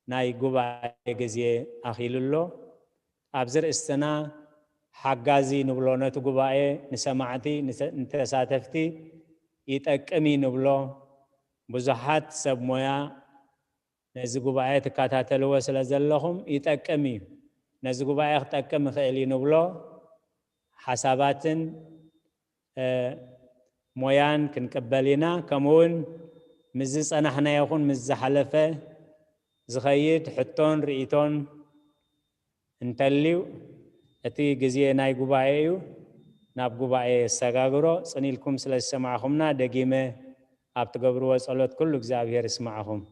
ናይ ጉባኤ ግዜ ኣኺሉ ኣሎ። ኣብዚ ርእስትና ሓጋዚ ንብሎ፣ ነቲ ጉባኤ ንሰማዕቲ፣ ንተ-፣ ንተሳተፍቲ ይጠቅም እዩ ንብሎ። ብዙሓት ሰብ ሞያ ነዚ ጉባኤ ትከታተልዎ ስለ ዘለኹም ይጠቅም እዩ፣ ነዚ ጉባኤ ክጠቅም ይኽእል እዩ ንብሎ ሓሳባትን፣ እ፣ ሞያን ክንቅበል ኢና። ከምኡ እውን ምስ ዝጸናሕናዮ ይኹን ምስ ዝሓለፈ ዝኸይድ ሕቶን ርእይቶን እንተልዩ፣ እቲ ግዜ ናይ ጉባኤ እዩ። ናብ ጉባኤ የሰጋግሮ። ጽን ኢልኩም ስለ ዝሰማዕኹምና ደጊመ ኣብ ትገብርዎ ጸሎት ኩሉ እግዚኣብሔር ይስማዕኹም።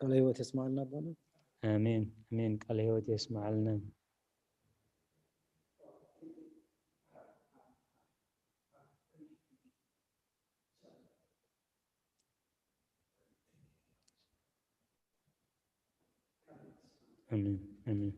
ቃለ ህይወት የስማዕልና ኣቦና። ኣሜን ኣሜን። ቃለ ህይወት የስማዕልና። ኣሜን ኣሜን።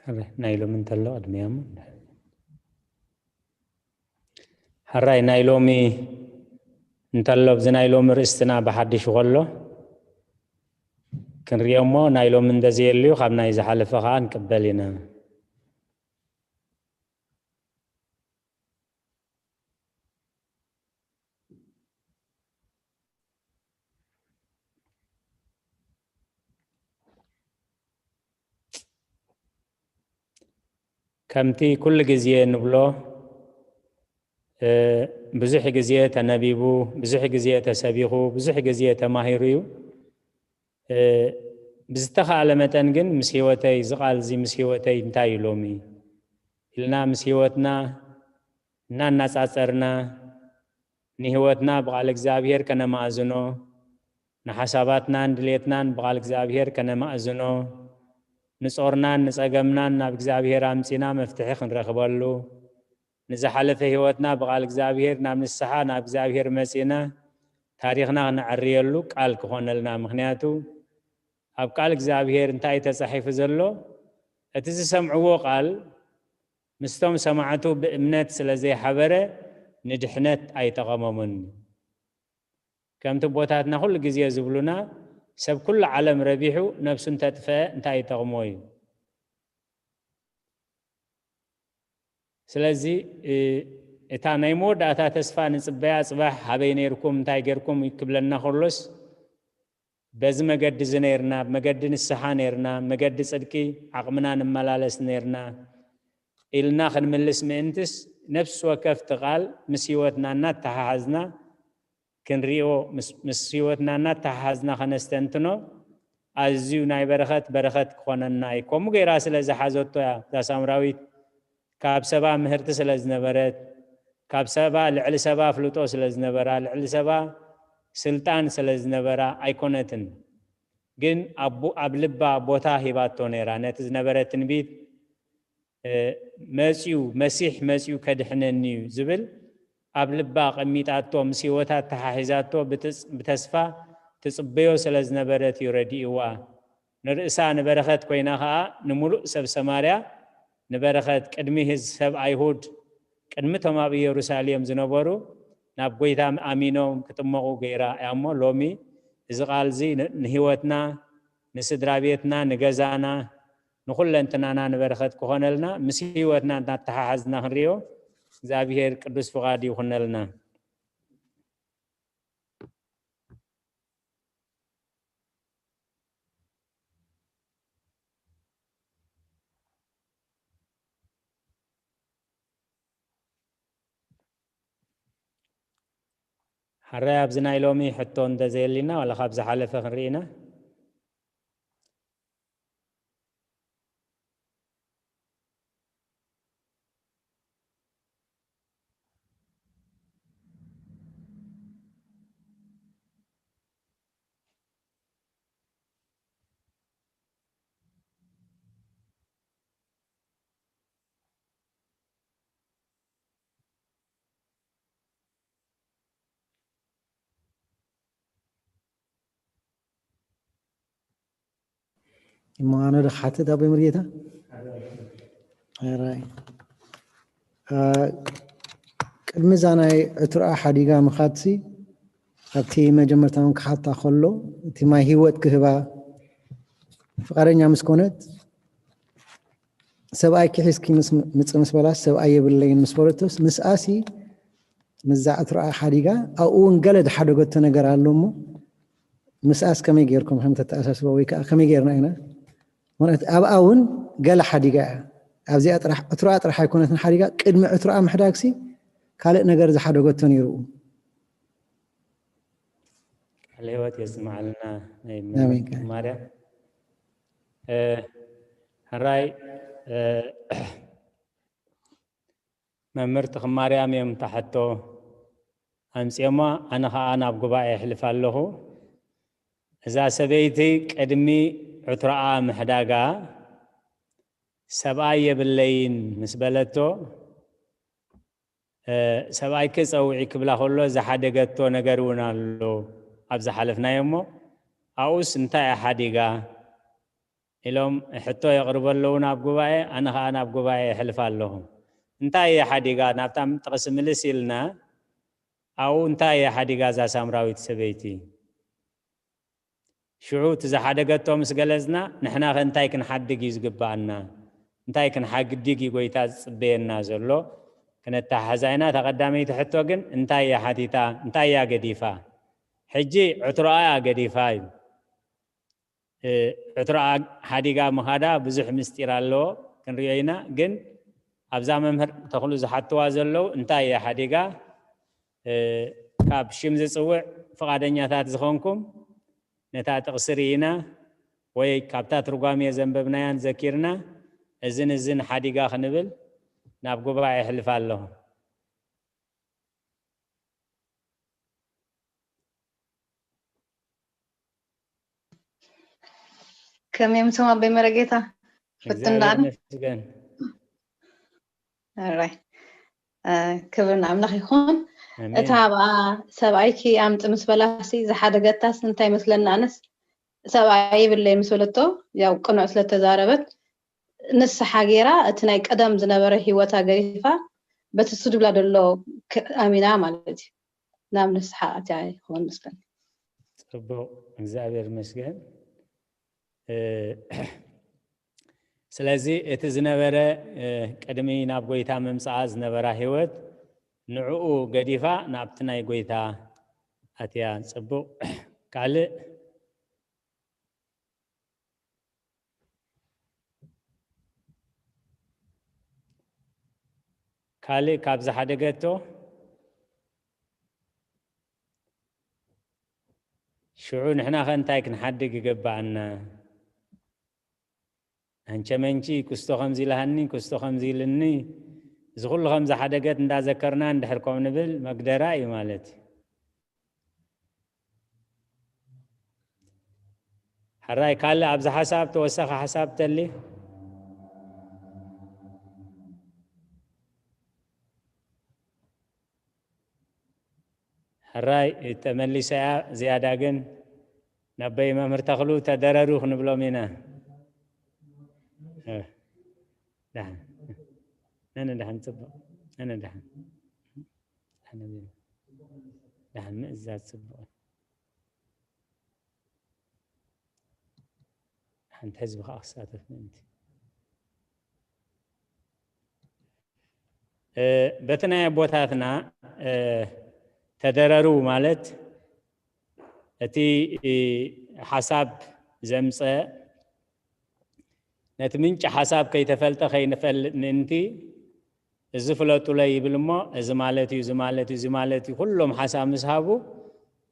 ሕራይ ናይ ሎሚ እንተሎ ቅድሚያሙ። ሕራይ ናይ ሎሚ እንተሎ፣ ኣብዚ ናይ ሎሚ ርእስትና ብሓድሽ ከሎ ክንሪኦ እሞ፣ ናይ ሎሚ እንደዘየልዩ ካብ ናይ ዝሓለፈ ከዓ ንቅበል ኢና። ከምቲ ኩሉ ግዜ ንብሎ፣ እ፣ ብዙሕ ግዜ ተነቢቡ፣ ብዙሕ ግዜ ተሰቢኹ፣ ብዙሕ ግዜ ተማሂሩ እዩ። እ፣ ብዝተኻእለ መጠን ግን ምስ ህይወተይ፣ እዚ ቃል እዚ ምስ ህይወተይ እንታይ እዩ ሎሚ ኢልና ምስ ህይወትና እናነጻጸርና፣ ንህይወትና ብቓል እግዚኣብሔር ከነማእዝኖ፣ ንሓሳባትናን ድሌትናን ብቓል እግዚኣብሔር ከነማእዝኖ፣ ንጾርናን ንጸገምናን ናብ እግዚኣብሔር ኣምጺና መፍትሒ ክንረኽበሉ፣ ንዝሓለፈ ህይወትና ብቓል እግዚኣብሔር ናብ ንስሓ ናብ እግዚኣብሔር መጺና ታሪኽና ክነዕርየሉ ቃል ክኾነልና። ምኽንያቱ ኣብ ቃል እግዚኣብሔር እንታይ እዩ ተጻሒፉ ዘሎ? እቲ ዝሰምዕዎ ቃል ምስቶም ሰማዕቱ ብእምነት ስለ ዘይሓበረ ንድሕነት ኣይጠቐሞምን። ከምቲ ኣቦታትና ኩሉ ግዜ ዝብሉና፣ ሰብ ኩሉ ዓለም ረቢሑ ነብሱ እንተጥፍአ እንታይ ይጠቕሞ እዩ? ስለዚ፣ እ፣ እታ ናይ መወዳእታ ተስፋ ንጽበያ፣ ጽባሕ ሃበይ ነይርኩም፣ እንታይ ጌርኩም ክብለና ከሎስ፣ በዚ መገዲ እዚ ነይርና፣ መገዲ ንስሓ ነይርና፣ መገዲ ጽድቂ ዓቕምና ንመላለስ ነይርና ኢልና ክንምልስ ምእንትስ፣ ነፍሲ ወከፍቲ ቃል ምስ ህይወትና እናተሓሓዝና ክንሪኦ፣ ምስ፣ ምስ ህይወትና እናተሓሓዝና ከነስተንትኖ ኣዝዩ ናይ በረኸት በረኸት ክኾነና እዩ። ከምኡ ገይራ ስለ ዝሓዘቶ እያ እዛ ሳምራዊት፣ ካብ ሰባ ምህርቲ ስለ ዝነበረት፣ ካብ ሰባ፣ ልዕሊ ሰባ ኣፍልጦ ስለ ዝነበራ፣ ልዕሊ ሰባ ስልጣን ስለ ዝነበራ ኣይኮነትን። ግን ኣብ፣ ኣብ ልባ ቦታ ሂባቶ ነይራ። ነቲ ዝነበረ ትንቢት፣ እ፣ መጺኡ፣ መሲሕ መጺኡ ከድሕነኒ እዩ ዝብል ኣብ ልባ ኣቐሚጣቶ፣ ምስ ህይወታ ኣተሓሒዛቶ ብትጽ-፣ ብተስፋ ትጽበዮ ስለ ዝነበረት እዩ ረዲእዋ። ንርእሳ ንበረኸት ኮይና ኸኣ ንምሉእ ሰብ ሰማርያ ንበረኸት፣ ቅድሚ ህዝ-፣ ሰብ ኣይሁድ፣ ቅድሚ እቶም ኣብ ኢየሩሳሌም ዝነበሩ ናብ ጐይታ ኣሚኖም ክጥመቑ ገይራ እያ እሞ፣ ሎሚ እዚ ቃል እዚ ን-፣ ንህይወትና፣ ንስድራ ቤትና፣ ንገዛና፣ ንኹለንትናና ንበረኸት ክኾነልና፣ ምስ ህይወትና እናተሓሓዝና ክንሪኦ እግዚኣብሔር ቅዱስ ፍቓድ ይኹነልና። ሓራይ ኣብዚ ናይ ሎሚ ሕቶ እንተዘየሊና፣ ዋላ ካብ ዝሓለፈ ክንርኢ ኢና። እሞ ኣነ ዶ ክሓትት ኣቦይ መርጌታ? ሕራይ። አ፣ ቅድሚ እዛ ናይ ዕትሮኣ ሓዲጋ ምኻድሲ፣ ኣብቲ መጀመርታ እውን ክሓታ ከሎ፣ እቲ ማይ ህይወት ክህባ ፍቓደኛ ምስ ኮነት፣ ሰብኣይኪ ሒዝኪ ምስ ምጽ ምስ በላስ ሰብኣይ የብለይን ምስ በለቶስ ምስኣሲ ምስዛ ዕትሮኣ ሓዲጋ ኣብኡ እውን ገለ ዝሓደገቶ ነገር ኣሎ እሞ ምስኣስ ከመይ ጌርኩም ከም ተተኣሳስቦ ወይ ከዓ ከመይ ጌርና ኢና? ምክንያቱ ኣብኣ እውን ገለ ሓዲጋ እያ። ኣብዚኣ ጥራሕ ዕትሮኣ ጥራሕ ኣይኮነትን ሓዲጋ፣ ቅድሚ ዕትሮኣ ምሕዳግሲ ካልእ ነገር ዝሓደገቶ ነይሩ። ቃለ ህይወት የስምዓልና ናይ ኣሜን። ማርያም። ሕራይ መምህር ተኽማርያም እዮም ታሕቶ ኣምፅኦማ። ኣነ ከዓ ናብ ጉባኤ የሕልፍ ኣለኹ። እዛ ሰበይቲ ቅድሚ ዕትሮኣ ምሕዳጋ ሰብኣይ የብለይን ምስ በለቶ፣ ሰብኣይኪ ፀውዒ ክብላ ከሎ ዝሓደገቶ ነገር እውን ኣሎ ኣብ ዝሓለፍናዮ እሞ ኣብኡስ እንታይ ሓዲጋ ኢሎም ሕቶ የቕርቡ ኣለዉ ናብ ጉባኤ። ኣነ ከዓ ናብ ጉባኤ የሕልፍ ኣለኹ። እንታይ እየ ሓዲጋ ናብታ ጥቕሲ ምልስ ኢልና ኣብኡ እንታይ እየ ሓዲጋ እዛ ሳምራዊት ሰበይቲ? ሽዑ እቲ ዝሓደገቶ ምስ ገለጽና ንሕና ከ እንታይ ክንሓድግ እዩ ዝግባኣና? እንታይ ክንሓድግ እዩ ጎይታ ዝጽበየና ዘሎ? ክነተሓሕዛ ኢና። እታ ቀዳመይቲ ሕቶ ግን እንታይ እያ ሓቲታ? እንታይ እያ ገዲፋ? ሕጂ ዕትሮኣ እያ ገዲፋ እዩ። ዕትሮኣ ሓዲጋ ምኻዳ ብዙሕ ምስጢር ኣለዎ፣ ክንሪኦ ኢና። ግን ኣብዛ መምህር ተኽሉ ዝሓትዋ ዘለዉ እንታይ እያ ሓዲጋ? ካብ ሽም ዝፅውዕ ፍቓደኛታት ዝኾንኩም ነታ ጥቕሲ ርኢና ወይ ካብታ ትርጓሜ ዘንበብናያን ዘኪርና እዝን እዝን ሓዲጋ ክንብል ናብ ጉባኤ የሕልፍ ኣለኹ። ከመይ ምሶም ኣቦይ መረጌታ? ፍትን እግዚኣብሔር ደኣን? ይመስገን። ኣራይ። እ፣ ክብሪ ንኣምላኽ ይኹን። ኣሜን። እታ ኣብኣ ሰብኣይኪ ኣምፂ ምስ በላሲ ዝሓደገታስ እንታይ ይመስለኒ ኣነስ ሰብኣይ ይብለይ ምስ በለቶ ያው ቅኑዕ ስለተዛረበት ንስሓ ገይራ እቲ ናይ ቀደም ዝነበረ ህይወታ ገዲፋ በቲ እሱ ድብላ ደሎ ክ- ኣሚና ማለት እዩ ናብ ንስሓ ኣትያ ይኸውን መስለኒ። ጽቡቕ እግዚኣብሔር ይመስገን። እ፣ ስለዚ እቲ ዝነበረ እ፣ ቅድሚ ናብ ጎይታ ምምጻኣ ዝነበራ ህይወት ንዕኡ ገዲፋ ናብቲ ናይ ጎይታ ኣትያ። ጽቡቕ ካልእ ካልእ ካብ ዝሓደገቶ ሽዑ ንሕና ከ እንታይ ክንሓድግ ይገባኣና? ኣንቸመንቺ ክስቶ ከምዚ ኢልሃኒ ክስቶ ከምዚ ኢልኒ እዚ ኩሉ ከም ዝሓደገት እንዳዘከርና እንድሕር ከም ንብል መግደራ እዩ ማለት እዩ። ሕራይ ካልእ ኣብዚ ሓሳብ ተወሳኺ ሓሳብ ተሊ ሕራይ ተመሊሰያ ዝያዳ ግን ናበይ መምህር ተኽሉ ተደረሩ ክንብሎም ኢና። ደሓን ነነ ደሓን ፅቡቕ ነነ ደሓን ደሓን ምእዛዝ ፅቡቕ ሓንቲ ህዝቢ ከዓ ክሳተፍ ምእንቲ በቲ ናይ ኣቦታትና ተደረሩ ማለት እቲ ሓሳብ ዘምፀ ነቲ ምንጭ ሓሳብ ከይተፈልጠ ከይንፈልጥ ምእንቲ እዚ ፍለጡለይ ይብል እሞ እዚ ማለት እዩ እዚ ማለት እዩ እዚ ማለት እዩ ኩሎም ሓሳብ ምስ ሃቡ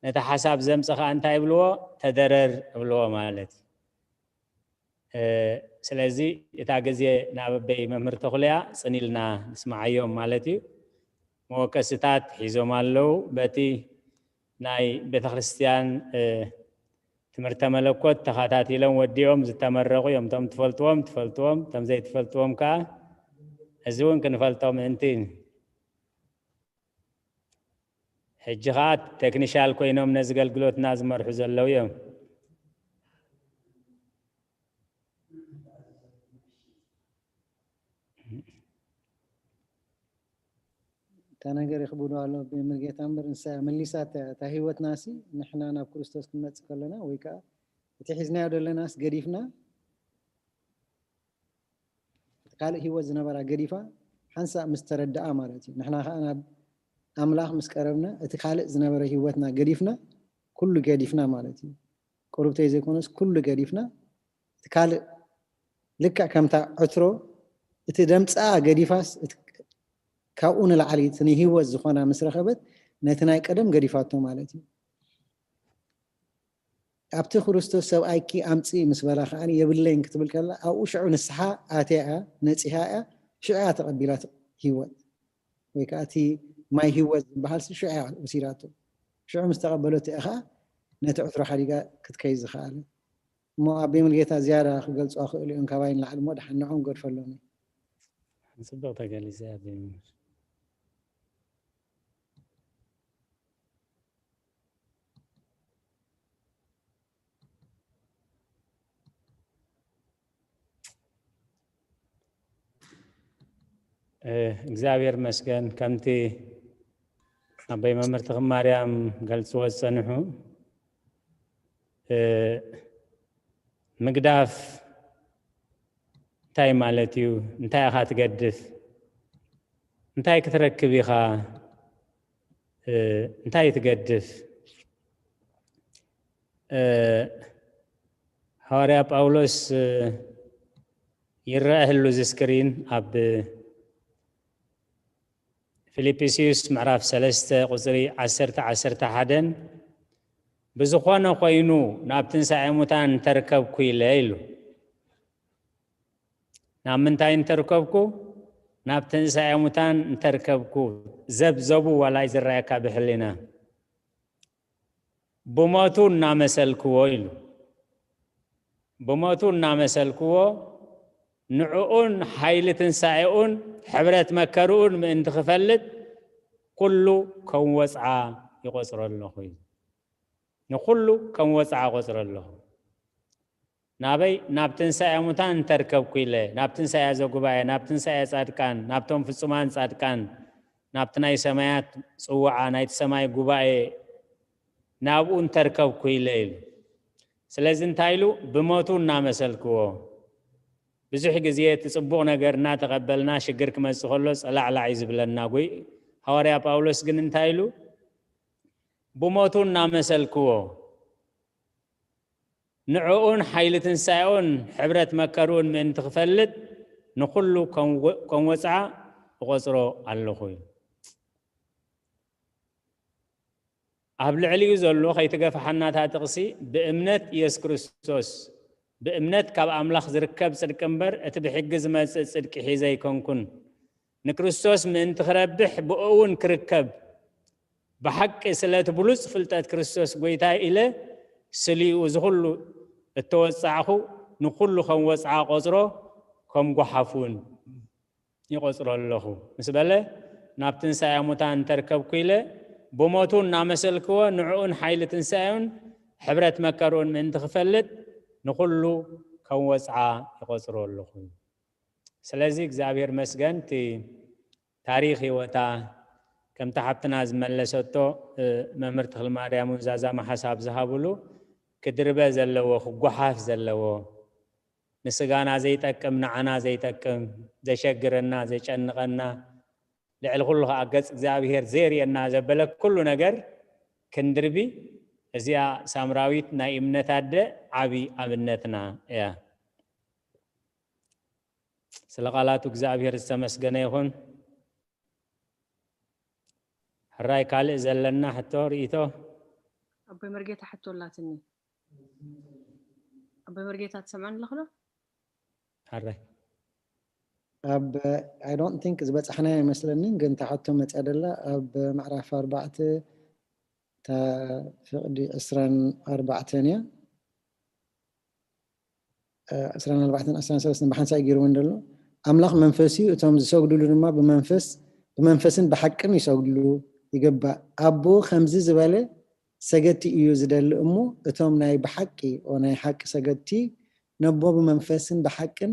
ነቲ ሓሳብ ዘምፀ ከዓ እንታይ ይብልዎ ተደረር ይብልዎ ማለት እዩ። ስለዚ እታ ግዜ ናብ ኣበይ መምህር ተኽሉያ ፅን ኢልና ንስማዓዮም ማለት እዩ። መወከስታት ሒዞም ኣለዉ። በቲ ናይ ቤተክርስትያን ትምህርተ መለኮት ተኸታቲሎም ወዲኦም ዝተመረቑ እዮም። እቶም ትፈልጥዎም ትፈልጥዎም፣ እቶም ዘይትፈልጥዎም ከዓ እዚ እውን ክንፈልጦ ምእንቲ ሕጂ ከዓ ቴክኒሻል ኮይኖም ነዚ ገልግሎትና ዝመርሑ ዘለዉ እዮም። እታ ነገር ይኽብዱ ኣሎ ብምርጌታ እምበር ንሳ መሊሳ እታ ህይወትናሲ ንሕና ናብ ክርስቶስ ክንመፅእ ከለና ወይ ከዓ እቲ ሒዝናዮ ዘለናስ ገዲፍና እቲ ካልእ ህይወት ዝነበራ ገዲፋ ሓንሳእ ምስ ተረድኣ ማለት እዩ። ንሕና ከዓ ናብ ኣምላኽ ምስ ቀረብና እቲ ካልእ ዝነበረ ህይወትና ገዲፍና ኩሉ ገዲፍና ማለት እዩ። ቁሩብተይ ዘይኮነስ ኩሉ ገዲፍና እቲ ካልእ ልክዕ ከምታ ዕትሮ እቲ ደምፃ ገዲፋስ እቲ ካብኡ ንላዕሊ እቲ ንህይወት ዝኾና ምስ ረኸበት ነቲ ናይ ቀደም ገዲፋቶ ማለት እዩ። ኣብቲ ክርስቶስ ሰብኣይኪ ኣምፅኢ ምስ በላ ከዓ የብለይን ክትብል ከላ ኣብኡ ሽዑ ንስሓ ኣትያ እያ ነፂሃ እያ ሽዑ እያ ተቐቢላ ህይወት ወይ ከዓ እቲ ማይ ህይወት ዝበሃል ሽዑ እያ ወሲዳቶ። ሽዑ ምስ ተቐበለቶ እያ ከዓ ነቲ ዕትሮ ሓዲጋ ክትከይ ዝኸኣለ። እሞ ኣቤ ሙልጌታ ዝያዳ ክገልፁ ክእሉ እዮም ካባይ ንላዕሊ እሞ ደሓን ንዖም ገድፈሎም እዩ። ጽቡቕ ተገሊጸ ኣቤ መምህር። እግዚኣብሔር መስገን ከምቲ ኣቦይ መምህር ተኽለ ማርያም ገልጽዎ ዝጸንሑ ምግዳፍ እንታይ ማለት እዩ? እንታይ ኢኻ ትገድፍ? እንታይ ክትረክብ ኢኻ? እንታይ ትገድፍ? ሃዋርያ ጳውሎስ ይረአ ህሉ እዚ ስክሪን ኣብ ፊልጵስዩስ ምዕራፍ ሰለስተ ቁፅሪ ዓሰርተ ዓሰርተ ሓደን ብዝኾነ ኮይኑ ናብ ትንሳኤ ሙታን እንተርከብኩ ኢለ ኢሉ። ናብ ምንታይ እንተርከብኩ? ናብ ትንሳኤ ሙታን እንተርከብኩ። ዘብዘቡ ዋላ ይዝረየካ ብሕሊና ብሞቱ እናመሰልክዎ ኢሉ። ብሞቱ እናመሰልክዎ ንዕኡን ሓይሊ ትንሳኤኡን ሕብረት መከርኡን ምእንቲ ክፈልጥ ኩሉ ከም ወፅዓ ይቆፅሮ ኣለኹ ኢሉ። ንኩሉ ከም ወፅዓ ቆፅሮ ኣለኹ። ናበይ? ናብ ትንሳኤ ሙታን እንተርከብኩ ኢለ ናብ ትንሳኤ ዘጉባኤ ናብ ትንሳኤ ፃድቃን ናብቶም ፍፁማን ፃድቃን ናብቲ ናይ ሰማያት ፅዋዓ ናይቲ ሰማይ ጉባኤ ናብኡ እንተርከብኩ ኢለ ኢሉ። ስለዚ እንታይ ኢሉ? ብሞቱ እናመሰልክዎ። ብዙሕ ግዜ እቲ ፅቡቕ ነገር እናተቐበልና ሽግር ክመፅእ ከሎ ፀላዕላዕ እዩ ዝብለና። ጉይ ሃዋርያ ጳውሎስ ግን እንታይ ኢሉ? ብሞቱ እናመሰልክዎ ንዕኡን ሓይሊ ትንሳኤኡን ሕብረት መከርኡን ምእንቲ ክፈልጥ ንኹሉ ከም ወፅዓ እቆፅሮ ኣለኹ እዩ። ኣብ ልዕሊኡ ዘሎ ከይትገፍሓና እታ ጥቕሲ ብእምነት ኢየሱስ ክርስቶስ ብእምነት ካብ ኣምላኽ ዝርከብ ጽድቂ እምበር እቲ ብሕጊ ዝመጽእ ጽድቂ ሒዘ ኣይኮንኩን። ንክርስቶስ ምእንቲ ክረብሕ ብእኡ እውን ክርከብ ብሓቂ ስለቲ ብሉጽ ፍልጠት ክርስቶስ ጐይታይ ኢለ ስሊኡ እዚ ኹሉ እተወጻዕኹ ንኹሉ ከም ወጽዓ ቆጽሮ ከም ጓሓፍ እውን ይቆጽሮ ኣለኹ ምስ በለ ናብ ትንሳኤ ሙታን እንተርከብኩ ኢለ ብሞቱ እናመሰልክዎ ንዕኡን ሓይሊ ትንሳኤኡን ሕብረት መከርኡን ምእንቲ ክፈልጥ ንኹሉ ከም ወጽዓ ይቆጽሮ ኣለኹ። ስለዚ እግዚኣብሔር መስገን እቲ ታሪኽ ህይወታ ከምቲ ሓብትና ዝመለሰቶ መምህር ተኽልማርያም እውን ዛዛማ ሓሳብ ዝሃብሉ ክድርበ ዘለዎ ክጓሓፍ ዘለዎ ንስጋና ዘይጠቅም ንዓና ዘይጠቅም ዘሸግረና ዘጨንቐና ልዕሊ ኩሉ ከዓ ገፅ እግዚኣብሔር ዘርእየና ዘበለ ኩሉ ነገር ክንድርቢ እዚኣ ሳምራዊት ናይ እምነት ኣደ ዓብዪ ኣብነትና እያ። ስለ ቃላቱ እግዚኣብሔር ዝተመስገነ ይኹን። ሕራይ ካልእ ዘለና ሕቶ ርእይቶ? ኣቦይ መርጌታ ሕቶ ኣላትኒ። ኣቦይ መርጌታ ትሰምዐኒ ኣለኹ ዶ? ሕራይ ኣብ I don't think ዝበፃሕናዮ ኣይመስለንን፣ ግን እታ ሕቶ መፅያ ደላ ኣብ ምዕራፍ ኣርባዕተ እታ ፍቕዲ ዕስራን ኣርባዕተን እያ። ዕስራን ኣርባዕተን ዕስራን ሰለስተን ብሓንሳእ ገይርወን ዘሎ። ኣምላኽ መንፈስ እዩ፣ እቶም ዝሰግድሉ ድማ ብመንፈስ ብመንፈስን ብሓቅን ይሰግድሉ ይግባእ። ኣቦ ከምዚ ዝበለ ሰገድቲ እዩ ዝደሊ እሞ እቶም ናይ ብሓቂ ኦ ናይ ሓቂ ሰገድቲ ነቦ ብመንፈስን ብሓቅን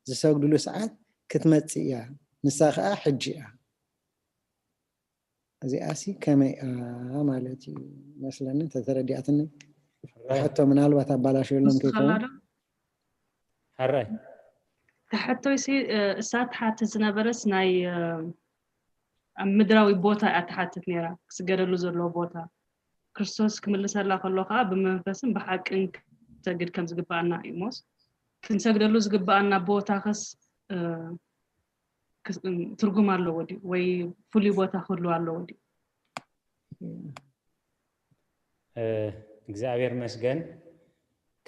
ዝሰግድሉ ሰዓት ክትመጽእ እያ፣ ንሳ ኸኣ ሕጂ እያ። እዚኣሲ ከመይ እያ ማለት እዩ መስለኒ ተተረዲኣትኒ። ሕቶ ምናልባት ኣባላሽየሎም ከይከውን። ሕራይ ሕቶይሲ እሳ ትሓትት ዝነበረስ ናይ ኣብ ምድራዊ ቦታ እያ ትሓትት ነይራ። ክስገደሉ ዘለዎ ቦታ ክርስቶስ ክምልሰላ ከሎ ከዓ ብመንፈስን ብሓቅን ክንሰግድ ከም ዝግባኣና እዩ። ሞስ ክንሰግደሉ ዝግባኣና ቦታ ኸስ ትርጉም ኣለዎ ድዩ ወይ ፍሉይ ቦታ ክህሉ ኣለዎ ድዩ? እግዚኣብሔር መስገን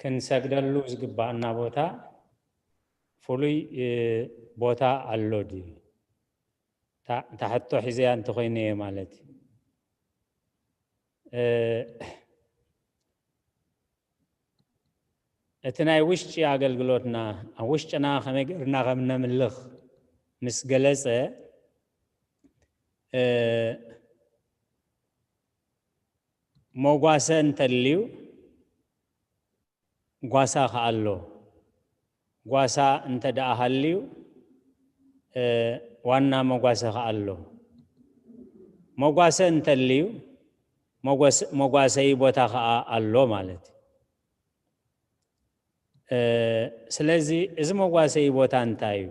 ክንሰግደሉ ዝግባኣና ቦታ ፍሉይ ቦታ ኣሎ ድዩ? ታሕቶ ሒዘያ እንተኮይነ እየ ማለት እዩ። እቲ ናይ ውሽጢ ኣገልግሎትና ኣብ ውሽጥና ከመይ ገርና ከም ነምልኽ ምስ ገለጸ መጓሰ እንተልዩ ጓሳ ከኣሎ ጓሳ እንተ ደኣ ሃልዩ ዋና መጓሰ ከኣሎ መጓሰ እንተልዩ መጓሰይ ቦታ ከኣ ኣሎ ማለት እዩ። ስለዚ እዚ መጓሰይ ቦታ እንታይ እዩ?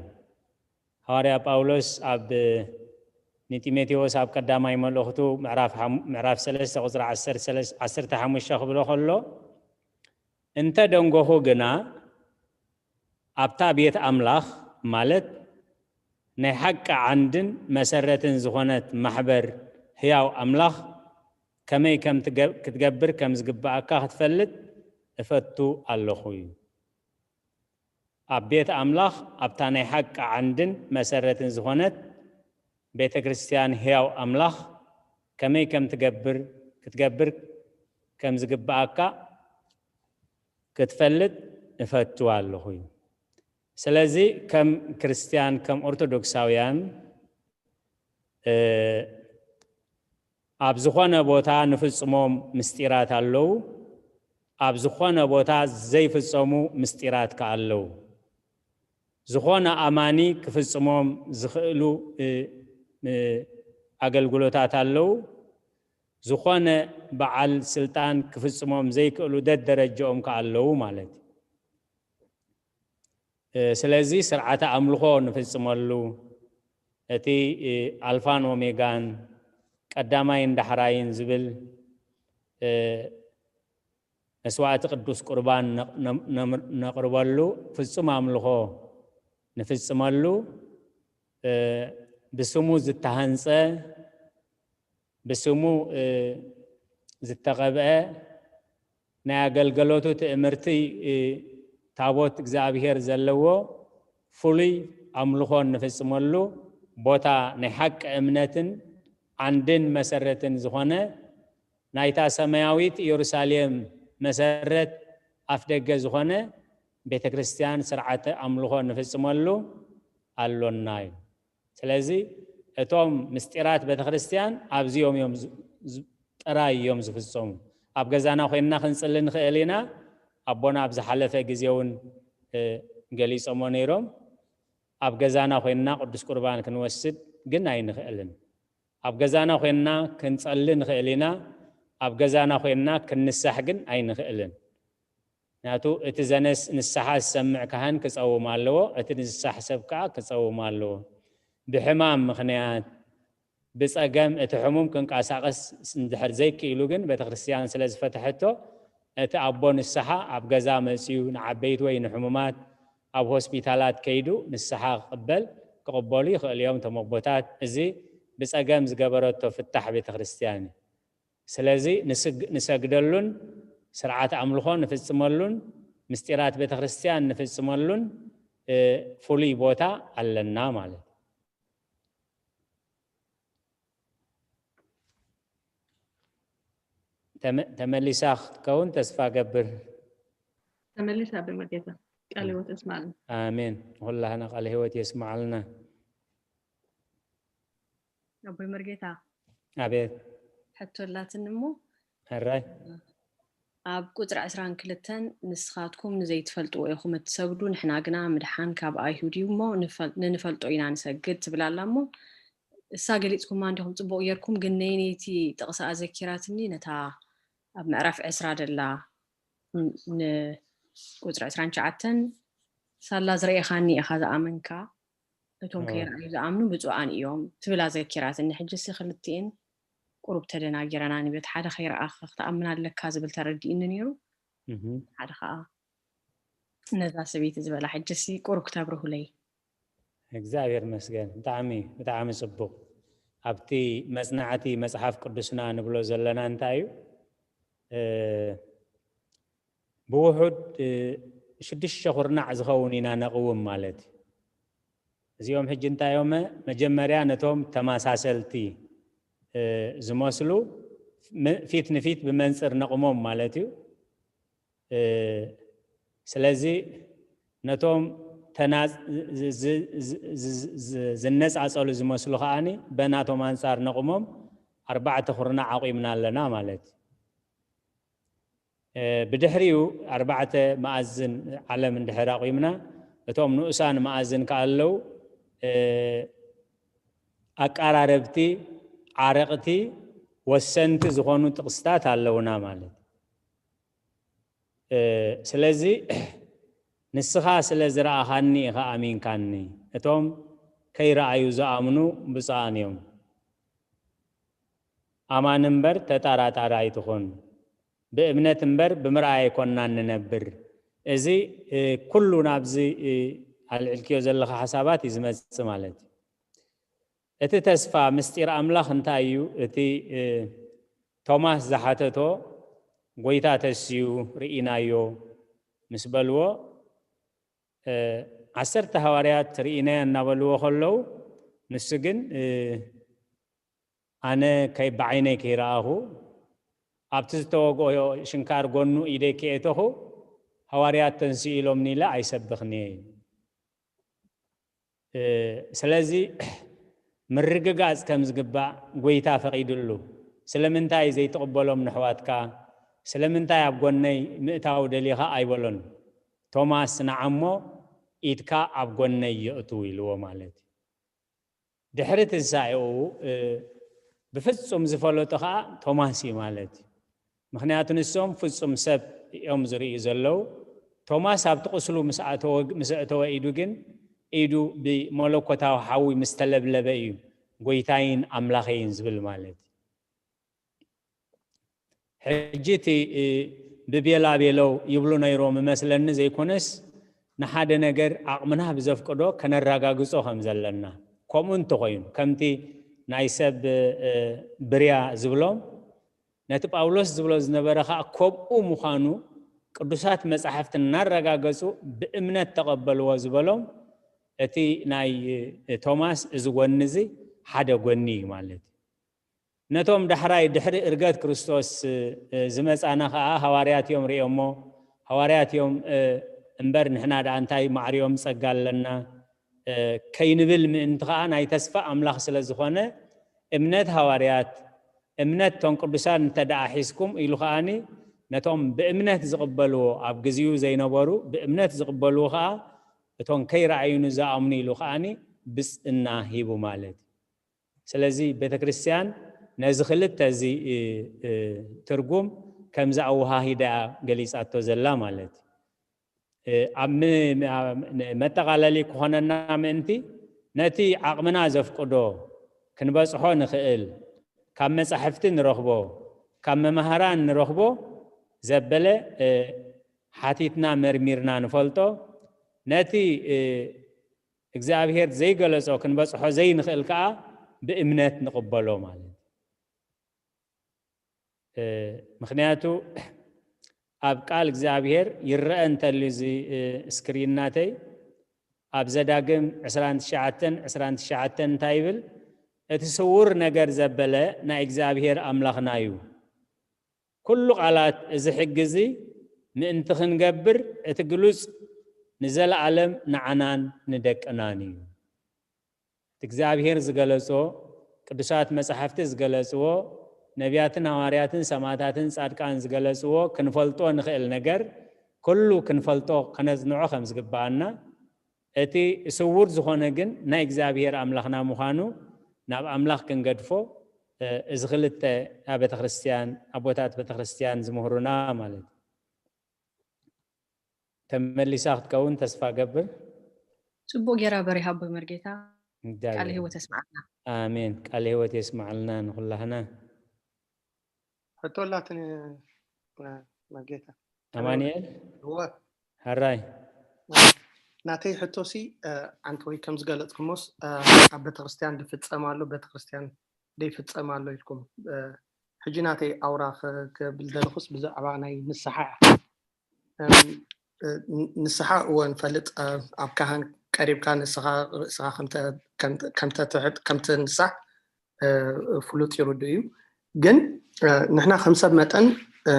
ሃዋርያ ጳውሎስ ኣብ ንጢሞቴዎስ ኣብ ቀዳማይ መልእኽቱ ምዕራፍ ሰለስተ ቁፅሪ ዓሰርተ ሓሙሽተ ክብሎ ከሎ እንተ ደንጎኹ ግና ኣብታ ቤት ኣምላኽ ማለት ናይ ሓቂ ዓንድን መሰረትን ዝኾነት ማሕበር ህያው ኣምላኽ ከመይ ከም ክትገብር ከም ዝግባኣካ ክትፈልጥ እፈቱ ኣለኹ እዩ። ኣብ ቤት ኣምላኽ ኣብታ ናይ ሓቂ ዓንድን መሰረትን ዝኾነት ቤተ ክርስቲያን ህያው ኣምላኽ ከመይ ከም ትገብር ክትገብር ከም ዝግባኣካ ክትፈልጥ እፈቱ ኣለኹ እዩ። ስለዚ ከም ክርስቲያን ከም ኦርቶዶክሳውያን ኣብ ዝኾነ ቦታ ንፍጽሞም ምስጢራት ኣለዉ፣ ኣብ ዝኾነ ቦታ ዘይፍጸሙ ምስጢራት ከኣ ኣለዉ። ዝኾነ ኣማኒ ክፍጽሞም ዝኽእሉ ኣገልግሎታት ኣለዉ፣ ዝኾነ በዓል ስልጣን ክፍጽሞም ዘይክእሉ ደደረጃኦም ከኣ ኣለዉ ማለት እዩ። ስለዚ ስርዓተ ኣምልኾ ንፍጽመሉ እቲ ኣልፋን ኦሜጋን ቀዳማይን ዳሕራይን ዝብል መስዋዕቲ ቅዱስ ቁርባን ነቕርበሉ ፍጹም ኣምልኾ ንፍጽመሉ ብስሙ ዝተሃንጸ ብስሙ ዝተቐብአ ናይ ኣገልገሎቱ ትእምርቲ ታቦት እግዚኣብሔር ዘለዎ ፍሉይ ኣምልኾ እንፍጽመሉ ቦታ ናይ ሓቂ እምነትን ዓንድን መሰረትን ዝኾነ ናይታ ሰማያዊት ኢየሩሳሌም መሰረት ኣፍደገ ዝኾነ ቤተ ክርስቲያን ስርዓተ ኣምልኾ እንፍጽመሉ ኣሎና እዩ። ስለዚ እቶም ምስጢራት ቤተክርስትያን ኣብዚኦም እዮም ጥራይ እዮም ዝፍጸሙ። ኣብ ገዛና ኮይንና ክንጽሊ ንኽእል ኢና። ኣቦና ኣብ ዝሓለፈ ግዜ እውን ገሊጾሞ ነይሮም። ኣብ ገዛና ኮይንና ቅዱስ ቁርባን ክንወስድ ግን ኣይንኽእልን። ኣብ ገዛና ኮይንና ክንጸሊ ንኽእል ኢና። ኣብ ገዛና ኮይንና ክንንሳሕ ግን ኣይንኽእልን። ምክንያቱ እቲ ዘነስ ንስሓ ዝሰምዕ ካህን ክጸውም ኣለዎ፣ እቲ ንስሳሕ ሰብ ከዓ ክጸውም ኣለዎ። ብሕማም ምኽንያት ብጸገም እቲ ሕሙም ክንቀሳቐስ እንድሕር ዘይክኢሉ ግን ቤተክርስትያን ስለ ዝፈተሐቶ እቲ ኣቦ ንስሓ ኣብ ገዛ መጺኡ ንዓበይቲ ወይ ንሕሙማት ኣብ ሆስፒታላት ከይዱ ንስሓ ክቕበል ክቕበሉ ይኽእል እዮም እቶም ኣቦታት። እዚ ብጸገም ዝገበረቶ ፍታሕ ቤተክርስትያን እዩ። ስለዚ ንሰግደሉን ስርዓት ኣምልኾ ንፍጽመሉን ምስጢራት ቤተክርስትያን ንፍጽመሉን ፍሉይ ቦታ ኣለና ማለት እዩ። ተመሊሳ ክትከውን ተስፋ ገብር። ተመሊሳ ብመጌታ ቃል ህይወት እስማል። ኣሜን። ኩላህና ቃል ህይወት የስማዓልና። ኣቦይ መርጌታ ኣቤት። ሕቶ ኣላትኒ እሞ ሕራይ ኣብ ቁፅሪ ዕስራን ክልተን ንስኻትኩም ንዘይትፈልጥዎ ኢኹም እትሰግዱ፣ ንሕና ግና ምድሓን ካብ ኣይሁድ እዩ እሞ ንንፈልጦ ኢና ንሰግድ ትብል ኣላ እሞ እሳ ገሊፅኩማ እንዲኹም ፅቡቕ ጌርኩም፣ ግን ነይነይቲ ጥቕሲ ኣዘኪራትኒ ነታ ኣብ ምዕራፍ ዕስራ ደላ ንቁፅሪ ዕስራን ትሽዓተን ሳላ ዝረኤኻኒ ኢኻ ዝኣመንካ፣ እቶም ከይረኣዩ ዝኣምኑ ብፁዓን እዮም ትብል ኣዘኪራትኒ። ሕጂ ሲ ክልቲኤን ቁሩብ ተደናጊረና ንበት ሓደ ከይረኣኻ ክትኣምን ኣለካ ዝብል ተረዲእኒ ነይሩ። ሓደ ከዓ ነዛ ሰበይቲ ዝበላ ሕጂ ሲ ቁሩብ ክተብርሁለይ። እግዚኣብሔር መስገን። ብጣዕሚ ብጣዕሚ ጽቡቕ። ኣብቲ መጽናዕቲ መጽሓፍ ቅዱስና ንብሎ ዘለና እንታይ እዩ? ብውሑድ ሽዱሽተ ኩርናዕ ዝኸውን ኢና ነቕውም ማለት እዩ። እዚኦም ሕጂ እንታይ እዮመ? መጀመርያ ነቶም ተመሳሰልቲ ዝመስሉ ፊት ንፊት ብመንፅር ነቕሞም ማለት እዩ። ስለዚ ነቶም ዝነፃፀሉ ዝመስሉ ከዓኒ በናቶም ኣንፃር ነቕሞም ኣርባዕተ ኩርናዕ ኣቑምና ኣለና ማለት እዩ። ብድሕሪኡ ኣርባዕተ መኣዝን ዓለም እንድሕር ኣቑምና፣ እቶም ንኡሳን መኣዝን ከኣ ኣለዉ ኣቃራረብቲ፣ ዓረቕቲ፣ ወሰንቲ ዝኾኑ ጥቕስታት ኣለውና ማለት። ስለዚ ንስኻ ስለ ዝረኣኻኒ ኢኻ ኣሚንካኒ። እቶም ከይረኣዩ ዝኣምኑ ብፁዓን እዮም። ኣማን እምበር ተጠራጣሪ ኣይትኹን። ብእምነት እምበር ብምርኣይ ኣይኮንናን ንነብር። እዚ ኩሉ ናብዚ ኣልዒልክዮ ዘለኻ ሓሳባት እዩ ዝመጽእ ማለት እዩ። እቲ ተስፋ ምስጢር ኣምላኽ እንታይ እዩ? እቲ ቶማስ ዝሓተቶ ጎይታ ተስዩ ርኢናዮ ምስ በልዎ ዓሰርተ ሃዋርያት ርኢናዮ እናበልዎ ከለዉ ንሱ ግን ኣነ ከይ ብዓይነይ ከይረኣኹ ኣብቲ ዝተወግኦ ሽንካር ጎኑ ኢደይ ከየእተኹ ሃዋርያት ተንስኡ ኢሎምኒ ኢለ ኣይሰብኽንየ እዩ። ስለዚ ምርግጋፅ ከም ዝግባእ ጎይታ ፈቒድሉ። ስለምንታይ ዘይትቕበሎም ንሕዋትካ? ስለምንታይ ኣብ ጎነይ ምእታው ደሊኻ ኣይበሎን። ቶማስ ንዓሞ ኢድካ ኣብ ጎነይ የእቱ ኢልዎ ማለት እዩ። ድሕሪ ትንሳኤኡ ብፍጹም ዝፈለጦ ከዓ ቶማስ እዩ ማለት እዩ። ምኽንያቱ ንሶም ፍጹም ሰብ እዮም ዝርእዩ ዘለዉ። ቶማስ ኣብቲ ቁስሉ ምስ ኣእተወ ኢዱ ግን ኢዱ ብመለኮታዊ ሓዊ ምስ ተለብለበ እዩ ጎይታይን ኣምላኸይን ዝብል ማለት እዩ። ሕጂ እቲ ብቤላ ቤለው ይብሉ ነይሮም እመስለኒ ዘይኮነስ ንሓደ ነገር ዓቕምና ብዘፍቅዶ ከነረጋግጾ ከም ዘለና። ከምኡ እንተኾይኑ ከምቲ ናይ ሰብ ብርያ ዝብሎም ነቲ ጳውሎስ ዝብሎ ዝነበረ ከዓ ከምኡ ምዃኑ ቅዱሳት መጻሕፍቲ እናረጋገጹ ብእምነት ተቐበልዎ ዝበሎም እቲ ናይ ቶማስ እዚ ጎኒ እዚ ሓደ ጎኒ እዩ ማለት እዩ። ነቶም ዳሕራይ ድሕሪ እርገት ክርስቶስ ዝመጻና ከዓ ሃዋርያት እዮም ርእዮሞ። ሃዋርያት እዮም እምበር ንሕና ደኣ እንታይ ማዕሪኦም ጸጋ ኣለና ከይንብል ምእንቲ ከዓ ናይ ተስፋ ኣምላኽ ስለ ዝኾነ እምነት ሃዋርያት እምነት ቶም ቅዱሳን እንተ ደኣ ሒዝኩም ኢሉ ከዓኒ ነቶም ብእምነት ዝቕበልዎ ኣብ ግዜኡ ዘይነበሩ ብእምነት ዝቕበልዎ ከዓ እቶም ከይረኣዩኒ ዝኣምኑ ኢሉ ከዓኒ ብፅእና ሂቡ ማለት እዩ። ስለዚ ቤተ ክርስቲያን ነዚ ክልተ እዚ ትርጉም ከምዚ ኣወሃሂዳ ገሊፃቶ ዘላ ማለት እዩ። ኣብ መጠቓለሊ ክኾነና ምእንቲ ነቲ ዓቕምና ዘፍቅዶ ክንበፅሖ ንኽእል ካብ መፃሕፍቲ ንረኽቦ ካብ መማህራን ንረኽቦ ዘበለ ሓቲትና መርሚርና ንፈልጦ ነቲ እግዚኣብሔር ዘይገለጾ ክንበጽሖ ዘይንኽእል ከኣ ብእምነት ንቕበሎ ማለት እዩ። ምኽንያቱ ኣብ ቃል እግዚኣብሔር ይረአ እንተልዩ እዚ ስክሪን ናተይ ኣብ ዘዳግም ዕስራን ትሽዓተን ዕስራን ትሽዓተን እንታይ ይብል? እቲ ስውር ነገር ዘበለ ናይ እግዚኣብሔር ኣምላኽና እዩ። ኩሉ ቃላት እዚ ሕጊ እዚ ምእንቲ ክንገብር እቲ ግሉጽ ንዘለኣለም ንዓናን ንደቅናን እዩ። እቲ እግዚኣብሔር ዝገለጾ ቅዱሳት መጻሕፍቲ ዝገለጽዎ ነቢያትን ሃዋርያትን ሰማዕታትን ጻድቃን ዝገለጽዎ ክንፈልጦ ንኽእል ነገር ኩሉ ክንፈልጦ ከነጽንዖ ከም ዝግባኣና እቲ ስውር ዝኾነ ግን ናይ እግዚኣብሔር ኣምላኽና ምዃኑ ናብ ኣምላኽ ክንገድፎ እዚ ክልተ ኣብ ቤተክርስትያን ኣቦታት ቤተክርስትያን ዝምህሩና ማለት እዩ። ተመሊሳ ክትከውን ተስፋ ገብር። ጽቡቅ ጌራ በሪሃ ኣቦይ መርጌታ። እንታይ ቃል ይበል? ህይወት የስማዕና። ኣሜን። ቃል ህይወት የስማዕልና ንኹላህና። ሕቶ ኣላትኒ፣ እ፣ መርጌታ። ኣማኑኤል እወ። ሕራይ። ናተይ ሕቶሲ፣ እ፣ ኣንተ ወይ ከም ዝገለጽኩሞስ፣ እ፣ ኣብ ቤተክርስትያን ዝፍጸም ኣሎ፣ ቤተክርስትያን ዘይፍጸም ኣሎ ኢልኩም፣ እ፣ ሕጂ ናተይ ኣውራ ክ-፣ ክብል ዘለኹስ ብዛዕባ ናይ ንስሓ እያ። እም፣ እ፣ ን-፣ ንስሓ እወ ንፈልጥ፣ እ፣ ኣብ ካህን ቀሪብካ ንስኻ ርእስኻ ከምተ-፣ ከምተ-፣ ከምተትሕት-፣ ከምትንሳሕ፣ እ፣ ፍሉጥ ይርዱ እዩ። ግን፣ እ፣ ንሕና ከም ሰብ መጠን፣ እ፣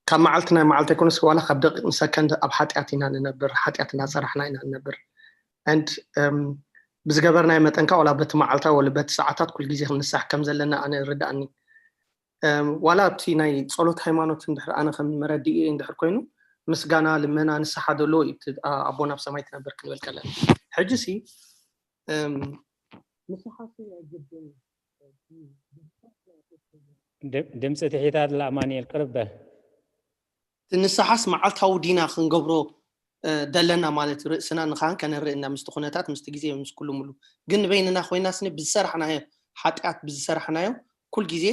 ካብ መዓልቲ ናይ መዓልቲ ኣይኮነስ ዋላ ካብ ደቂቕ ንሰከንድ ኣብ ሓጢኣት ኢና ንነብር፣ ሓጢኣት እናሰራሕና ኢና ንነብር። And፣ እም፣ ብዝገበርናዮ መጠን ከኣ ዋላ በቲ መዓልታ ወላ በቲ ሰዓታት ኩል ግዜ ክንንሳሕ ከም ዘለና ኣነ ይርድኣኒ። እም፣ ዋላ ኣብቲ ናይ ጸሎት ሃይማኖት እንድሕር ኣነ ከም መረድኢ እንድሕር ኮይኑ ምስጋና፣ ልመና፣ ንስሓ ዘሎ እዩ እቲ፣ ኣ-፣ ኣቦና ኣብ ሰማይ ትነብር ክንብል ከለና። ሕጂ ሲ፣ እም፣ ንስሓ ሲ ናይ ግድን ድም-፣ ድምፂ ትሒት ኣላ ኣማኑኤል ቅርብ በል። እቲ ንስሓስ መዓልታዊ ዲና ክንገብሮ፣ እ፣ ደለና ማለት እዩ። ርእስና ንኻህን ከነርኢ እና ምስቲ ኩነታት፣ ምስቲ ግዜ፣ ምስ ኩሉ ሙሉ። ግን ንበይንና ኮይናስኒ ብዝሰራሕናዮ ሓጢኣት ብዝሰራሕናዮ ኩል ግዜ፣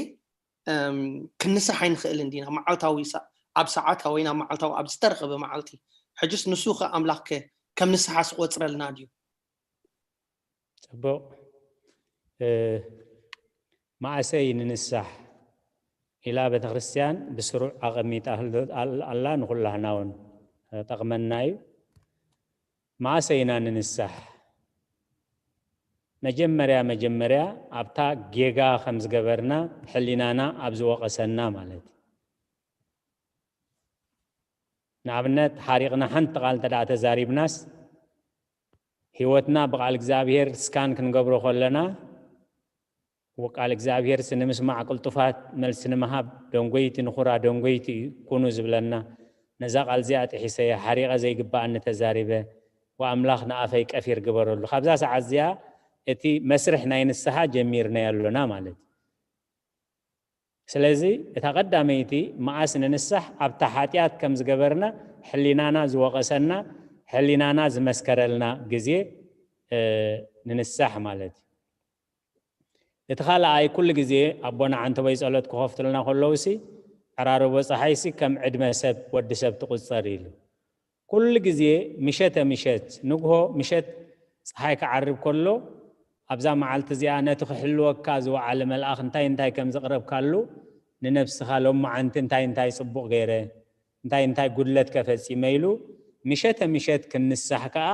እም፣ ክንንሳሕ ኣይንኽእልን ዲና። መዓልታዊ ሰ-፣ ኣብ ሰዓታዊ ናብ መዓልታዊ ኣብ ዝተረኸበ መዓልቲ። ሕጅስ ንሱ ከ ኣምላኽ ከ ከም ንስሓ ዝቆጽረልና ድዩ? ጽቡቕ። እ፣ መኣሰይ ንንሳሕ ኢላ ቤተክርስትያን ብስሩዕ ኣቐሚጣ ህል-፣ ኣል-፣ ኣላ ንኹላህና እውን ጠቕመና እዩ። መኣሰይ ኢና ንንሳሕ? መጀመርያ መጀመርያ ኣብታ ጌጋ ከም ዝገበርና ሕሊናና ኣብ ዝወቐሰና ማለት እዩ። ንኣብነት ሓሪቕና ሓንቲ ቃል እንተ ደኣ ተዛሪብናስ ህይወትና ብቃል እግዚኣብሔር ስካን ክንገብሮ ከለና ቃል እግዚኣብሔር ሲ ንምስማዕ ቅልጡፋት መልሲ ንምሃብ ደንጎይቲ ንኹራ ደንጎይቲ ኩኑ ዝብለና ነዛ ቃል እዚኣ ጥሒሰ ሓሪቐ ዘይግባኣኒ ተዛሪበ ወኣምላኽ ንኣፈይ ቀፊር ግበረሉ ካብዛ ሰዓት እዚኣ እቲ መስርሕ ናይ ንስሓ ጀሚርናዮ ኣሎና ማለት እዩ። ስለዚ እታ ቀዳመይቲ መኣስ ንንሳሕ ኣብታ ሓጢኣት ከም ዝገበርና ሕሊናና ዝወቐሰና ሕሊናና ዝመስከረልና ግዜ ንንሳሕ ማለት እዩ። እቲ ካልኣይ ኩሉ ግዜ ኣቦና ዓንተቦይ ጸሎት ክኸፍትልና ከለውሲ ዕራርቦ ጸሓይሲ ከም ዕድመ ሰብ ወዲ ሰብ ትቑጸር ኢሉ ኩሉ ግዜ ምሸተ ምሸት ንግሆ ምሸት ጸሓይ ክዓርብ ከሎ ኣብዛ መዓልቲ እዚኣ ነቲ ክሕልወካ ዝወዓለ መልኣኽ እንታይ እንታይ ከም ዘቕረብካሉ ንነብስኻ ሎመዓንቲ እንታይ እንታይ ጽቡቕ ገይረ እንታይ እንታይ ጉድለት ከፈጺመ ኢሉ ምሸተ ምሸት ክንንሳሕ ከኣ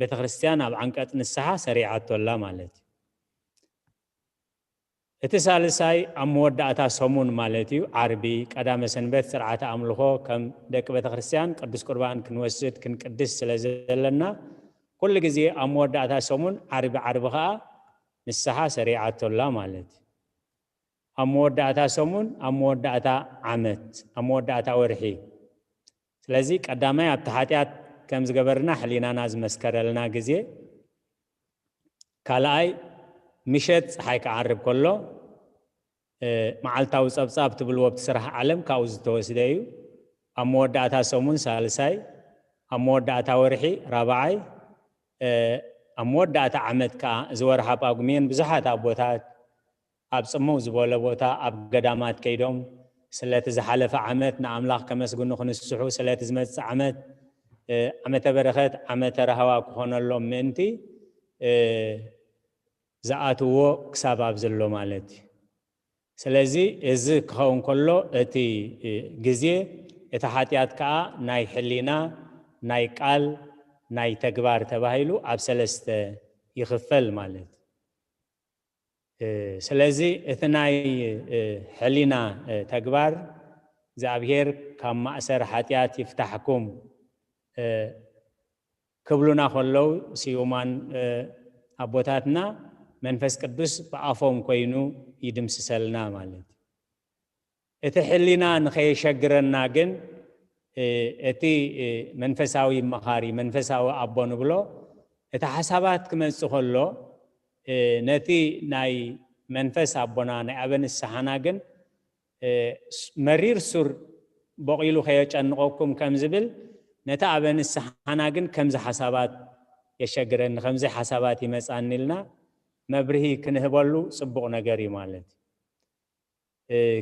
ቤተ ክርስትያን ኣብ ዓንቀጽ ንስሓ ሰሪዓቶላ ማለት እዩ። እቲ ሳልሳይ ኣብ መወዳእታ ሰሙን ማለት እዩ ዓርቢ ቀዳመ ሰንበት ስርዓተ ኣምልኾ ከም ደቂ ቤተ ክርስትያን ቅዱስ ቁርባን ክንወስድ ክንቅድስ ስለ ዘለና ኩሉ ግዜ ኣብ መወዳእታ ሰሙን ዓርቢ ዓርቢ ከዓ ንስሓ ሰሪዓቶላ ማለት እዩ። ኣብ መወዳእታ ሰሙን ኣብ መወዳእታ ዓመት ኣብ መወዳእታ ወርሒ ስለዚ ቀዳማይ ኣብቲ ሓጢኣት ከም ዝገበርና ሕሊናና ዝመስከረልና ግዜ ካልኣይ ምሸት ፀሓይ ክዓርብ ከሎ መዓልታዊ ፀብፃብ ትብልዎ ኣብቲ ስራሕ ዓለም ካብኡ ዝተወስደ እዩ። ኣብ መወዳእታ ሰሙን ሳልሳይ ኣብ መወዳእታ ወርሒ ራብዓይ ኣብ መወዳእታ ዓመት ከዓ እዚ ወርሓ ጳጉሜን ብዙሓት ኣቦታት ኣብ ጽምው ዝበለ ቦታ ኣብ ገዳማት ከይዶም ስለቲ ዝሓለፈ ዓመት ንኣምላኽ ከመስግኑ ክንስሑ ስለቲ ዝመጽእ ዓመት ዓመተ በረኸት ዓመተ ራህዋ ክኾነሎም ምእንቲ ዝኣትዎ ክሳብ ኣብዚ ኣሎ ማለት እዩ። ስለዚ እዚ ክኸውን ከሎ እቲ ግዜ እቲ ሓጢኣት ከዓ ናይ ሕሊና ናይ ቃል ናይ ተግባር ተባሂሉ ኣብ ሰለስተ ይኽፈል ማለት እዩ። ስለዚ እቲ ናይ ሕሊና ተግባር እግዚኣብሔር ካብ ማእሰር ሓጢኣት ይፍታሕኩም ክብሉና ከለዉ ስዩማን ኣቦታትና መንፈስ ቅዱስ ብኣፎም ኮይኑ ይድምስሰልና ማለት እዩ። እቲ ሕሊና ንኸየሸግረና ግን እቲ መንፈሳዊ መኻሪ መንፈሳዊ ኣቦ ንብሎ እቲ ሓሳባት ክመጽእ ከሎ ነቲ ናይ መንፈስ ኣቦና ናይ ኣበ ንስሓና ግን መሪር ሱር በቒሉ ከየጨንቐኩም ከም ዝብል ነቲ ኣበ ንስሓና ግን ከምዚ ሓሳባት የሸግረኒ፣ ከምዚ ሓሳባት ይመጻኒ ኢልና መብርሂ ክንህበሉ ጽቡቕ ነገር እዩ ማለት እዩ።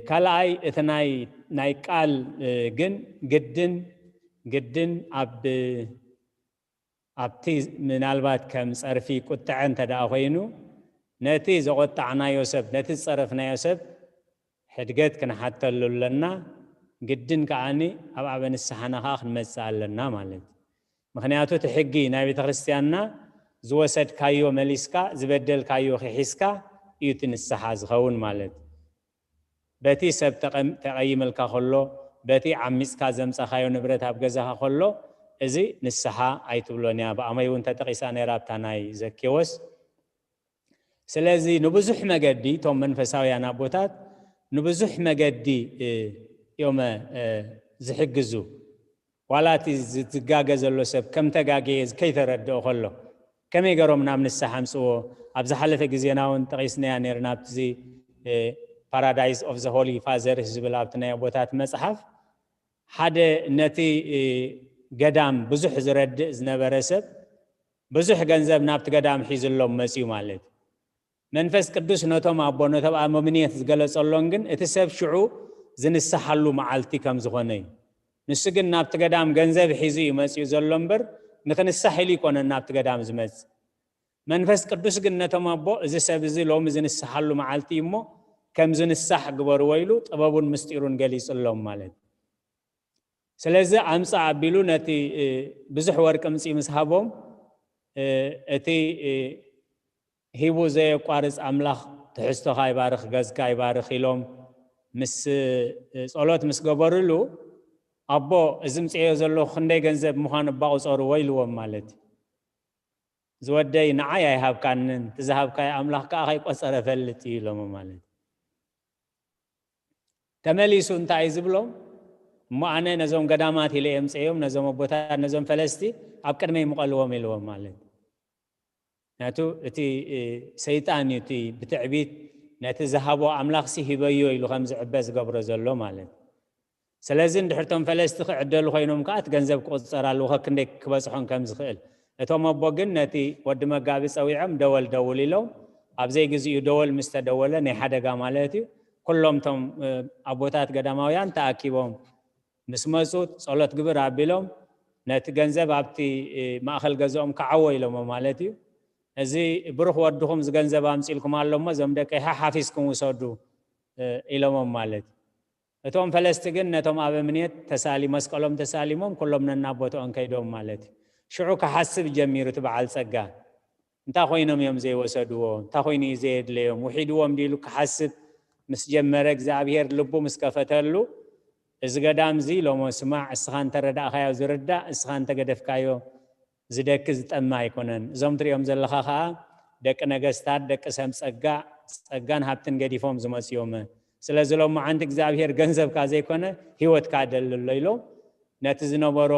ካልኣይ እቲ ናይ ናይ ቃል ግን ግድን ግድን ኣብ ኣብቲ ምናልባት ከም ጸርፊ ቁጥዐ እንተ ደኣ ኮይኑ ነቲ ዘቆጣዕናዮ ሰብ ነቲ ዝጸረፍናዮ ሰብ ሕድገት ክንሓተሉ ኣለና። ግድን ከዓኒ ኣብ ኣበ ንስሓና ከኣ ክንመጽእ ኣለና ማለት እዩ። ምኽንያቱ እቲ ሕጊ ናይ ቤተ ክርስቲያንና ዝወሰድካዮ መሊስካ ዝበደልካዮ ክሒስካ እዩ እቲ ንስሓ ዝኸውን ማለት እዩ። በቲ ሰብ ተቐይምልካ ከሎ በቲ ዓሚፅካ ዘምፃኻዮ ንብረት ኣብ ገዛኻ ከሎ እዚ ንስሓ ኣይትብሎን እያ። ብኣመይ እውን ተጠቂሳ ነይራ ኣብታ ናይ ዘኬዎስ። ስለዚ ንብዙሕ መገዲ እቶም መንፈሳውያን ኣቦታት ንብዙሕ መገዲ እዮም ዝሕግዙ። ዋላ እቲ ዝጋገ ዘሎ ሰብ ከም ተጋገየ ከይተረድኦ ከሎ ከመይ ገሮም ናብ ንስሓ ኣምፅዎ? ኣብ ዝሓለፈ ግዜና እውን ጠቂስናያ ነርና ኣብዚ Paradise of the Holy Fathers ዝብል ኣብቲ ናይ ኣቦታት መፅሓፍ ሓደ ነቲ ገዳም ብዙሕ ዝረድእ ዝነበረ ሰብ ብዙሕ ገንዘብ ናብቲ ገዳም ሒዝሎም መፅዩ ማለት እዩ። መንፈስ ቅዱስ ነቶም ኣቦ ነቶም ኣበምኔት ዝገለጸሎን ግን እቲ ሰብ ሽዑ ዝንስሓሉ መዓልቲ ከም ዝኾነ እዩ። ንሱ ግን ናብቲ ገዳም ገንዘብ ሒዙ እዩ መፅኡ ዘሎ እምበር ንክንሳሕ ኢሉ ይኮነን ናብቲ ገዳም ዝመፅእ። መንፈስ ቅዱስ ግን ነቶም ኣቦ እዚ ሰብ እዚ ሎሚ ዝንስሓሉ መዓልቲ እዩ እሞ ከም ዝንሳሕ ግበርዎ ኢሉ ጥበቡን ምስጢሩን ገሊፅሎም ማለት እዩ። ስለዚ ኣምፃ ኣቢሉ ነቲ ብዙሕ ወርቂ ምፂ ምስ ሃቦም እቲ ሂቡ ዘየቋርፅ ኣምላኽ ትሕዝቶኻ ይባርኽ ገዝካ ይባርኽ ኢሎም ምስ ጸሎት ምስ ገበሩሉ ኣቦ እዚ ምፅዮ ዘለኹ ክንደይ ገንዘብ ምዃኑ እባ ቁፀርዎ ኢልዎም ማለት እዩ። ዝወደይ ንዓይ ኣይሃብካንን እቲ ዝሃብካዮ ኣምላኽ ከዓ ከይቆፀረ ፈልጥ እዩ ኢሎሞ ማለት እዩ። ተመሊሱ እንታይ እዩ ዝብሎም? እሞ ኣነ ነዞም ገዳማት ኢለ የምፅኦም ነዞም ኣቦታት ነዞም ፈለስቲ ኣብ ቅድመይ ምቐልዎም ኢልዎም ማለት እዩ። ምክንያቱ እቲ ሰይጣን እዩ እቲ ብትዕቢት ነቲ ዝሃቦ ኣምላኽሲ ሂበዮ ኢሉ ከም ዝዕበ ዝገብሮ ዘሎ ማለት እዩ። ስለዚ እንድሕርቶም ፈለስቲ ክዕደሉ ኮይኖም ከዓ እቲ ገንዘብ ክቁፀር ኣለዎ ከክንደይ ክበፅሖም ከም ዝኽእል። እቶም ኣቦ ግን ነቲ ወዲ መጋቢ ፀዊዖም ደወል ደውል ኢሎም ኣብ ዘይግዚኡ ደወል ምስ ተደወለ ናይ ሓደጋ ማለት እዩ ኩሎም እቶም ኣቦታት ገዳማውያን ተኣኪቦም ምስ መፁ ጸሎት ግብር ኣቢሎም ነቲ ገንዘብ ኣብቲ ማእኸል ገዝኦም ክዓዎ ኢሎሞ ማለት እዩ። እዚ ብሩኽ ወድኹም እዚ ገንዘብ ኣምፂልኩም ኣሎ እሞ እዞም ደቀይ ሓሓፊስኩም ውሰዱ ኢሎሞም ማለት እዩ። እቶም ፈለስቲ ግን ነቶም ኣበምኔት ተሳሊ መስቀሎም ተሳሊሞም ኩሎም ነናቦትኦም ከይዶም ማለት እዩ። ሽዑ ክሓስብ ጀሚሩ እቲ በዓል ጸጋ እንታይ ኮይኖም እዮም ዘይወሰድዎ እንታይ ኮይኑ እዩ ዘየድለዮም ውሒድዎም ዲሉ ክሓስብ ምስ ጀመረ እግዚኣብሔር ልቡ ምስ ከፈተሉ እዚ ገዳም እዚ ኢሎሞ ስማዕ እስኻ እንተረዳእካዮ ዝርዳእ እስኻ እንተገደፍካዮ ዝደኪ ዝጠሚ ኣይኮነን። እዞም ትሪኦም ዘለኻ ከዓ ደቂ ነገስታት ደቂ ሰብ ጸጋ ጸጋን ሃብትን ገዲፎም ዝመፅዮም። ስለዚ ሎማዓንቲ እግዚኣብሔር ገንዘብካ ዘይኮነ ህይወትካ ደሊ ኣሎ ኢሎም ነቲ ዝነበሮ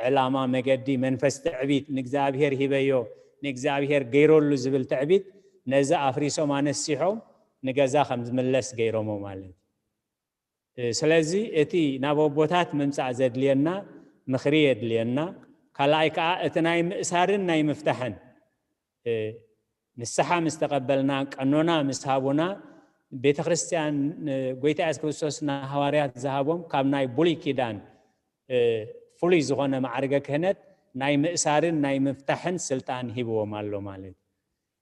ዕላማ መገዲ መንፈስ ትዕቢት ንእግዚኣብሔር ሂበዮ ንእግዚኣብሔር ገይረሉ ዝብል ትዕቢት ነዚ ኣፍሪሶም ኣነሲሖም ንገዛ ከም ዝምለስ ገይሮሞ ማለት እዩ። ስለዚ እቲ ናብ ኣቦታት ምምፃእ ዘድልየና ምኽሪ የድልየና። ካልኣይ ከዓ እቲ ናይ ምእሳርን ናይ ምፍታሕን ንስሓ ምስ ተቐበልና ቀኖና ምስ ሃቡና ቤተ ክርስቲያን ጎይታ የሱስ ክርስቶስ ንሃዋርያት ዝሃቦም ካብ ናይ ብሉይ ኪዳን ፍሉይ ዝኾነ ማዕርገ ክህነት ናይ ምእሳርን ናይ ምፍታሕን ስልጣን ሂብዎም ኣሎ ማለት እዩ።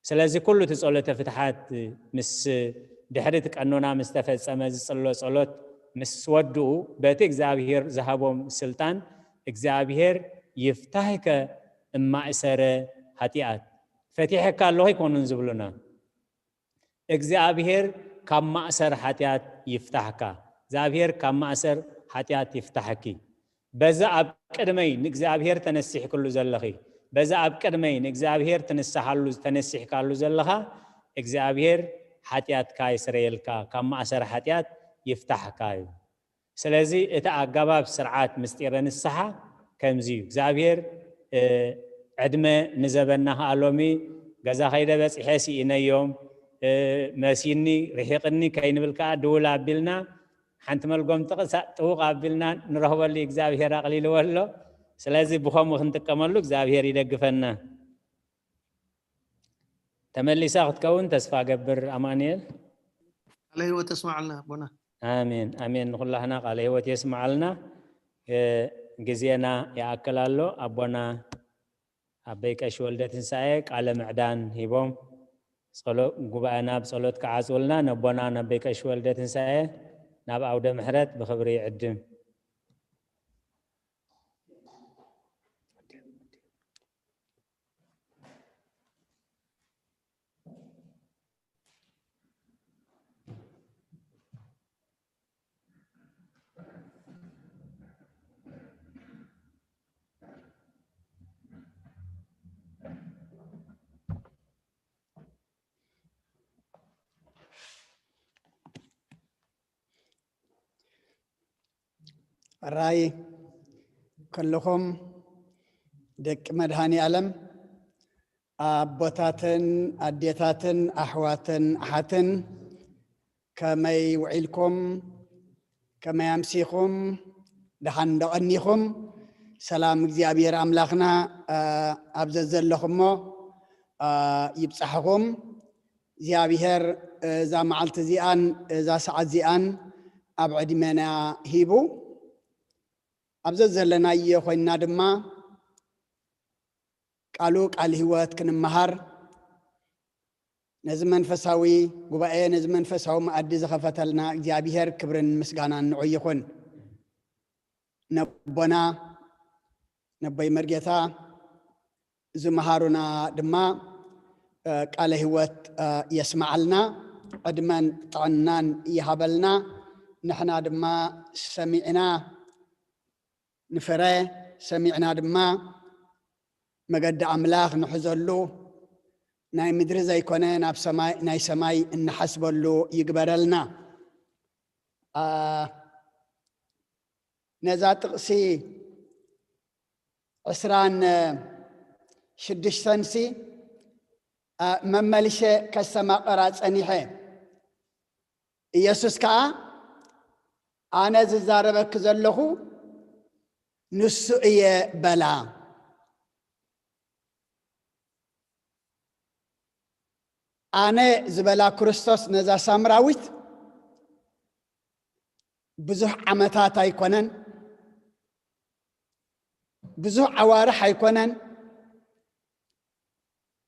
ስለዚ ኩሉ እቲ ጸሎተ ፍትሓት ምስ ድሕሪ እቲ ቀኖና ምስ ተፈጸመ ዝጽሎ ጸሎት ምስ ወድኡ በቲ እግዚኣብሔር ዝሃቦም ስልጣን እግዚኣብሔር ይፍታህከ እማእሰረ ሓጢኣት ፈቲሐካ ኣለኹ ኣይኮኑን ዝብሉና እግዚኣብሔር ካብ ማእሰር ሓጢኣት ይፍታሕካ እግዚኣብሔር ካብ ማእሰር ሓጢኣት ይፍታሕኪ በዛ ኣብ ቅድመይ ንእግዚኣብሔር ተነሲሕክሉ ዘለኺ በዛ ኣብ ቅድመይ ንእግዚኣብሔር ትንስሓሉ ተነሲሕካሉ ዘለኻ እግዚኣብሔር ሓጢኣትካ ይስረየልካ ካብ ማእሰር ሓጢኣት ይፍታሕካ እዩ ስለዚ እቲ ኣጋባብ ስርዓት ምስጢረ ንስሓ ከምዚ እዩ እግዚኣብሔር ዕድመ ንዘበና ከዓ ሎሚ ገዛ ከይደ በፂሐ ስኢነዮም መሲኒ ርሒቕኒ ከይንብል ከዓ ድውል ኣቢልና ሓንቲ መልጎም ጥቕስ ጥውቕ ኣቢልና ንረኽበሉ እግዚኣብሔር ኣቕሊልዎ ኣሎ ስለዚ ብኸምኡ ክንጥቀመሉ እግዚኣብሔር ይደግፈና። ተመሊሳ ክትከውን ተስፋ ገብር። ኣማኑኤል። ቃለ ህይወት ተስማዕልና ኣቦና። ኣሜን ኣሜን። ንኩላህና ቃለ ህይወት የስማዓልና። ግዜና ይኣክል ኣሎ። ኣቦና ኣበይ ቀሺ ወልደ ትንሳኤ ቃለ ምዕዳን ሂቦም ጉባኤና ብጸሎት ክዓጽውልና ነቦና ነበይ ቀሺ ወልደ ትንሳኤ ናብ ኣውደ ምሕረት ብኽብሪ ይዕድም። ሕራይ ኩልኹም ደቂ መድሃኒ ኣለም ኣቦታትን ኣዴታትን ኣሕዋትን ኣሓትን ከመይ ውዒልኩም? ከመይ ኣምሲኹም? ደሓን ዶ ቀኒኹም? ሰላም እግዚኣብሔር ኣምላኽና ኣብ ዘዘለኹሞ ይብጻሕኹም። እግዚኣብሔር እዛ መዓልቲ እዚኣን እዛ ሰዓት እዚኣን ኣብ ዕድሜና ሂቡ ኣብ ዘዘለናዮ ኮይንና ድማ ቃሉ ቃል ህይወት ክንመሃር ነዚ መንፈሳዊ ጉባኤ ነዚ መንፈሳዊ መኣዲ ዝኸፈተልና እግዚኣብሔር ክብርን ምስጋናን ንዑ ይኹን። ነቦና ነቦይ መርጌታ ዝመሃሩና ድማ ቃለ ህይወት የስማዓልና፣ ዕድመን ጥዕናን ይሃበልና። ንሕና ድማ ሰሚዕና ንፍረ ሰሚዕና ድማ መገዲ ኣምላኽ ንሕዘሉ ናይ ምድሪ ዘይኮነ ናብ ሰማይ ናይ ሰማይ እንሓስበሉ ይግበረልና። ነዛ ጥቕሲ ዕስራን ሽዱሽተንሲ መመልሸ ከስተማቐራ ጸኒሐ። ኢየሱስ ከኣ ኣነ ዝዛረበኪ ዘለኹ ንሱ እየ በላ። ኣነ ዝበላ ክርስቶስ ነዛ ሳምራዊት ብዙሕ ዓመታት ኣይኮነን፣ ብዙሕ ኣዋርሕ ኣይኮነን፣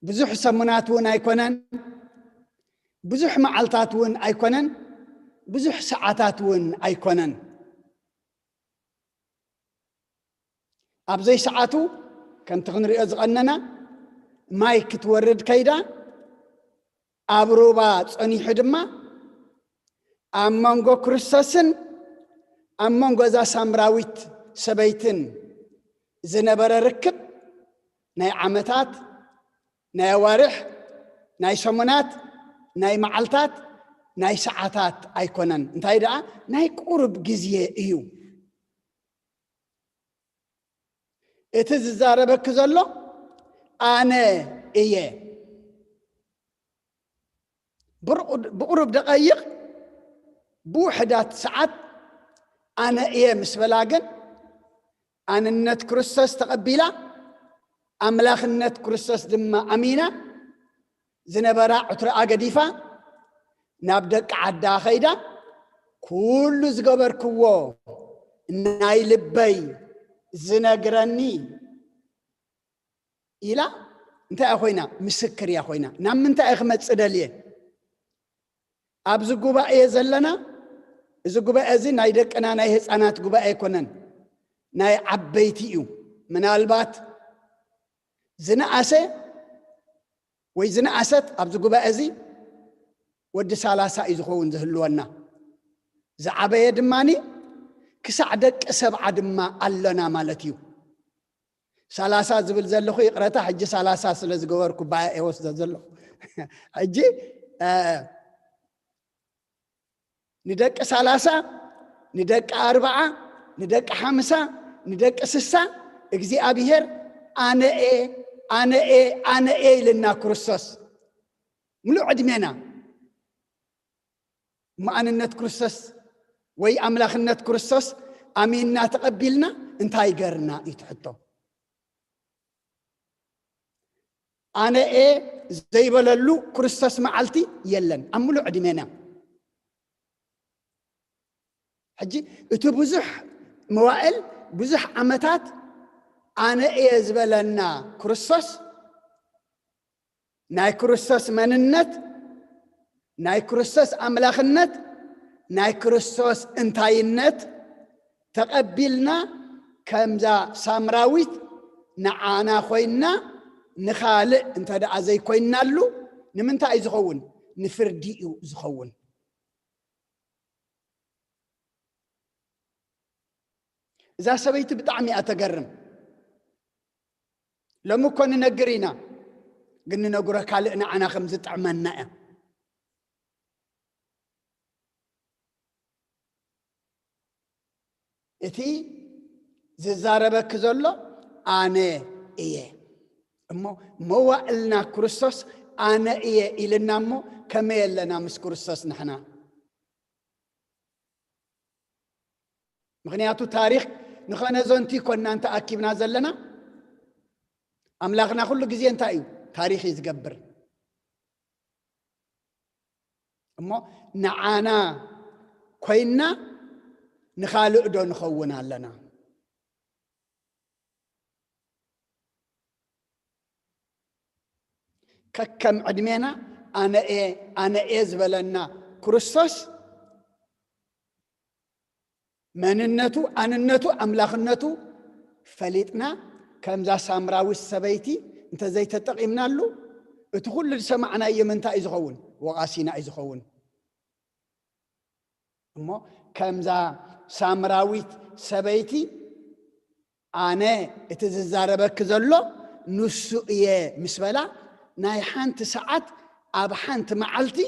ብዙሕ ሰሙናት እውን ኣይኮነን፣ ብዙሕ መዓልታት እውን ኣይኮነን፣ ብዙሕ ሰዓታት እውን ኣይኮነን። ኣብ ዘይሰዓቱ ከምቲ ክንሪኦ ዝቐነና ማይ ክትወርድ ከይዳ ኣብ ሩባ ጸኒሑ ድማ ኣብ መንጎ ክርስቶስን ኣብ መንጎ እዛ ሳምራዊት ሰበይትን ዝነበረ ርክብ ናይ ዓመታት ናይ ኣዋርሕ ናይ ሰሙናት ናይ መዓልታት ናይ ሰዓታት ኣይኮነን። እንታይ ደኣ ናይ ቁሩብ ግዜ እዩ። እቲ ዝዛረበኪ ዘሎ ኣነ እየ። ብርቑ- ብቑሩብ ደቐይቕ ብውሕዳት ሰዓት ኣነ እየ ምስ በላ ግን ኣንነት ክርስቶስ ተቐቢላ ኣምላኽነት ክርስቶስ ድማ ኣሚና ዝነበራ ዕትሮኣ ገዲፋ ናብ ደቂ ዓዳ ኸይዳ ኩሉ ዝገበርክዎ ናይ ልበይ ዝነግረኒ ኢላ እንታይ እያ ኮይና? ምስክር እያ ኮይና። ናብ ምንታይ እየ ክመጽእ ደልየ? ኣብዚ ጉባኤ ዘለና እዚ ጉባኤ እዚ ናይ ደቅና ናይ ህፃናት ጉባኤ ኣይኮነን፣ ናይ ዓበይቲ እዩ። ምናልባት ዝነኣሰ ወይ ዝነኣሰት ኣብዚ ጉባኤ እዚ ወዲ ሰላሳ እዩ ዝኸውን ዝህልወና። ዝዓበየ ድማ ክሳዕ ደቂ ሰብዓ ድማ ኣሎና ማለት እዩ። ሰላሳ ዝብል ዘለኹ ይቕረታ፣ ሕጂ ሰላሳ ስለ ዝገበርኩ ባያ እየ ወስዶ ዘለኹ። ሕጂ ንደቂ ሰላሳ ንደቂ ኣርብዓ ንደቂ ሓምሳ ንደቂ ስሳ እግዚኣብሔር ኣነ እየ ኣነ እየ ኣነ እየ ኢልና ክርስቶስ ምሉእ ዕድሜና ማንነት ክርስቶስ ወይ ኣምላኽነት ክርስቶስ ኣሚንና ተቐቢልና እንታይ ገርና እዩ ትሕቶ። ኣነ እየ ዘይበለሉ ክርስቶስ መዓልቲ የለን ኣብ ምሉእ ዕድሜና። ሕጂ እቲ ብዙሕ መዋእል፣ ብዙሕ ዓመታት ኣነ እየ ዝበለና ክርስቶስ፣ ናይ ክርስቶስ መንነት፣ ናይ ክርስቶስ ኣምላኽነት፣ ናይ ክርስቶስ እንታይነት ተቐቢልና፣ ከምዛ ሳምራዊት ንዓና ኮይንና ንኻልእ እንተ ደኣ ዘይኮይናሉ፣ ንምንታይ እዩ ዝኸውን? ንፍርዲ እዩ ዝኸውን። እዛ ሰበይቲ ብጣዕሚ እያ ተገርም። ሎሚ እኮ ንነግር ኢና፣ ግን ንነግሮ ካልእ ንዓና ከም ዝጥዕመና እያ። እቲ ዝዛረበኪ ዘሎ ኣነ እየ። እሞ መዋእልና ክርስቶስ ኣነ እየ ኢልና እሞ ከመይ ኣለና ምስ ክርስቶስ ንሕና? ምኽንያቱ ታሪኽ ንኸነዘንቲ ኮና እንተ ኣኪብና ዘለና፣ ኣምላኽና ኩሉ ግዜ እንታይ እዩ? ታሪኽ እዩ ዝገብር። እሞ ንዓና ኮይና ንኻልእ ዶ ንኸውን ኣለና? ከከም ዕድሜና ኣነ እየ፣ ኣነ እየ ዝበለና ክርስቶስ መንነቱ፣ ኣንነቱ፣ ኣምላኽነቱ ፈሊጥና፣ ከምዛ ሳምራዊት ሰበይቲ እንተዘይተጠቒምናሉ፣ እቲ ኩሉ ዝሰማዕናዮ ምንታይ እዩ ዝኸውን? ወቓሲና እዩ ዝኸውን። እሞ ከምዛ ሳምራዊት ሰበይቲ ኣነ እቲ ዝዛረበኪ ዘሎ ንሱ እየ ምስ በላ፣ ናይ ሓንቲ ሰዓት ኣብ ሓንቲ መዓልቲ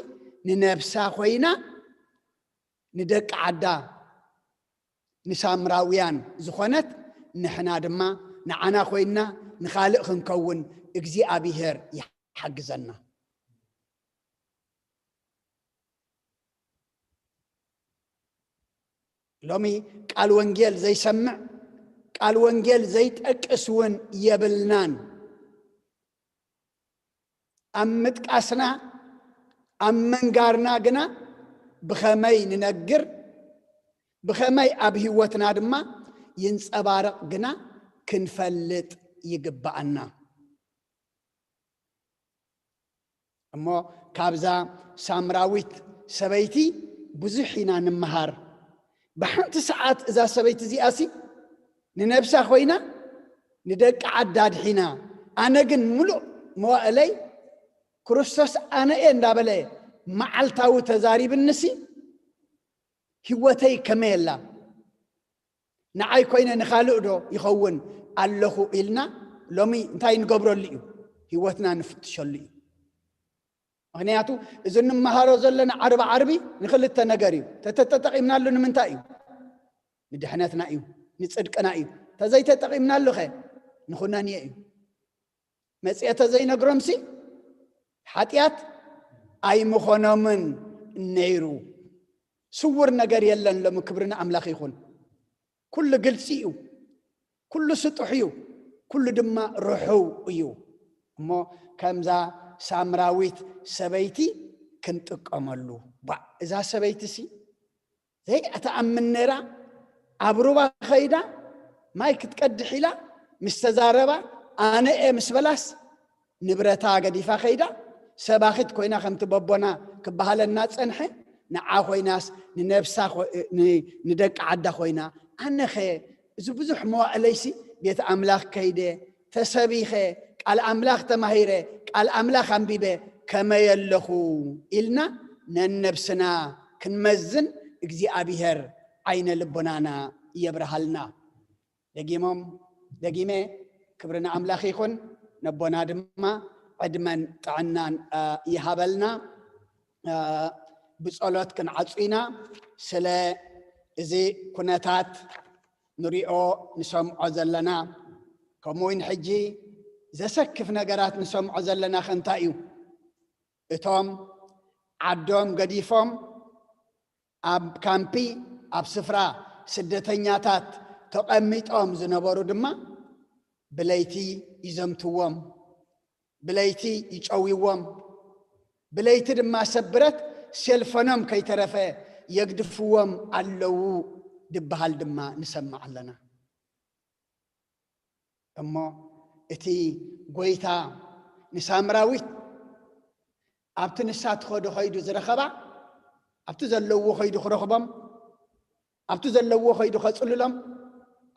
ንነብሳ ኮይና ንደቂ ዓዳ ንሳምራውያን ዝኾነት፣ ንሕና ድማ ንዓና ኮይንና ንኻልእ ክንከውን እግዚኣብሔር ይሓግዘና። ሎሚ ቃል ወንጌል ዘይሰምዕ፣ ቃል ወንጌል ዘይጠቅስ እውን የብልናን። ኣብ ምጥቃስና፣ ኣብ ምንጋርና ግና ብኸመይ ንነግር፣ ብኸመይ ኣብ ህይወትና ድማ ይንጸባረቕ ግና ክንፈልጥ ይግብኣና። እሞ ካብዛ ሳምራዊት ሰበይቲ ብዙሕ ኢና ንምሃር። ብሓንቲ ሰዓት እዛ ሰበይቲ እዚኣሲ ንነብሳ ኮይና ንደቂ ዓዳ ኣድሒና፣ ኣነ ግን ምሉእ መዋእለይ ክርስቶስ ኣነ እየ እንዳበለ መዓልታዊ ተዛሪብንሲ፣ ህይወተይ ከመይ ኣላ? ንዓይ ኮይነ ንኻልእ ዶ ይኸውን ኣለኹ ኢልና ሎሚ እንታይ ንገብረሉ እዩ? ህይወትና ንፍትሸሉ እዩ። ምኽንያቱ እዚ እንመሃሮ ዘለና ዓርቢ ዓርቢ ንኽልተ ነገር እዩ። ተተጠቂምናሉ ንምንታይ እዩ? ንድሕነትና እዩ፣ ንጽድቅና እዩ። ተዘይተጠቂምናሉ ኸ ንኹነንዮ እዩ። መጽኤ ተዘይነግሮምሲ ሓጢኣት ኣይምኾኖምን ነይሩ። ስውር ነገር የለን። ሎሚ ክብሪ ንኣምላኽ ይኹን። ኩሉ ግልጺ እዩ፣ ኩሉ ስጡሕ እዩ፣ ኩሉ ድማ ርሑው እዩ። እሞ ከምዛ ሳምራዊት ሰበይቲ ክንጥቀመሉ። ባዕ፣ እዛ ሰበይትሲ ዘይኣተኣምን ነይራ። ኣብ ሩባ ኸይዳ ማይ ክትቀድሕ ኢላ ምስ ተዛረባ፣ ኣነ እየ ምስ በላስ፣ ንብረታ ገዲፋ ኸይዳ፣ ሰባኺት ኮይና ከምቲ በቦና ክበሃለና ጸንሐ፣ ንዓ ኮይናስ ንነብሳ ኮ-፣ ን-፣ ንደቂ ዓዳ ኮይና፣ ኣነኸ እዚ ብዙሕ መዋእለይሲ ቤት ኣምላኽ ከይደ፣ ተሰቢኸ፣ ቃል ኣምላኽ ተማሂረ፣ ቃል ኣምላኽ ኣንቢበ፣ ከመይ ኣለኹ ኢልና ነነብስና ክንመዝን እግዚኣብሔር ዓይነ ልቦናና የብርሃልና። ደጊሞም፣ ደጊመ ክብሪ ንኣምላኽ ይኹን። ነቦና ድማ ዕድመን ጥዕናን፣ አ፣ ይሃበልና። አ፣ ብጸሎት ክንዓጹ ኢና። ስለ እዚ ኩነታት ንሪኦ ንሰምዖ ዘለና፣ ከምኡ እውን ሕጂ ዘሰክፍ ነገራት ንሰምዖ ዘለና ከ እንታይ እዩ? እቶም ዓዶም ገዲፎም ኣብ ካምፒ፣ ኣብ ስፍራ ስደተኛታት ተቐሚጦም ዝነበሩ ድማ ብለይቲ ይዘምትዎም፣ ብለይቲ ይጨውይዎም፣ ብለይቲ ድማ ሰብ ብረት ሴልፈኖም ከይተረፈ የግድፍዎም ኣለዉ ድበሃል ድማ ንሰምዕ ኣለና። እሞ እቲ ጎይታ ንሳምራዊት ኣብቲ ንሳ ትኸዶ ኸይዱ ዝረኸባ፣ ኣብቲ ዘለዎ ኸይዱ ክረኽቦም፣ ኣብቲ ዘለዎ ኸይዱ ኸጽልሎም፣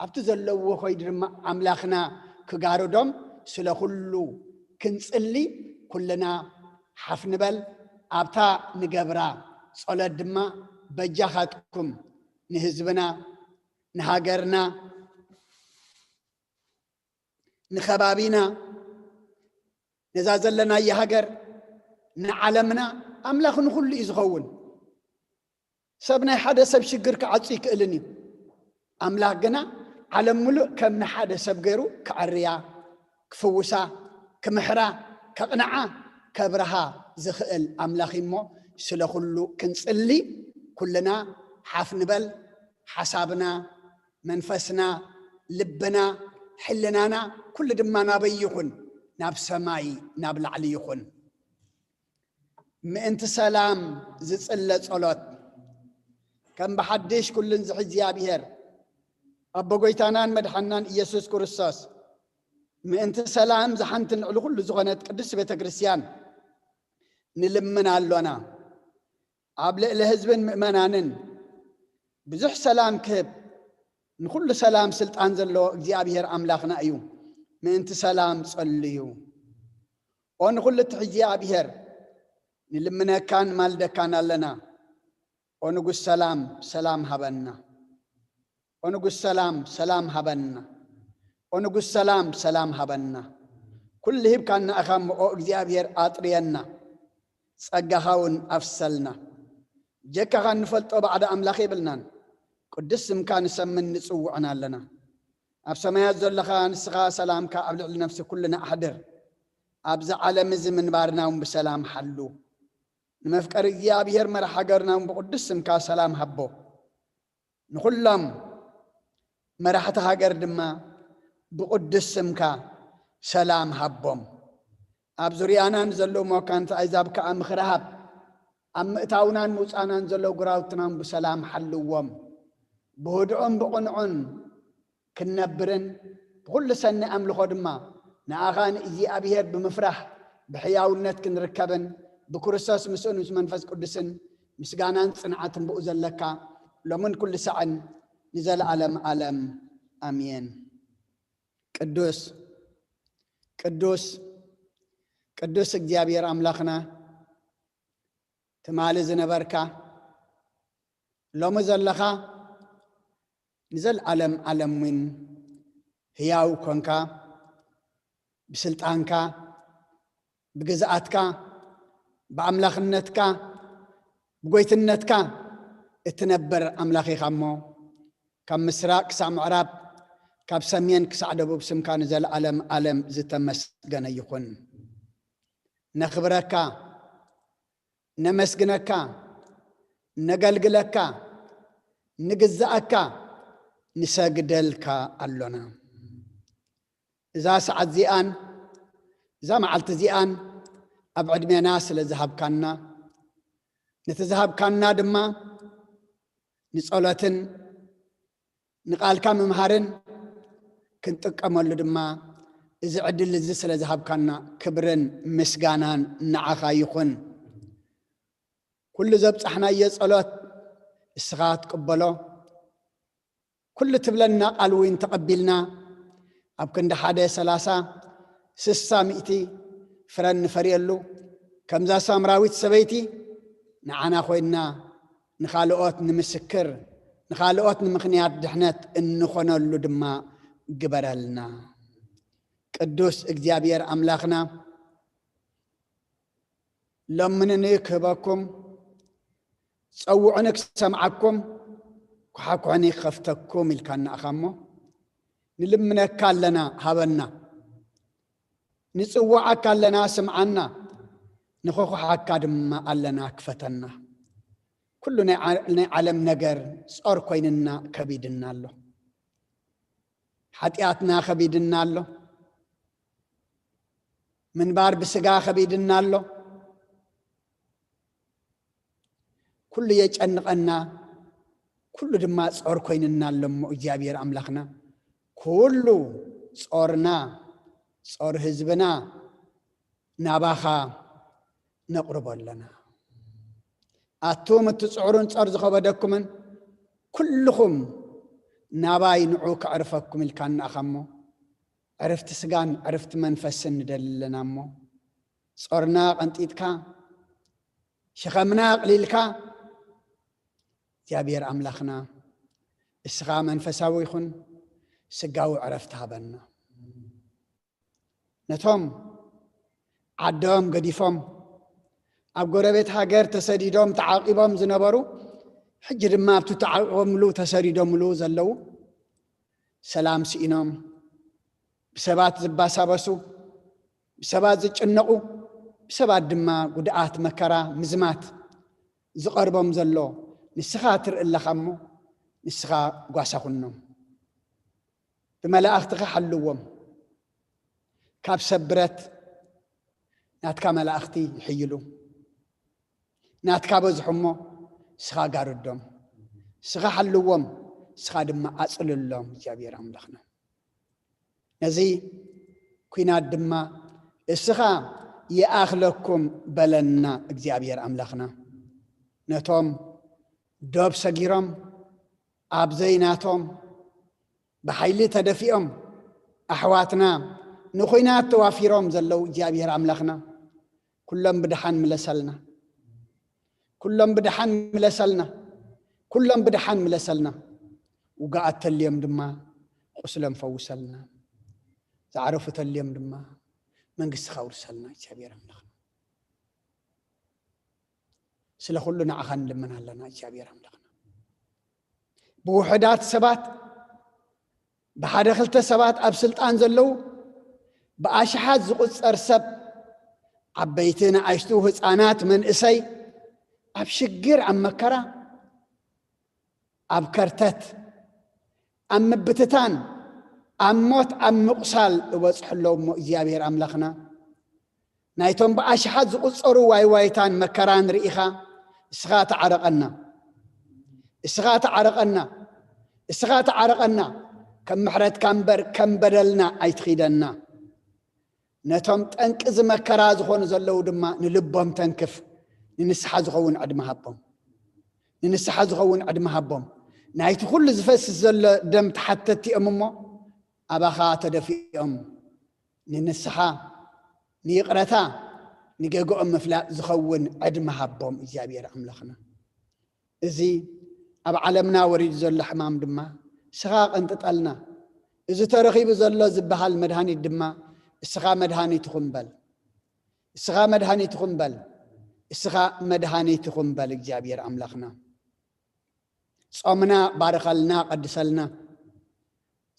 ኣብቲ ዘለዎ ኸይዱ ድማ ኣምላኽና ክጋርዶም፣ ስለ ኹሉ ክንጽሊ ኩልና ሓፍ ንበል። ኣብታ ንገብራ ጸሎት ድማ በጃኻትኩም ንህዝብና፣ ንሃገርና፣ ንኸባቢና፣ ነዛ ዘለናያ ሃገር፣ ንዓለምና፣ ኣምላኽ ንኹሉ እዩ ዝኸውን። ሰብ ናይ ሓደ ሰብ ሽግር ክዓጹ ይክእልን እዩ። ኣምላኽ ግና ዓለም ምሉእ ከም ንሓደ ሰብ ገይሩ ክዕርያ፣ ክፍውሳ፣ ክምሕራ፣ ከቕንዓ፣ ከብርሃ ዝኽእል ኣምላኽ እዩ። እሞ ስለ ኩሉ ክንጽሊ ኩልና ሓፍ ንበል። ሓሳብና፣ መንፈስና፣ ልብና፣ ሕልናና ኩሉ ድማ ናበይ ይኹን? ናብ ሰማይ፣ ናብ ላዕሊ ይኹን። ምእንቲ ሰላም ዝጽለ ጸሎት። ከም ብሓድሽ ኩሉን ዝሕዚ እግዚኣብሔር፣ ኣቦ ጎይታናን መድሓናን ኢየሱስ ክርስቶስ፣ ምእንቲ ሰላም ዝሓንትን ልዕሊ ኩሉ ዝኾነት ቅድስት ቤተ ክርስቲያን ንልምን ኣሎና። ኣብ ልዕሊ ህዝብን ምእመናንን ብዙሕ ሰላም ክህብ፣ ንኹሉ ሰላም ስልጣን ዘለዎ እግዚኣብሔር ኣምላኽና እዩ። ምእንቲ ሰላም ጸልዩ። ኦ ንኹሉ እትሕዚ እግዚኣብሔር፣ ንልምነካን ማልደካን ኣለና። ኦ ንጉስ ሰላም፣ ሰላም ሃበና። ኦ ንጉስ ሰላም፣ ሰላም ሃበና። ኦ ንጉስ ሰላም፣ ሰላም ሃበና። ኩሉ ሂብካና ኢኻ እሞ፣ ኦ እግዚኣብሔር ኣጥርየና፣ ጸጋኻ እውን ኣፍሰልና። ጀካኻ እንፈልጦ ባዕዲ ኣምላኽ የብልናን። ቅዱስ ስምካ ንሰምን ንጽውዕን ኣለና። ኣብ ሰማያት ዘለኻ ንስኻ ሰላምካ ኣብ ልዕሊ ነፍሲ ኩልና ኣሕድር። ኣብዚ ዓለም እዚ ምንባርና እውን ብሰላም ሓሉ። ንመፍቀሪ እግዚኣብሔር መራሕ ሃገርና እውን ብቅዱስ ስምካ ሰላም ሃቦ። ንኹሎም መራሕቲ ሃገር ድማ ብቅዱስ ስምካ ሰላም ሃቦም። ኣብ ዙርያና ንዘለዉ መካንት ኣሕዛብ ከኣ ምኽሪ ሃብ። ኣብ ምእታውናን ምውጻእናን ዘለዉ ግራውትና እውን ብሰላም ሓልዎም። ብህድኡን ብቕንዑን ክንነብርን ብኹሉ ሰኒ ኣምልኾ ድማ ንኣኻ ንእግዚኣብሔር ብምፍራሕ ብሕያውነት ክንርከብን ብክርስቶስ ምስኡን ምስ መንፈስ ቅዱስን ምስጋናን ጽንዓትን ብኡ ዘለካ ሎምን ኩሉ ሳዕን ንዘለዓለም ዓለም ኣሜን። ቅዱስ ቅዱስ ቅዱስ እግዚኣብሔር ኣምላኽና፣ ትማሊ ዝነበርካ፣ ሎሚ ዘለኻ፣ ንዘለዓለም ዓለም እውን ህያው ኮንካ፣ ብስልጣንካ፣ ብግዝኣትካ፣ ብኣምላኽነትካ፣ ብጎይትነትካ እትነብር ኣምላኽ ኢኻ እሞ፣ ካብ ምስራቕ ክሳዕ ምዕራብ፣ ካብ ሰሜን ክሳዕ ደቡብ ስምካ ንዘለዓለም ዓለም ዝተመስገነ ይኹን። ነኽብረካ፣ ነመስግነካ፣ ነገልግለካ፣ ንግዛኣካ፣ ንሰግደልካ ኣሎና። እዛ ሰዓት እዚኣን እዛ መዓልቲ እዚኣን ኣብ ዕድሜና ስለ ዝሃብካና፣ ነቲ ዝሃብካና ድማ ንጸሎትን ንቃልካ ምምሃርን ክንጥቀመሉ ድማ እዚ ዕድል እዚ ስለ ዝሃብካና ክብርን ምስጋናን ንዓኻ ይኹን። ኩሉ ዘብጻሕናዮ ጸሎት እስኻ ትቅበሎ። ኩሉ ትብለና ቃል እውን ተቐቢልና፣ ኣብ ክንዲ ሓደ ሰላሳ፣ ስሳ፣ ሚእቲ ፍረ እንፈርየሉ፣ ከምዛ ሳምራዊት ሰበይቲ ንዓና ኮይንና፣ ንኻልኦት ንምስክር፣ ንኻልኦት ንምኽንያት ድሕነት እንኾነሉ ድማ ግበረልና። ቅዱስ እግዚኣብሔር ኣምላኽና፣ ለምኑኒ ክህበኩም፣ ጸውዑኒ ክሰምዓኩም፣ ኩሓኩሑኒ ክኸፍተኩም ኢልካና ኢኻ እሞ፣ ንልምነካ ኣለና፣ ሃበና። ንጽውዓካ ኣለና፣ ስምዓና። ንኸኹሓካ ድማ ኣለና፣ ክፈተና። ኩሉ ናይ ዓ-፣ ናይ ዓለም ነገር ጾር ኮይንና ከቢድና ኣሎ። ሓጢኣትና ከቢድና ኣሎ። ምንባር ብስጋ ከቢድና ኣሎ። ኩሉ የጨንቐና፣ ኩሉ ድማ ጾር ኮይንና ኣሎ። እሞ እግዚኣብሔር ኣምላኽና፣ ኩሉ ጾርና፣ ጾር ህዝብና ናባኻ ነቕርቦ ኣለና። ኣቱም እትጽዕሩን ጾር ዝኸበደኩምን ኩልኹም ናባይ ንዑ ከዕርፈኩም ኢልካ እንኣኻ እሞ፣ ዕርፍቲ ስጋን ዕርፍቲ መንፈስን ንደሊ ኣለና እሞ፣ ጾርና ቀንጢጥካ፣ ሸኸምና ኣቕሊልካ፣ እግዚኣብሔር ኣምላኽና፣ እስኻ መንፈሳዊ ይኹን ስጋዊ ዕረፍቲ ሃበና። ነቶም ዓዶም ገዲፎም ኣብ ጎረቤት ሃገር ተሰዲዶም ተዓቂቦም ዝነበሩ፣ ሕጂ ድማ ኣብቲ ተዓቂቦምሉ ተሰዲዶምሉ ዘለዉ፣ ሰላም ስኢኖም፣ ብሰባት ዝባሳበሱ፣ ብሰባት ዝጭነቑ፣ ብሰባት ድማ ጉድኣት፣ መከራ፣ ምዝማት ዝቐርቦም ዘሎ ንስኻ ትርኢ ኣለኻ እሞ፣ ንስኻ ጓሳ ኩኖም። ብመላእኽትኻ ሓልዎም። ካብ ሰብ ብረት ናትካ መላእኽቲ ይሕይሉ። ናትካ በዝሑ እሞ፣ እስኻ ጋርዶም፣ እስኻ ሓልዎም፣ እስኻ ድማ ኣጽልሎም፣ እግዚኣብሔር ኣምላኽና። ነዚ ኲናት ድማ እስኻ ይኣኽለኩም በለና እግዚኣብሔር ኣምላኽና። ነቶም ዶብ ሰጊሮም፣ ኣብ ዘይናቶም ብሓይሊ ተደፊኦም ኣሕዋትና ንኹናት ተዋፊሮም ዘለዉ እግዚኣብሔር ኣምላኽና፣ ኩሎም ብደሓን ምለሰልና። ኩሎም ብደሓን ምለሰልና። ኩሎም ብደሓን ምለሰልና። ውጋኣት ተልዮም ድማ ቁስሎም ፈውሰልና። ዝዓረፉ ተልዮም ድማ መንግስትኻ ኣውርሰልና እግዚኣብሔር ኣምላኽና። ስለ ኩሉ ንዓኻ ንልምን ኣለና እግዚኣብሔር ኣምላኽና። ብውሑዳት ሰባት፣ ብሓደ ክልተ ሰባት ኣብ ስልጣን ዘለዉ፣ ብኣሽሓት ዝቑጸር ሰብ፣ ዓበይቲ፣ ንኣሽቱ፣ ህፃናት፣ መንእሰይ፣ ኣብ ሽግር፣ ኣብ መከራ፣ ኣብ ከርተት፣ ኣብ ምብትታን፣ ኣብ ሞት፣ ኣብ ምቑሳል እበጽሑ ኣለዉ እሞ እግዚኣብሔር ኣምላኽና፣ ናይቶም ብኣሽሓት ዝቑጸሩ ዋይዋይታን መከራን ርኢኻ፣ እስኻ ተዓረቐና፣ እስኻ ተዓረቐና፣ እስኻ ተዓረቐና። ከም ምሕረትካ እምበር ከም በደልና ኣይትኺደና። ነቶም ጠንቂ እዚ መከራ ዝኾኑ ዘለዉ ድማ ንልቦም ተንክፍ፣ ንንስሓ ዝኸውን ዕድመ ሃቦም፣ ንንስሓ ዝኸውን ዕድመ ሃቦም። ናይቲ ኩሉ ዝፈስስ ዘሎ ደም ተሓተቲ እዮም እሞ፣ ኣባኻ ተደፊኦም ንንስሓ፣ ንይቕረታ፣ ንጌግኦም ምፍላጥ ዝኸውን ዕድመ ሃቦም እግዚኣብሔር ኣምላኽና። እዚ ኣብ ዓለምና ወሪዱ ዘሎ ሕማም ድማ እስኻ ቀንጥጠልና። እዚ ተረኺቡ ዘሎ ዝበሃል መድሃኒት ድማ እስኻ መድሃኒት ትኹን በል። እስኻ መድሃኒት ትኹን በል። እስኻ መድሃኒት ትኹን በል እግዚኣብሔር ኣምላኽና። ጾምና ባርኸልና፣ ቀድሰልና።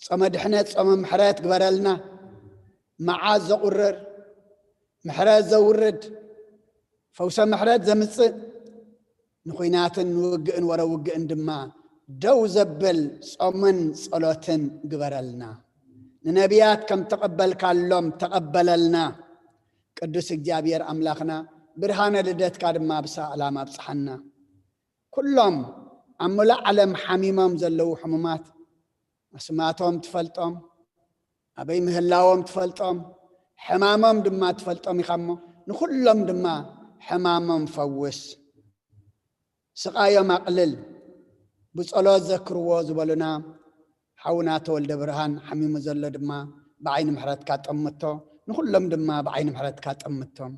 ጾመ ድሕነት፣ ጾመ ምሕረት ግበረልና። መዓት ዘቑርር፣ ምሕረት ዘውርድ፣ ፈውሰ ምሕረት ዘምጽእ፣ ንኹናትን ንውግእን ወረ ውግእን ድማ ደው ዘብል ጾምን ጸሎትን ግበረልና። ንነቢያት ከም ተቐበልካሎም ተቐበለልና። ቅዱስ እግዚኣብሔር ኣምላኽና፣ ብርሃነ ልደትካ ድማ ብሰላም ኣብጽሓና። ኩሎም ኣብ ምሉእ ዓለም ሓሚሞም ዘለዉ ሕሙማት፣ ኣስማቶም ትፈልጦም፣ ኣበይ ምህላዎም ትፈልጦም፣ ሕማሞም ድማ ትፈልጦም ኢኻ እሞ፣ ንኹሎም ድማ ሕማሞም ፈውስ። ስቓዮም ኣቕልል። ብጸሎት ዘክርዎ ዝበሉና ሓውና ተወልደ ብርሃን ሓሚሙ ዘሎ ድማ ብዓይኒ ምሕረትካ ጠምቶ፣ ንኹሎም ድማ ብዓይኒ ምሕረትካ ጠምቶም።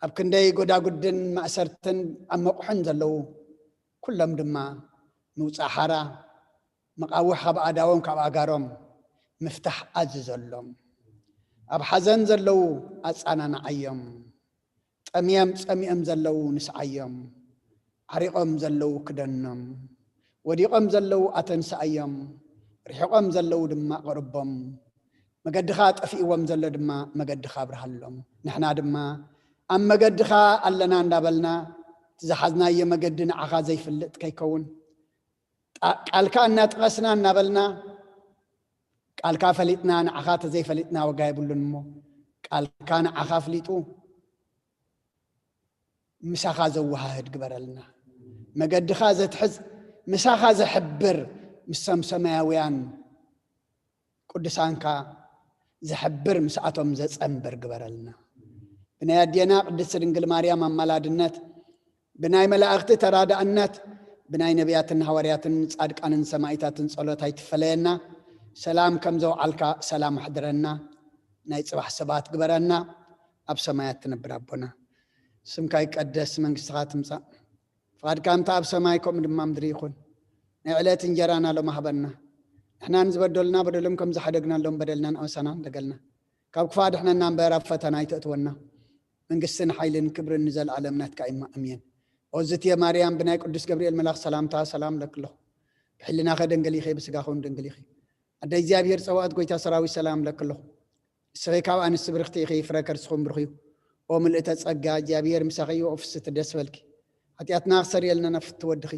ኣብ ክንደይ ጎዳጉድን ማእሰርትን ኣብ መቑሕን ዘለዉ ኩሎም ድማ ምውጻእ ሓራ፣ መቓውሕ ካብ ኣእዳዎም ካብ ኣእጋሮም ምፍታሕ ኣዝዘሎም። ኣብ ሓዘን ዘለዉ ኣጻናንዓዮም። ጠምዮም ጸሚኦም ዘለዉ ንስዓዮም። ዓሪቖም ዘለዉ ክደኖም። ወዲቖም ዘለዉ ኣተንስኣዮም። ርሒቖም ዘለዉ ድማ ኣቕርቦም። መገድኻ ጠፊእዎም ዘሎ ድማ መገድኻ ኣብርሃሎም። ንሕና ድማ ኣብ መገድኻ ኣለና እንዳበልና፣ እቲ ዝሓዝናዮ መገዲ ንዓኻ ዘይፍልጥ ከይከውን፣ ጣ-፣ ቃልካ እናጠቐስና እናበልና፣ ቃልካ ፈሊጥና ንዓኻ ተዘይፈሊጥና ዋጋ የብሉን እሞ፣ ቃልካ ንዓኻ ኣፍሊጡ ምሳኻ ዘወሃህድ ግበረልና። መገድኻ ዘትሕዝ፣ ምሳኻ ዘሕብር፣ ምስቶም ሰማያውያን ቅዱሳንካ ዘሕብር፣ ምስኣቶም ዘጸንብር ግበረልና። ብናይ ኣዴና ቅድስቲ ድንግል ማርያም ኣማላድነት፣ ብናይ መላእኽቲ ተራዳእነት፣ ብናይ ነቢያትን ሃዋርያትን ጻድቃንን ሰማይታትን ጸሎት ኣይትፈለየና። ሰላም ከም ዘውዓልካ ሰላም ኣሕድረና። ናይ ጽባሕ ሰባት ግበረና። ኣብ ሰማያት ትነብር ኣቦና፣ ስምካ ይቀደስ፣ መንግስትኻ ትምጻእ፣ ፍቓድካ እንተ ኣብ ሰማይ ከምኡ ድማ ምድሪ ይኹን። ናይ ዕለት እንጀራና ሎም ሃበና። ንሕና ንዝበደሉና በደሎም ከም ዝሓደግናሎም በደልና ንኣበሳና ንደገልና። ካብ ክፋ ድሕነና እምበር ኣብ ፈተና ኣይተእትወና። መንግስትን ሓይልን ክብርን ንዘለኣለም ናትካ እዩ። ኣሜን። ኦዝትየ ማርያም ብናይ ቅዱስ ገብርኤል መልኣኽ ሰላምታ ሰላም ለክለኹ። ብሕልናኸ ደንገሊኸ ብስጋኹን ደንገሊኸ። ኣደ እግዚኣብሔር ጸዋእት ጎይታ ሰራዊት ሰላም ለክለኹ። ንስኺ ካብ ኣንስቲ ብርኽቲ ኢኺ፣ ፍረ ከርስኹም ብሩኽ እዩ። ኦ ምልእተ ጸጋ፣ እግዚኣብሔር ምሳኺ እዩ። ኦ ፍስቲ ደስ በልኪ። ሓጢኣትና ክሰርየልና ናፍቲ ወድኺ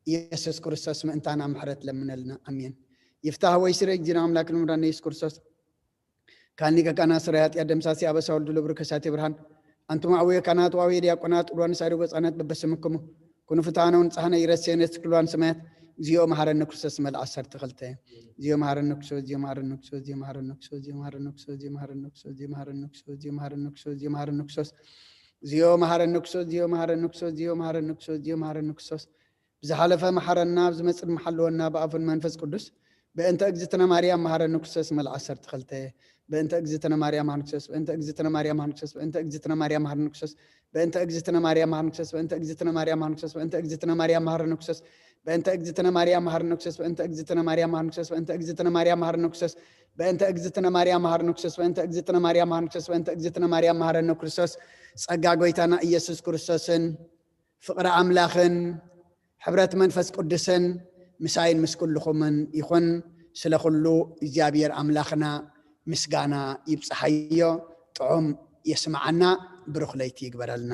ኢየሱስ ክርስቶስ ምእንታና ምሕረት ለምነልና። ኣሜን። ይፍታህ ወይ ስረ እግዚእነ ኣምላክ ንምራን ኢየሱስ ክርስቶስ ካን ሊቀ ካህናት ስራይ ኃጢአት ደምሳሲ አበሳ ወልዱ ለብሩ ከሳቴ ብርሃን። አንቱም አቡየ ካህናት ወአቡየ ዲያቆናት ኡልዋን ሳይዶ ወጻነት በበስምክሙ ኩኑ ፍትሐነ ወንጽሐነ ይረሴነ ስክልዋን ሰማያት። እግዚኦ መሐረነ ክርስቶስ መልአ ሰርተ ክልተ። እግዚኦ መሐረነ ክርስቶስ፣ እግዚኦ መሐረነ ክርስቶስ፣ እግዚኦ መሐረነ ክርስቶስ፣ እግዚኦ መሐረነ ክርስቶስ፣ እግዚኦ መሐረነ ክርስቶስ፣ እግዚኦ መሐረነ ክርስቶስ፣ እግዚኦ መሐረነ ክርስቶስ፣ እግዚኦ መሐረነ ክርስቶስ፣ እግዚኦ መሐረነ ክርስቶስ፣ እግዚኦ መሐረነ ክርስቶስ፣ እግዚኦ መሐረነ ክርስቶስ። ብዝሓለፈ መሓረና፣ ብዝመጽእ ድማ ሓልወና፣ ብኣፉን መንፈስ ቅዱስ። በእንተ እግዝእትነ ማርያም መሓረነ ክርስቶስ መልዓ ዓሰርተ ክልተ። በእንተ እግዝእትነ ማርያም መሓረነ ክርስቶስ፣ በእንተ እግዝእትነ ማርያም መሓረነ ክርስቶስ፣ በእንተ እግዝእትነ ማርያም መሓረነ ክርስቶስ፣ በእንተ እግዝእትነ ማርያም መሓረነ ክርስቶስ፣ በእንተ እግዝእትነ ማርያም መሓረነ ክርስቶስ፣ በእንተ እግዝእትነ ማርያም መሓረነ ክርስቶስ፣ በእንተ እግዝእትነ ማርያም መሓረነ ክርስቶስ፣ በእንተ እግዝእትነ ማርያም መሓረነ ክርስቶስ፣ በእንተ እግዝእትነ ማርያም መሓረነ ክርስቶስ፣ በእንተ እግዝእትነ ማርያም መሓረነ ክርስቶስ፣ በእንተ እግዝእትነ ማርያም መሓረነ ክርስቶስ። ጸጋ ጎይታና ኢየሱስ ክርስቶስን ፍቕሪ ኣምላኽን ሕብረት መንፈስ ቅዱስን ምሳይን ምስ ኩልኹምን ይኹን። ስለ ኩሉ እግዚኣብሔር ኣምላኽና ምስጋና ይብጽሓዮ። ጥዑም የስምዓና። ብሩኽ ለይቲ ይግበረልና።